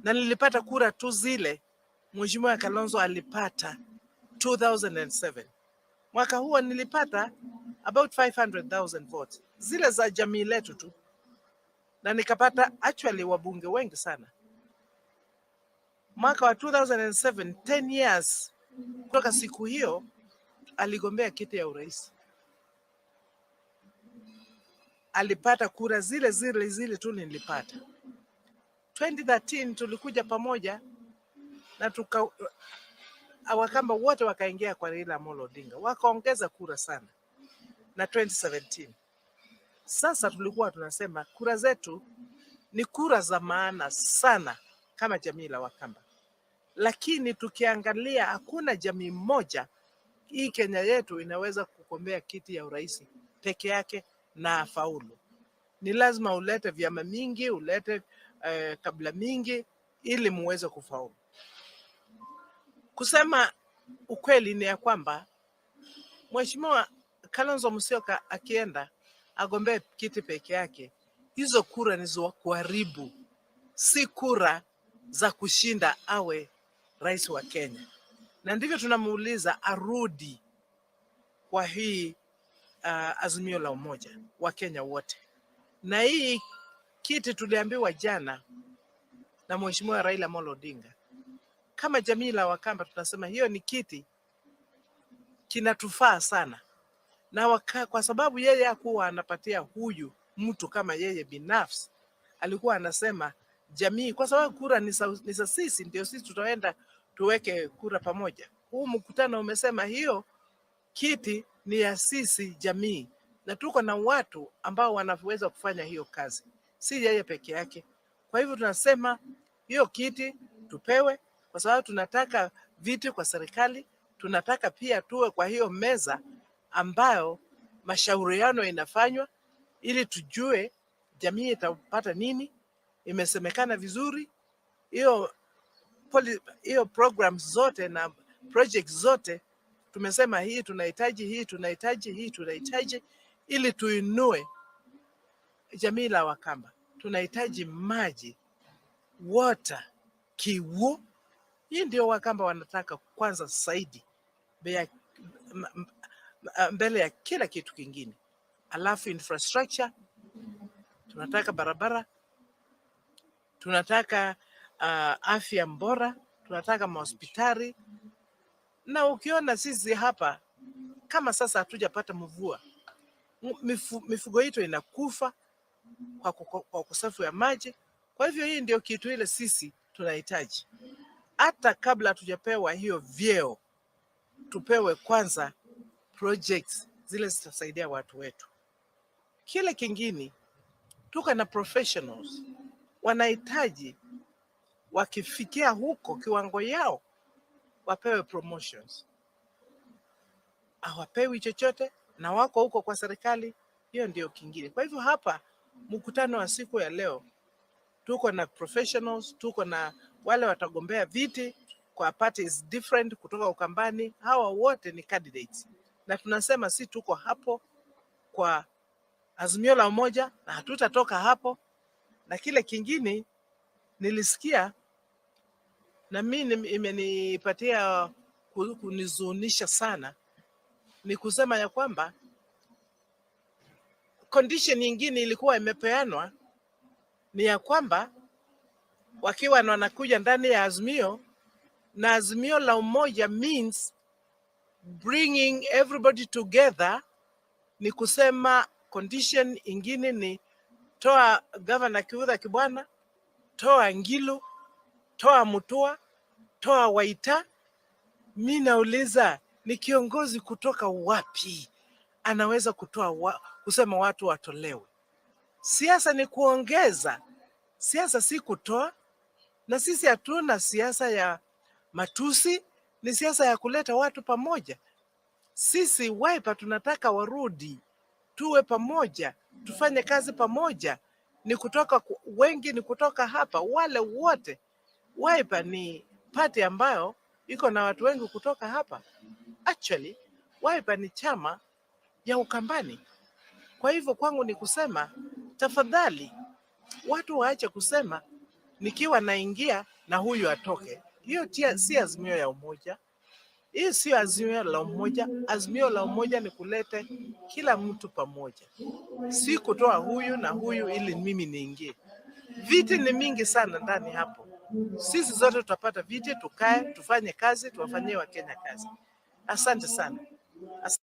na nilipata kura tu zile Mheshimiwa Kalonzo alipata 2007. Mwaka huo nilipata about 500,000 votes zile za jamii letu tu, na nikapata actually wabunge wengi sana. Mwaka wa 2007, 10 years kutoka siku hiyo, aligombea kiti ya urais, alipata kura zile zile zile tu nilipata. 2013 tulikuja pamoja na Wakamba wote wakaingia kwa Raila Amolo Odinga, wakaongeza kura sana. Na 2017 sasa tulikuwa tunasema kura zetu ni kura za maana sana kama jamii la Wakamba, lakini tukiangalia hakuna jamii moja hii Kenya yetu inaweza kugombea kiti ya urais peke yake na afaulu. Ni lazima ulete vyama mingi, ulete kabila mingi ili muweze kufaulu. Kusema ukweli ni ya kwamba Mheshimiwa Kalonzo Musyoka akienda agombee kiti peke yake, hizo kura ni za kuharibu, si kura za kushinda awe rais wa Kenya. Na ndivyo tunamuuliza arudi. kwa hii Azimio la Umoja wa Kenya wote. Na hii kiti tuliambiwa jana na Mheshimiwa Raila Amolo Odinga, kama jamii la Wakamba tunasema hiyo ni kiti kinatufaa sana na kwa sababu yeye hakuwa anapatia huyu mtu kama yeye binafsi, alikuwa anasema jamii, kwa sababu kura ni za sisi, ndio sisi tutaenda tuweke kura pamoja. Huu mkutano umesema hiyo kiti ni ya sisi jamii, na tuko na watu ambao wanaweza kufanya hiyo kazi, si yeye peke yake. Kwa hivyo tunasema hiyo kiti tupewe, kwa sababu tunataka viti kwa serikali, tunataka pia tuwe kwa hiyo meza ambayo mashauriano inafanywa ili tujue jamii itapata nini. Imesemekana vizuri hiyo programs zote na projects zote tumesema hii tunahitaji, hii tunahitaji, hii tunahitaji, ili tuinue jamii la Wakamba. Tunahitaji maji, water, kiwu. Hii ndio Wakamba wanataka kwanza zaidi mbele ya kila kitu kingine. Alafu infrastructure, tunataka barabara, tunataka afya bora, tunataka mahospitali. Na ukiona sisi hapa kama sasa hatujapata mvua, mifugo yetu inakufa kwa ukosefu ya maji. Kwa hivyo hii ndio kitu ile sisi tunahitaji. Hata kabla hatujapewa hiyo vyeo, tupewe kwanza projects zile zitasaidia watu wetu. Kile kingine, tuko na professionals wanahitaji wakifikia huko kiwango yao wapewe promotions, hawapewi chochote na wako huko kwa serikali. Hiyo ndio kingine. Kwa hivyo hapa mkutano wa siku ya leo tuko na professionals, tuko na wale watagombea viti kwa parties different kutoka Ukambani. Hawa wote ni candidates, na tunasema si tuko hapo kwa Azimio la Umoja na hatutatoka hapo. Na kile kingine nilisikia na mimi imenipatia kunizunisha sana ni kusema ya kwamba condition nyingine ilikuwa imepeanwa ni ya kwamba wakiwa na wanakuja ndani ya Azimio, na Azimio la Umoja means bringing everybody together, ni kusema condition ingine ni toa Governor Kivutha Kibwana, toa Ngilu, toa Mutua, toa Waita. Mi nauliza ni kiongozi kutoka wapi anaweza kutoa kusema watu watolewe? Siasa ni kuongeza, siasa si kutoa. Na sisi hatuna siasa ya matusi, ni siasa ya kuleta watu pamoja. Sisi Wiper tunataka warudi, tuwe pamoja, tufanye kazi pamoja. Ni kutoka wengi ni kutoka hapa, wale wote. Wiper ni party ambayo iko na watu wengi kutoka hapa. Actually, Wiper ni chama ya Ukambani. Kwa hivyo kwangu ni kusema tafadhali, watu waache kusema nikiwa naingia na huyu atoke. Hiyo si azimio ya umoja. Hii sio azimio la umoja. Azimio la umoja ni kulete kila mtu pamoja, si kutoa huyu na huyu ili mimi niingie. Viti ni mingi sana ndani hapo. Sisi zote tutapata viti, tukae, tufanye kazi, tuwafanyie Wakenya kazi. Asante sana. Asante.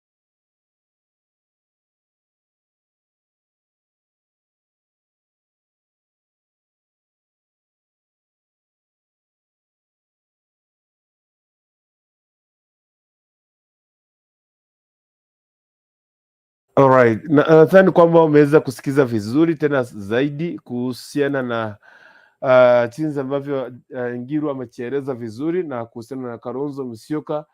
Alright. Nadhani kwamba umeweza kusikiza vizuri tena zaidi kuhusiana na jinsi ambavyo Ngiru amechieleza vizuri na kuhusiana na Kalonzo Musyoka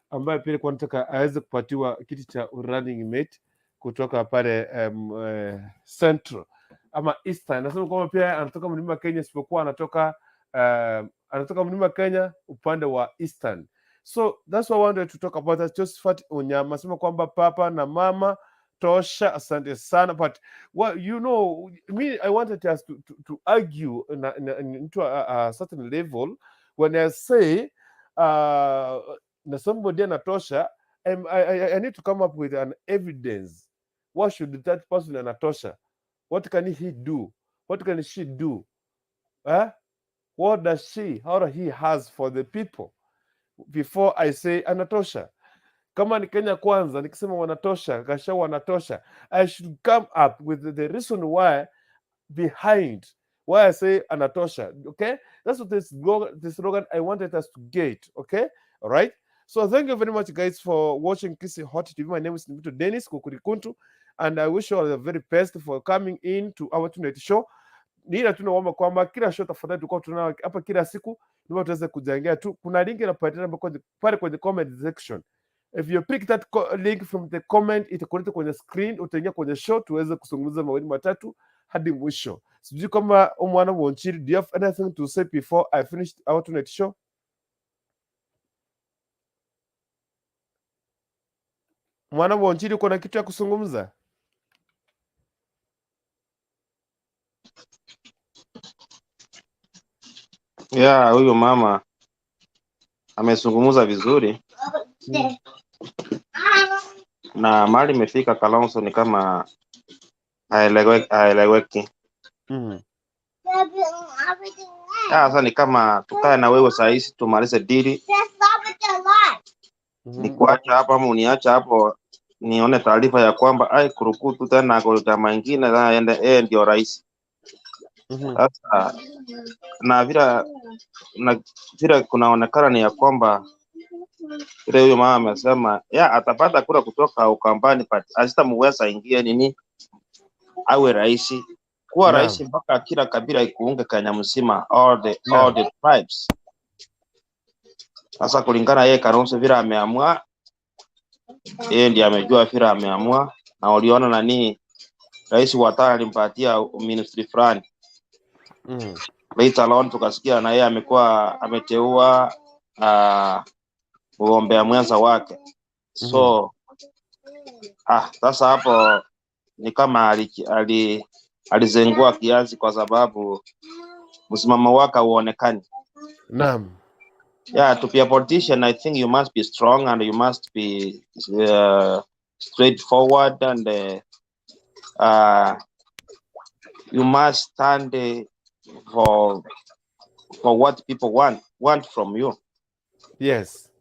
ambaye pia alikuwa anataka aweze kupatiwa kiti cha running mate kutoka pale Central ama Eastern. Nasema kwamba pia anatoka mlima Kenya, isipokuwa anatoka mlima Kenya upande wa Eastern. So that's what I wanted to talk about. That's Josephat Onyama asema kwamba papa na mama tosha, asante sana, but well, me, I wanted us to argue into a certain level when I say na somebody anatosha. I need to come up with an evidence. What should that person anatosha? What can he do? What can she do? Huh? What does she or he has for the people before I say anatosha? Kama ni Kenya Kwanza, nikisema wanatosha, Gachagua wanatosha, I should come up with the reason why behind why I say anatosha. Okay, that's what this slogan I wanted us to get. Okay, all right. So thank you very much, guys, for watching Kisii Hot TV. My name is Ndugu Dennis Kukurikuntu, and I wish you all the very best for coming in to our tonight show. Ni ila tunaomba kwamba kila show tafadhali tulikuwa tunao hapa kila siku ndio tuweze kujengea tu. Kuna link inapatikana pale kwenye comment section. If you pick that link from the comment, itakuleta kwenye screen, utaingia kwenye show tuweze kuzungumza mawili matatu hadi mwisho. Sijui kama Omwana Wonchiri, do you have anything to say before I finish our tonight show? Mwana Wonchiri, uko na kitu ya kuzungumza? Yeah, huyu mama amezungumza vizuri na mahali imefika Kalonzo ni kama haeleweki. Sasa ni kama tukae na wewe saa hizi tumalize dili, nikuacha hapa ama uniacha hapo nione taarifa ya kwamba ai kurukutu tena kwa chama ingine na aende yeye ndio rais. Sasa na vile kunaonekana ni ya kwamba vile huyo mama amesema ya atapata kura kutoka Ukambani but asitamuweza ingie nini awe rais. Kuwa rais mpaka kila kabila ikuunge Kenya mzima, all the tribes. Sasa kulingana yeye Kalonzo vile ameamua, yeye ndiye amejua vile ameamua, na uliona nani rais wa tano alimpatia ministry fulani. Later on tukasikia na yeye amekuwa ameteua mgombea mwenza wake. So sasa hapo ni kama alizengua kiasi kwa sababu msimamo wake hauonekani. Yeah, to be a politician, I think you must be strong and you must be straightforward and you must stand for what people want from you. Yes.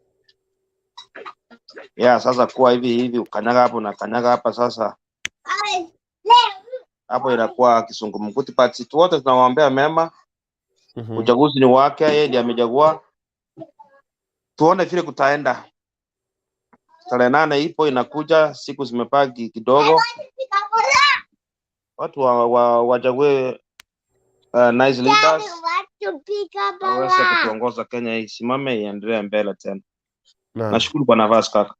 Yeah, sasa kuwa hivi hivi ukanyaga hapo na kanyaga hapa sasa hapo inakuwa kisungumkuti, but wote tunawaombea mema. Uchaguzi ni wake, yeye ndiye amechagua. Tuone vile kutaenda. Tarehe 8 ipo inakuja, siku zimebaki kidogo. Watu wachague nice leaders waweze kutuongoza Kenya isimame iendelee mbele tena. Nashukuru kwa nafasi kaka.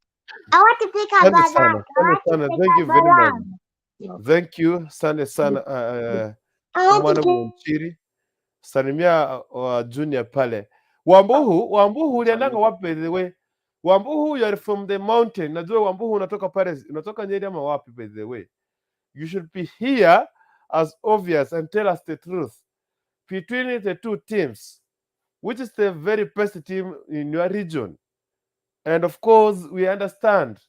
Asante sana, asante sana. Thank you very much. Thank you sana sana Mwana Wonchiri. Salimia wa junior pale. Wambuhu uliendanga wapi by the way? Wambuhu, you are from the mountain. Najua Wambuhu unatoka pale, unatoka Nyeri ama wapi by the way? You should be here as obvious and tell us the truth. Between the two teams, which is the very best team in your region? And of course, we understand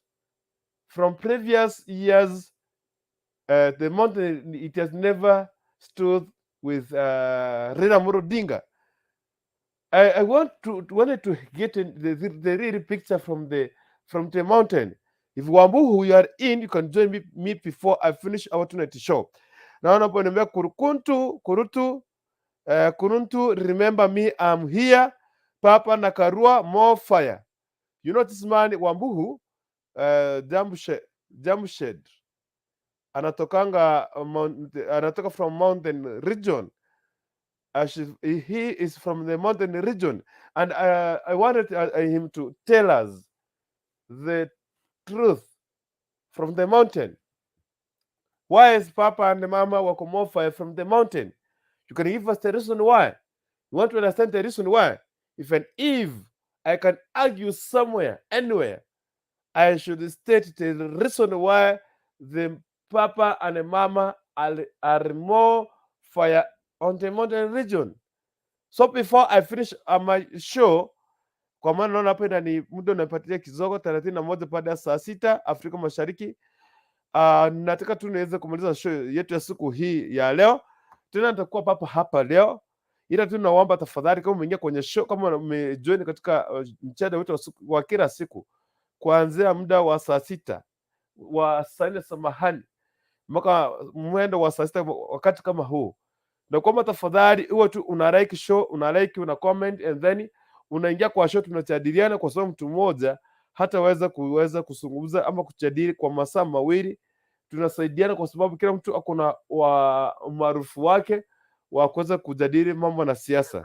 from previous years, the mountain, it has never stood with Raila Amolo Odinga. I wanted to get in the real picture from the mountain. If Wambuhu you are in, you can join me before I finish our tonight show. Naona hapo niambia Kurukuntu, Kurutu, Kuruntu, remember me, I'm here. Papa Nakarua, more fire. You know this man Wambuhu, Jamshed, anatokanga anatoka from mountain region. He is from the mountain region, and I wanted him to tell us the truth from the mountain. Why is Papa and Mama wako more fire from the mountain? You can give us the reason why. You want to understand the reason why? If I can argue somewhere, anywhere, I should state the reason why the Papa and the Mama are more fire on the mountain region. So before I finish my show, Kwa maana naona hapa ni muda unapatia kizogo 31 baada ya saa 6 Afrika Mashariki. Nataka tu niweze kumaliza show yetu ya siku hii ya leo. Tena nitakuwa papa hapa leo, ila tu naomba tafadhali, kama umeingia kwenye show, kama umejoin katika mchada wetu wa kila siku kuanzia muda wa saa 6 wa saa 4, samahani, mpaka mwendo wa saa 6 wakati kama huu, na kwamba tafadhali uwe tu una like show, una like, una comment and then unaingia kwa show, tunajadiliana, kwa sababu mtu mmoja hataweza kuweza kuzungumza ama kujadili kwa masaa 2. Tunasaidiana kwa sababu kila mtu ako na wa umaarufu wake wa kuweza kujadili mambo na siasa.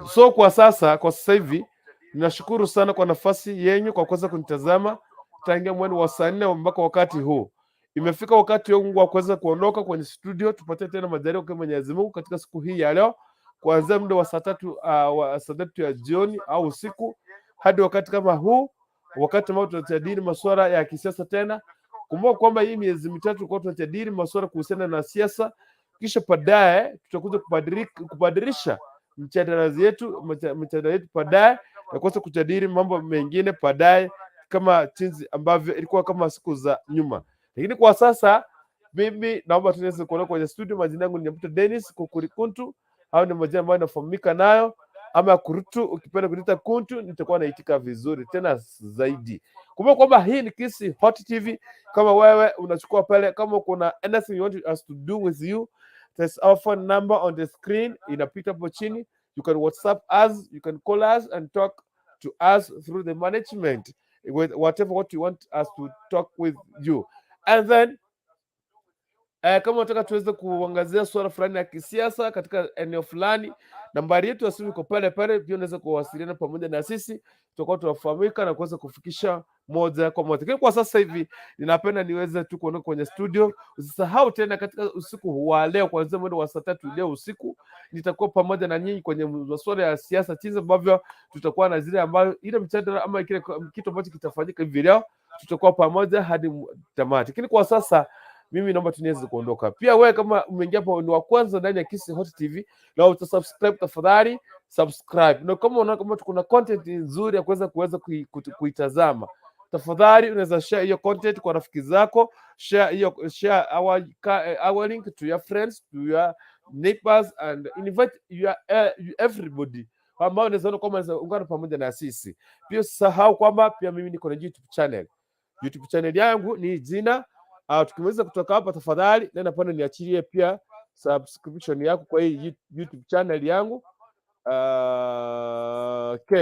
So kwa sasa hivi ninashukuru sana kwa nafasi yenyu kwa kuweza kunitazama tangia mwendo wa saa 4 mpaka wakati huu. Imefika wakati wangu wa kuweza kuondoka kwenye studio. Tupate tena majaliwa kwa Mwenyezi Mungu katika siku hii ya leo kuanzia muda wa saa 3 wa saa 3 ya jioni au usiku hadi wakati kama huu, wakati ambao tutajadili masuala ya kisiasa tena. Kumbuka kwamba hii miezi 3 tulikuwa tunajadili masuala kuhusiana na siasa, kisha baadaye tutakuja kubadilisha mjadala yetu baadaye na kuweza kujadili mambo mengine baadaye kama jinsi ambavyo ilikuwa kama siku za nyuma. Lakini kwa sasa mimi naomba tuweze kuondoka kwenye studio. Majina yangu ni Nyabuto Dennis Kukurikuntu, au ni majina ambayo nafahamika nayo, ama Kurutu, ukipenda kuniita Kuntu nitakuwa naitika vizuri tena zaidi. Kumbuka kwamba hii ni Kisii Hot TV. Kama wewe unachukua pale, kama kuna anything you want us to do with you, there's our phone number on the screen, inapita hapo chini. You can WhatsApp us, you can call us and talk to us through the management with whatever what you want us to talk with you. And then kama unataka tuweze kuangazia suala fulani ya kisiasa katika eneo fulani, nambari yetu ya simu iko pale pale. Pia unaweza kuwasiliana pamoja na sisi, tutakuwa tunafahamika na kuweza kufikisha moja kwa moja. Lakini kwa sasa hivi ninapenda niweze tu kuondoka kwenye studio. Usisahau tena katika usiku wa leo kuanzia mwendo wa saa 3 leo usiku nitakuwa pamoja na nyinyi kwenye masuala ya siasa, jinsi ambavyo tutakuwa na zile ambayo ile mjadala ama kile kitu ambacho kitafanyika hivi leo, tutakuwa pamoja hadi tamati. Lakini kwa sasa mimi naomba tu niweze kuondoka. Pia wewe kama umeingia hapo ni wa kwanza ndani ya Kisii Hot TV na utasubscribe, tafadhali subscribe. Na kama unaona kama kuna content nzuri ya kuweza kuitazama, tafadhali unaweza share hiyo content kwa rafiki zako, share our link to your friends, to your neighbors and invite your everybody ambao unaweza ona kwamba unaweza ungana pamoja na sisi. Pia usisahau kwamba pia mimi niko na YouTube channel. YouTube channel yangu ni jina. Tukimaliza kutoka hapa tafadhali nenda pale niachilie pia subscription yako kwa hii YouTube channel yangu.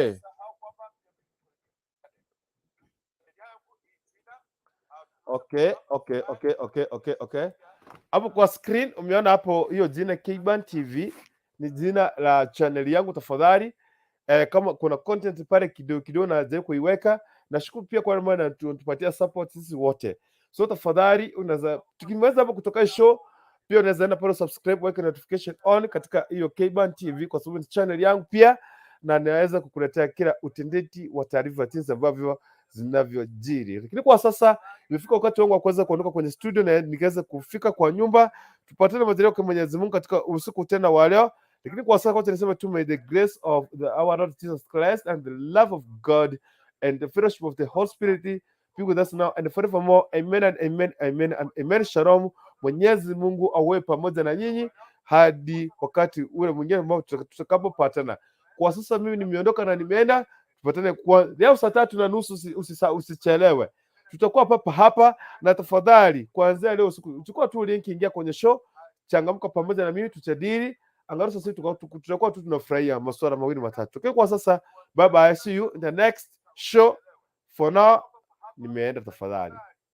Okay. Okay. Hapo kwa screen umeona hapo hiyo jina Kban TV ni jina la channel yangu tafadhali. Kama kuna content pale kidogo kidogo na kuiweka. Nashukuru pia kwa maana tupatia support sisi wote. So tafadhali unaweza tukimaliza hapo kutoka show pia unaweza enda pale subscribe, weka notification on katika hiyo Kban TV kwa sababu ni channel yangu pia, na naweza kukuletea kila utendeti wa taarifa jinsi ambavyo zinavyojiri. Lakini kwa sasa imefika wakati wangu wa kuweza kuondoka kwenye studio na nikaweza kufika kwa nyumba. Tupatane majaliwa kwa Mwenyezi Mungu katika usiku tena wa leo. Lakini kwa sasa wacha niseme tu, may the grace of our Lord Jesus Christ and the love of God and the fellowship of the Holy Spirit be with us now and forevermore. Amen and amen, amen and amen. Shalom. Mwenyezi Mungu awe pamoja na nyinyi hadi wakati ule mwingine ambao tutakapopatana. Kwa sasa mimi nimeondoka na nimeenda. Tupatane kwa leo saa 3:30, usichelewe. Tutakuwa papa hapa, na tafadhali kuanzia leo usiku chukua tu link, ingia kwenye show, changamka pamoja na mimi, tujadili angalau sasa tutakuwa tu tunafurahia masuala mawili matatu. Okay, kwa sasa bye bye, see you in the next show. For now nimeenda, tafadhali.